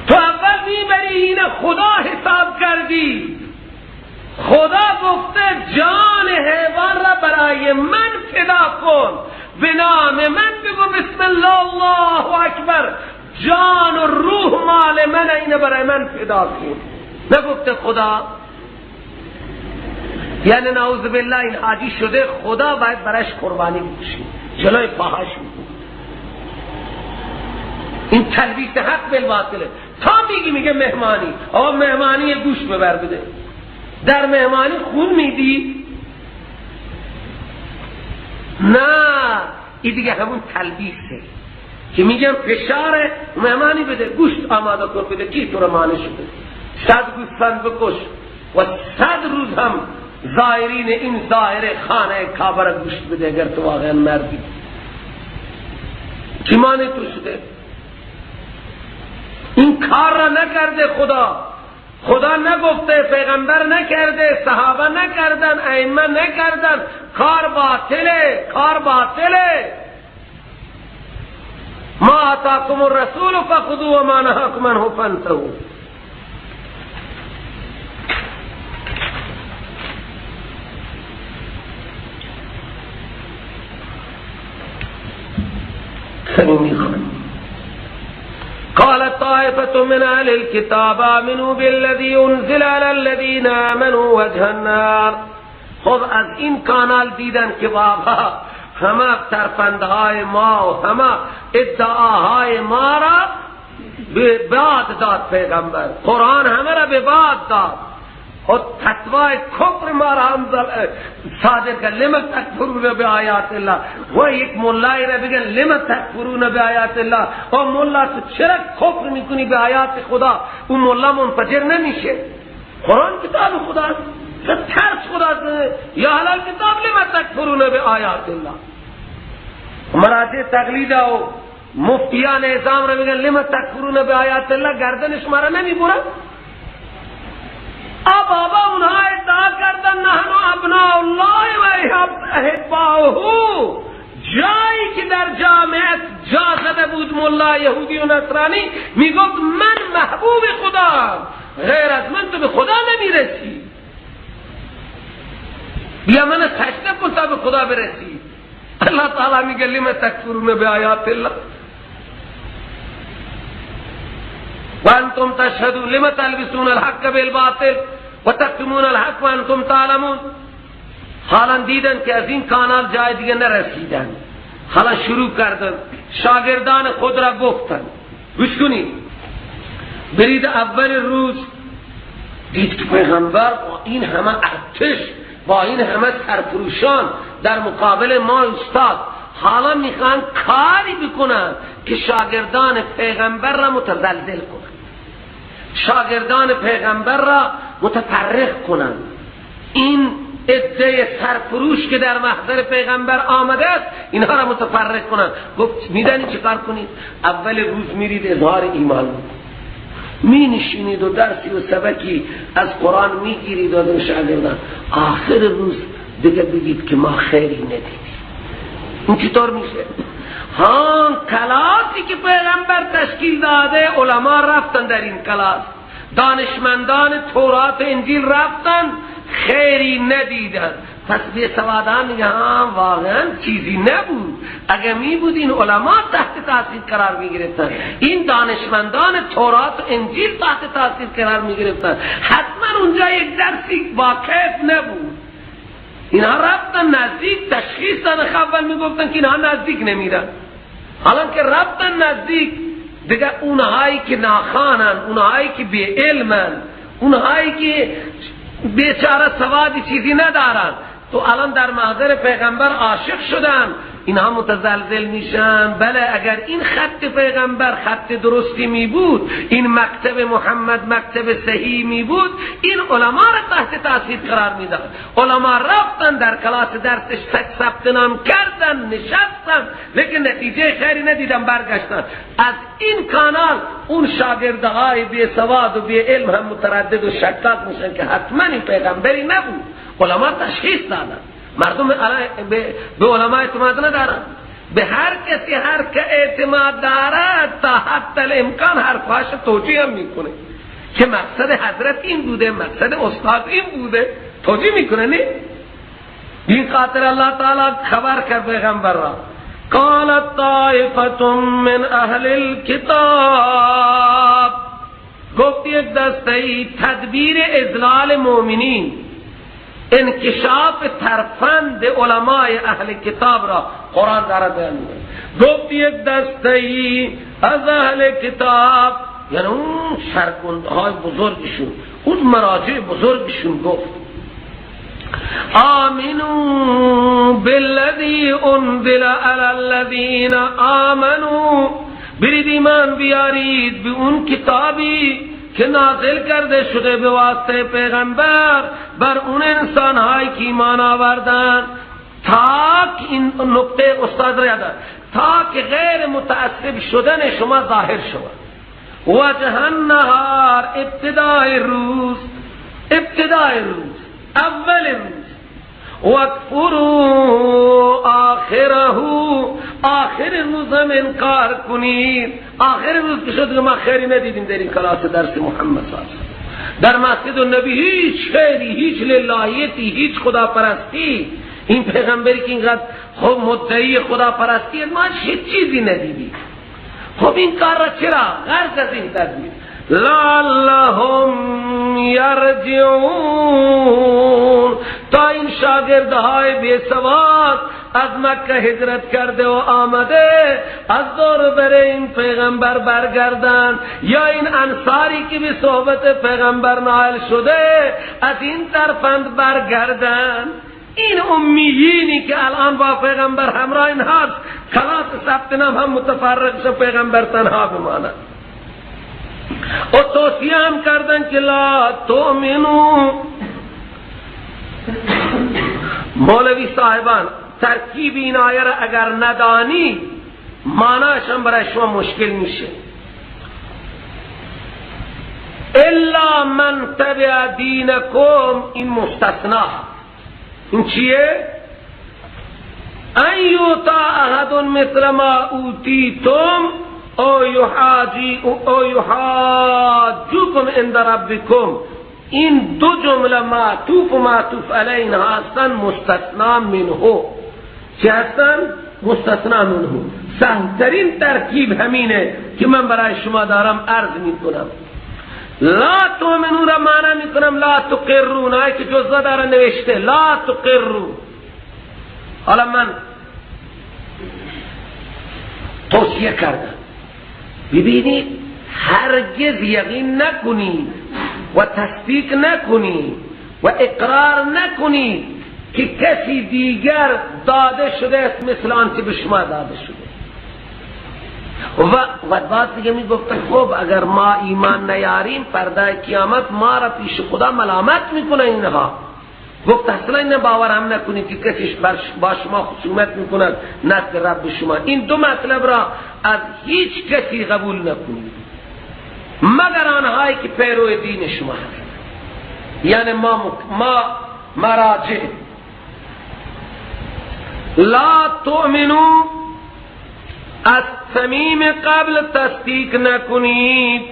تو اول میبری این خدا حساب کردی، خدا گفته جان حیوان را برای من فدا کن، به نام من بگو بسم الله الله اکبر، جان و روح مال من، اینه برای من فدا کن. نگفته خدا؟ یعنی نعوذ بالله این حاجی شده خدا باید برایش قربانی بکشی، جلوی پاهاش میکنی. این تلبیس حق بالباطله. تا میگی میگه مهمانی، آقا مهمانی گوش ببر بده، در مهمانی خون میدی؟ نه، این دیگه همون تلبیسه که میگم فشار مهمانی بده، گوشت آماده کن بده، کی تو رو مانع شده؟ 100 گوسفند بکش و 100 روز هم زائرین این زائر خانه کعبه را گوشت بده اگر تو واقعا مردی. کی مانع تو شده؟ این کار را نکرده خدا، خدا نگفته، پیغمبر نکرده، صحابه نکردن، ائمه نکردن. کار باطله، کار باطله. ما آتاکم الرسول فخذوا وما نهاکم عنه فانتهوا. قالت طائفة من أهل الكتاب آمنوا بالذي أنزل على الذين آمنوا وجه النار. خب از این کانال دیدن که بابا همه ترفندهای ما و همه ادعاهای ما را به باد داد پیغمبر، قرآن همه را به باد داد، خود فتوای کفر ما را هم صادر کرد. لم تکفرون به آیات الله. و یک مولای را بگن لم تکفرون به آیات الله، و مولا تو چرا کفر میکنی به آیات خدا؟ اون مولا منفجر نمیشه. قرآن کتاب خداست، ترس خدا یا حلال کتاب لم تکفرون به آیات الله. مراجع تقلید و مفتیان اعظام را میگن لم تکفرون به آیات الله، گردن شما را نمیبرن. بابا اونها ادعا کردن نحن ابناء الله و احباؤه. جایی که در جامعه جا زده بود ملا یهودی و نصرانی میگفت من محبوب خدا، غیر از من تو به خدا نمیرسی، بیا من سجده کن تا به خدا برسی. اللہ تعالی میگه لم تکفرون بآیات الله وانتم تشهدون لم تلبسون الحق بالباطل وتکتمون الحق وانتم تعلمون. حالا دیدن که از این کانال جای دیگه نرسیدن، حالا شروع کردن شاگردان خود را گفتن گوش کنید، برید اول روز دید که پیغمبر با این همه ارتش، با این همه سرفروشان در مقابل ما استاد، حالا میخوان کاری بکنن که شاگردان پیغمبر را متزلزل کنن، شاگردان پیغمبر را متفرق کنن. این عده سرفروش که در محضر پیغمبر آمده است اینها را متفرق کنن. گفت میدانی چیکار کنید؟ اول روز میرید اظهار ایمان می نشینید و درسی و سبکی از قرآن میگیرید و از شاگردان، آخر روز دیگه بگید که ما خیری ندیدیم. این چطور میشه؟ ها، کلاسی که پیغمبر تشکیل داده، علما رفتن در این کلاس، دانشمندان تورات انجیل رفتن، خیری ندیدن. پس به سوادان میگه ها واقعا چیزی نبود، اگر می بود این علما تحت تاثیر قرار می گرفتن، این دانشمندان تورات و انجیل تحت تاثیر قرار می گرفتن، حتما اونجا یک درسی واقف نبود. اینها رفتن نزدیک، تشخیص دادن، اول میگفتن که اینها نزدیک نمیرن، حالا که رفتن نزدیک دیگه، اونهایی که ناخوانن، اونهایی که بی علمن، اونهایی که بیچاره سوادی چیزی ندارن، تو الان در محضر پیغمبر عاشق شدن، اینها متزلزل میشن. بله اگر این خط پیغمبر خط درستی می بود، این مکتب محمد مکتب صحیح می بود، این علما را تحت تاثیر قرار میداد. علما رفتن در کلاس درسش ثبت نام کردن، نشستن، لیکن نتیجه خیری ندیدن، برگشتن. از این کانال اون شاگردهای بی سواد و بی علم هم متردد و شکاک میشن که حتما این پیغمبری نبود. علما تشخیص دادن، مردم به علما اعتماد ندارن، به هر کسی هر که اعتماد دارد تا حتی الامکان حرفاش توجیه هم میکنه که مقصد حضرت این بوده، مقصد استاد این بوده، توجیه میکنه. نه این خاطر الله تعالی خبر کرد پیغمبر را، قالت طائفة من اهل الكتاب، گفت یک دسته تدبیر اذلال مؤمنین، انکشاف ترفند علمای اهل کتاب را قرآن دارد بیان می‌کند. گفت یک دسته ای از اهل کتاب، یعنی اون سرگندهای بزرگشون، اون مراجع بزرگشون، گفت آمنوا بالذی انزل علی الذین آمنوا، برید ایمان بیارید به اون کتابی که نازل کرده شده به واسطه پیغمبر بر اون انسان هایی که ایمان آوردن، تا که این نکته استاد را یاد، تا که غیر متعصب شدن شما ظاهر شود. وجه النهار، ابتدای روز، ابتدای روز، اول روز، وکفروا آخره، آخر روز هم انکار کنید. آخر روز که شد ما خیری ندیدیم در این کلاس درس محمد صلی الله علیه و سلم، در مسجد النبی هیچ خیری، هیچ للهیتی، هیچ خداپرستی، این پیغمبری که اینقدر خب مدعی خداپرستی، ما هیچ چیزی ندیدیم. خب این کار را چرا؟ غرض از این تدبیر لعلهم یرجعون، تا این شاگردهای بی سواد از مکه هجرت کرده و آمده از دور بر این پیغمبر برگردن، یا این انصاری که به صحبت پیغمبر نائل شده از این طرفند برگردن. این امیینی که الان با پیغمبر همراه این هست، کلاس ثبت نام هم متفرق شد، پیغمبر تنها بماند. و توصیه هم کردن که لا تؤمنو. مولوی صاحبان ترکیب این آیه را اگر ندانی معناش هم برای شما مشکل میشه. الا من تبع دینکم، این مستثنا، این چیه؟ ان یوتا احد مثل ما اوتیتم او یحاجوکم عند ربکم، این دو جمله معطوف و معطوف علیه هستن، مستثنا منه. چه هستن؟ مستثنا منه. سهلترین ترکیب همینه که من برای شما دارم عرض میکنم. لا تؤمنون را معنی میکنم لا تقرون، آیه که جزء داره نوشته لا تقرون. حالا من توصیه کردم ببینید هرگز یقین نکنید و تصدیق نکنید و اقرار نکنید که کسی دیگر داده شده است مثل آنچه به شما داده شده. و بعد دیگه میگفتن خب اگر ما ایمان نیاریم پردای قیامت ما را پیش خدا ملامت میکنه اینها. گفت اصلا این باور هم نکنید که کسی با شما خصومت میکند نزد رب شما. این دو مطلب را از هیچ کسی قبول نکنید مگر آنهایی که پیرو دین شما هستند، یعنی ما مراجع. لا تؤمنو، از صمیم قبل تصدیق نکنید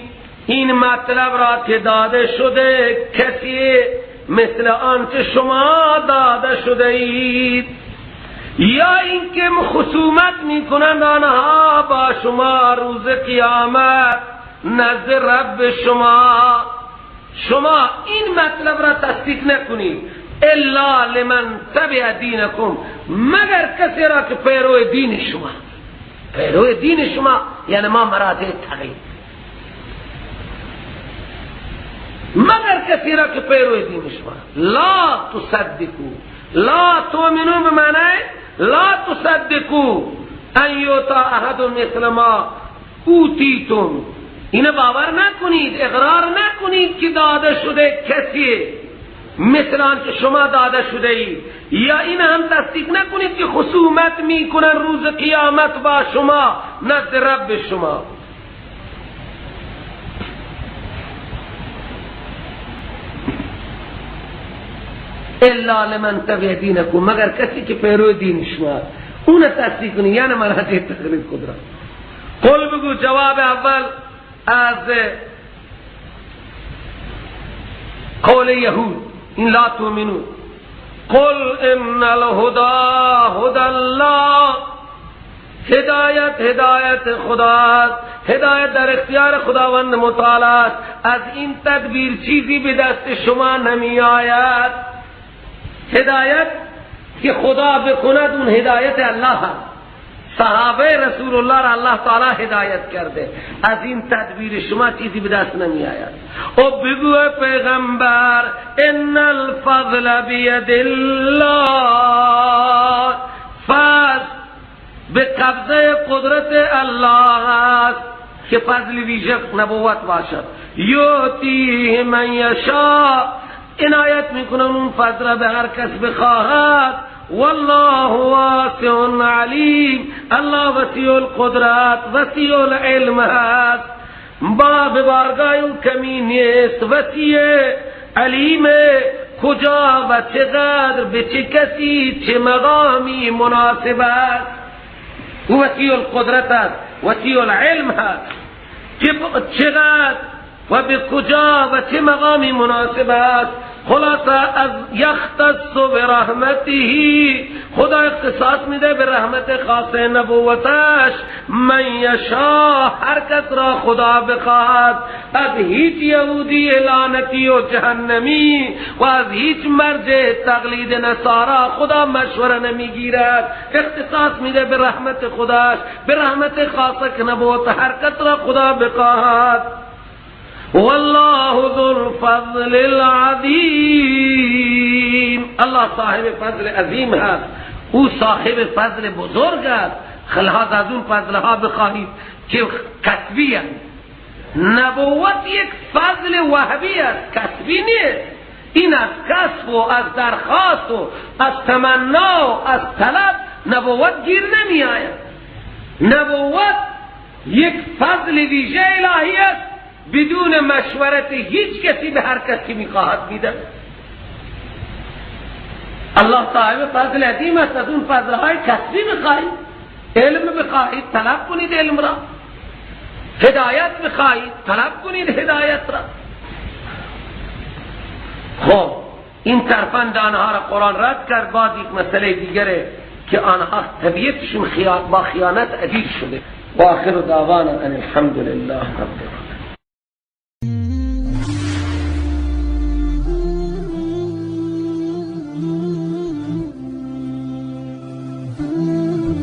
این مطلب را که داده شده کسی مثل آنچه شما داده شده اید، یا اینکه خصومت میکنند آنها با شما روز قیامت نزد رب شما. شما این مطلب را تصدیق نکنید الا لمن تبع دینکم، مگر کسی را که پیرو دین شما. پیرو دین شما یعنی ما مراجع تغییر، مگر کسی را که پیرو دین شما. لا تصدقو، لا تؤمنو به معنی لا تصدقو ان یوتا احد مثل ما اوتیتم، اینو باور نکنید، اقرار نکنید که داده شده کسی مثل آن که شما داده شده اید، یا این هم تصدیق نکنید که خصومت میکنن روز قیامت با شما نزد رب شما. الا لمن تبع دینکم، مگر کسی که پیرو دین شما اون تصدیق کنید، یعنی مراجع تقلید خود را. قل بگو، جواب اول از قول یهود، این لا تؤمنو، قل ان الهدى هدى الله، هدایت هدایت خداست، هدایت در اختیار خداوند متعال است، از این تدبیر چیزی به دست شما نمی آید. هدایت که خدا بکند اون هدایت الله است. صحابه رسول الله را الله تعالی هدایت کرده، از این تدبیر شما چیزی به دست نمی آید. او بگو پیغمبر ان الفضل بید الله، فضل به قبضه قدرت الله است که فضل ویژه نبوت باشد. یؤتیه من یشاء، عنایت میکنن اون فضل را به هر کس بخواهد. والله واسع علیم، الله وسیع القدرت وسیع العلم هست، با به بارگاه او کمی نیست، وسیع علیم، کجا و چقدر به چه کسی چه مقامی مناسب است. او وسیع القدرت است، وسیع العلم هست، چقدر و به کجا و چه مقامی مناسب است. خلاصه از یختص برحمته، خدا اختصاص میده به رحمت خاص نبوتش، من یشا، هر کس را خدا بخواهد. از هیچ یهودی لعنتی و جهنمی و از هیچ مرجع تقلید نصارا خدا مشوره نمیگیرد، اختصاص میده به رحمت خداش، به رحمت خاص نبوت هر کس را خدا بخواهد. والله ذو الفضل العظیم، الله صاحب فضل عظیم هست، او صاحب فضل بزرگ است. خلاص از اون فضلها بخواهید که کسبی است. نبوت یک فضل وهبی است، کسبی نیست. این از کسب و از درخواست و از تمنا و از طلب نبوت گیر نمی آید. نبوت یک فضل ویژه الهی است، بدون مشورت هیچ کسی به هر کسی میخواهد میده. الله صاحب فضل عظیم است، از اون فضلهای کسبی بخواهید، علم بخواهید طلب کنید علم را، هدایت بخواهید طلب کنید هدایت را. خب این ترفند آنها را قرآن رد کرد. باز یک مسئله دیگره که آنها طبیعتشون با خیانت عجیب شده. و آخر دعوانا ان الحمد لله رب العالمین.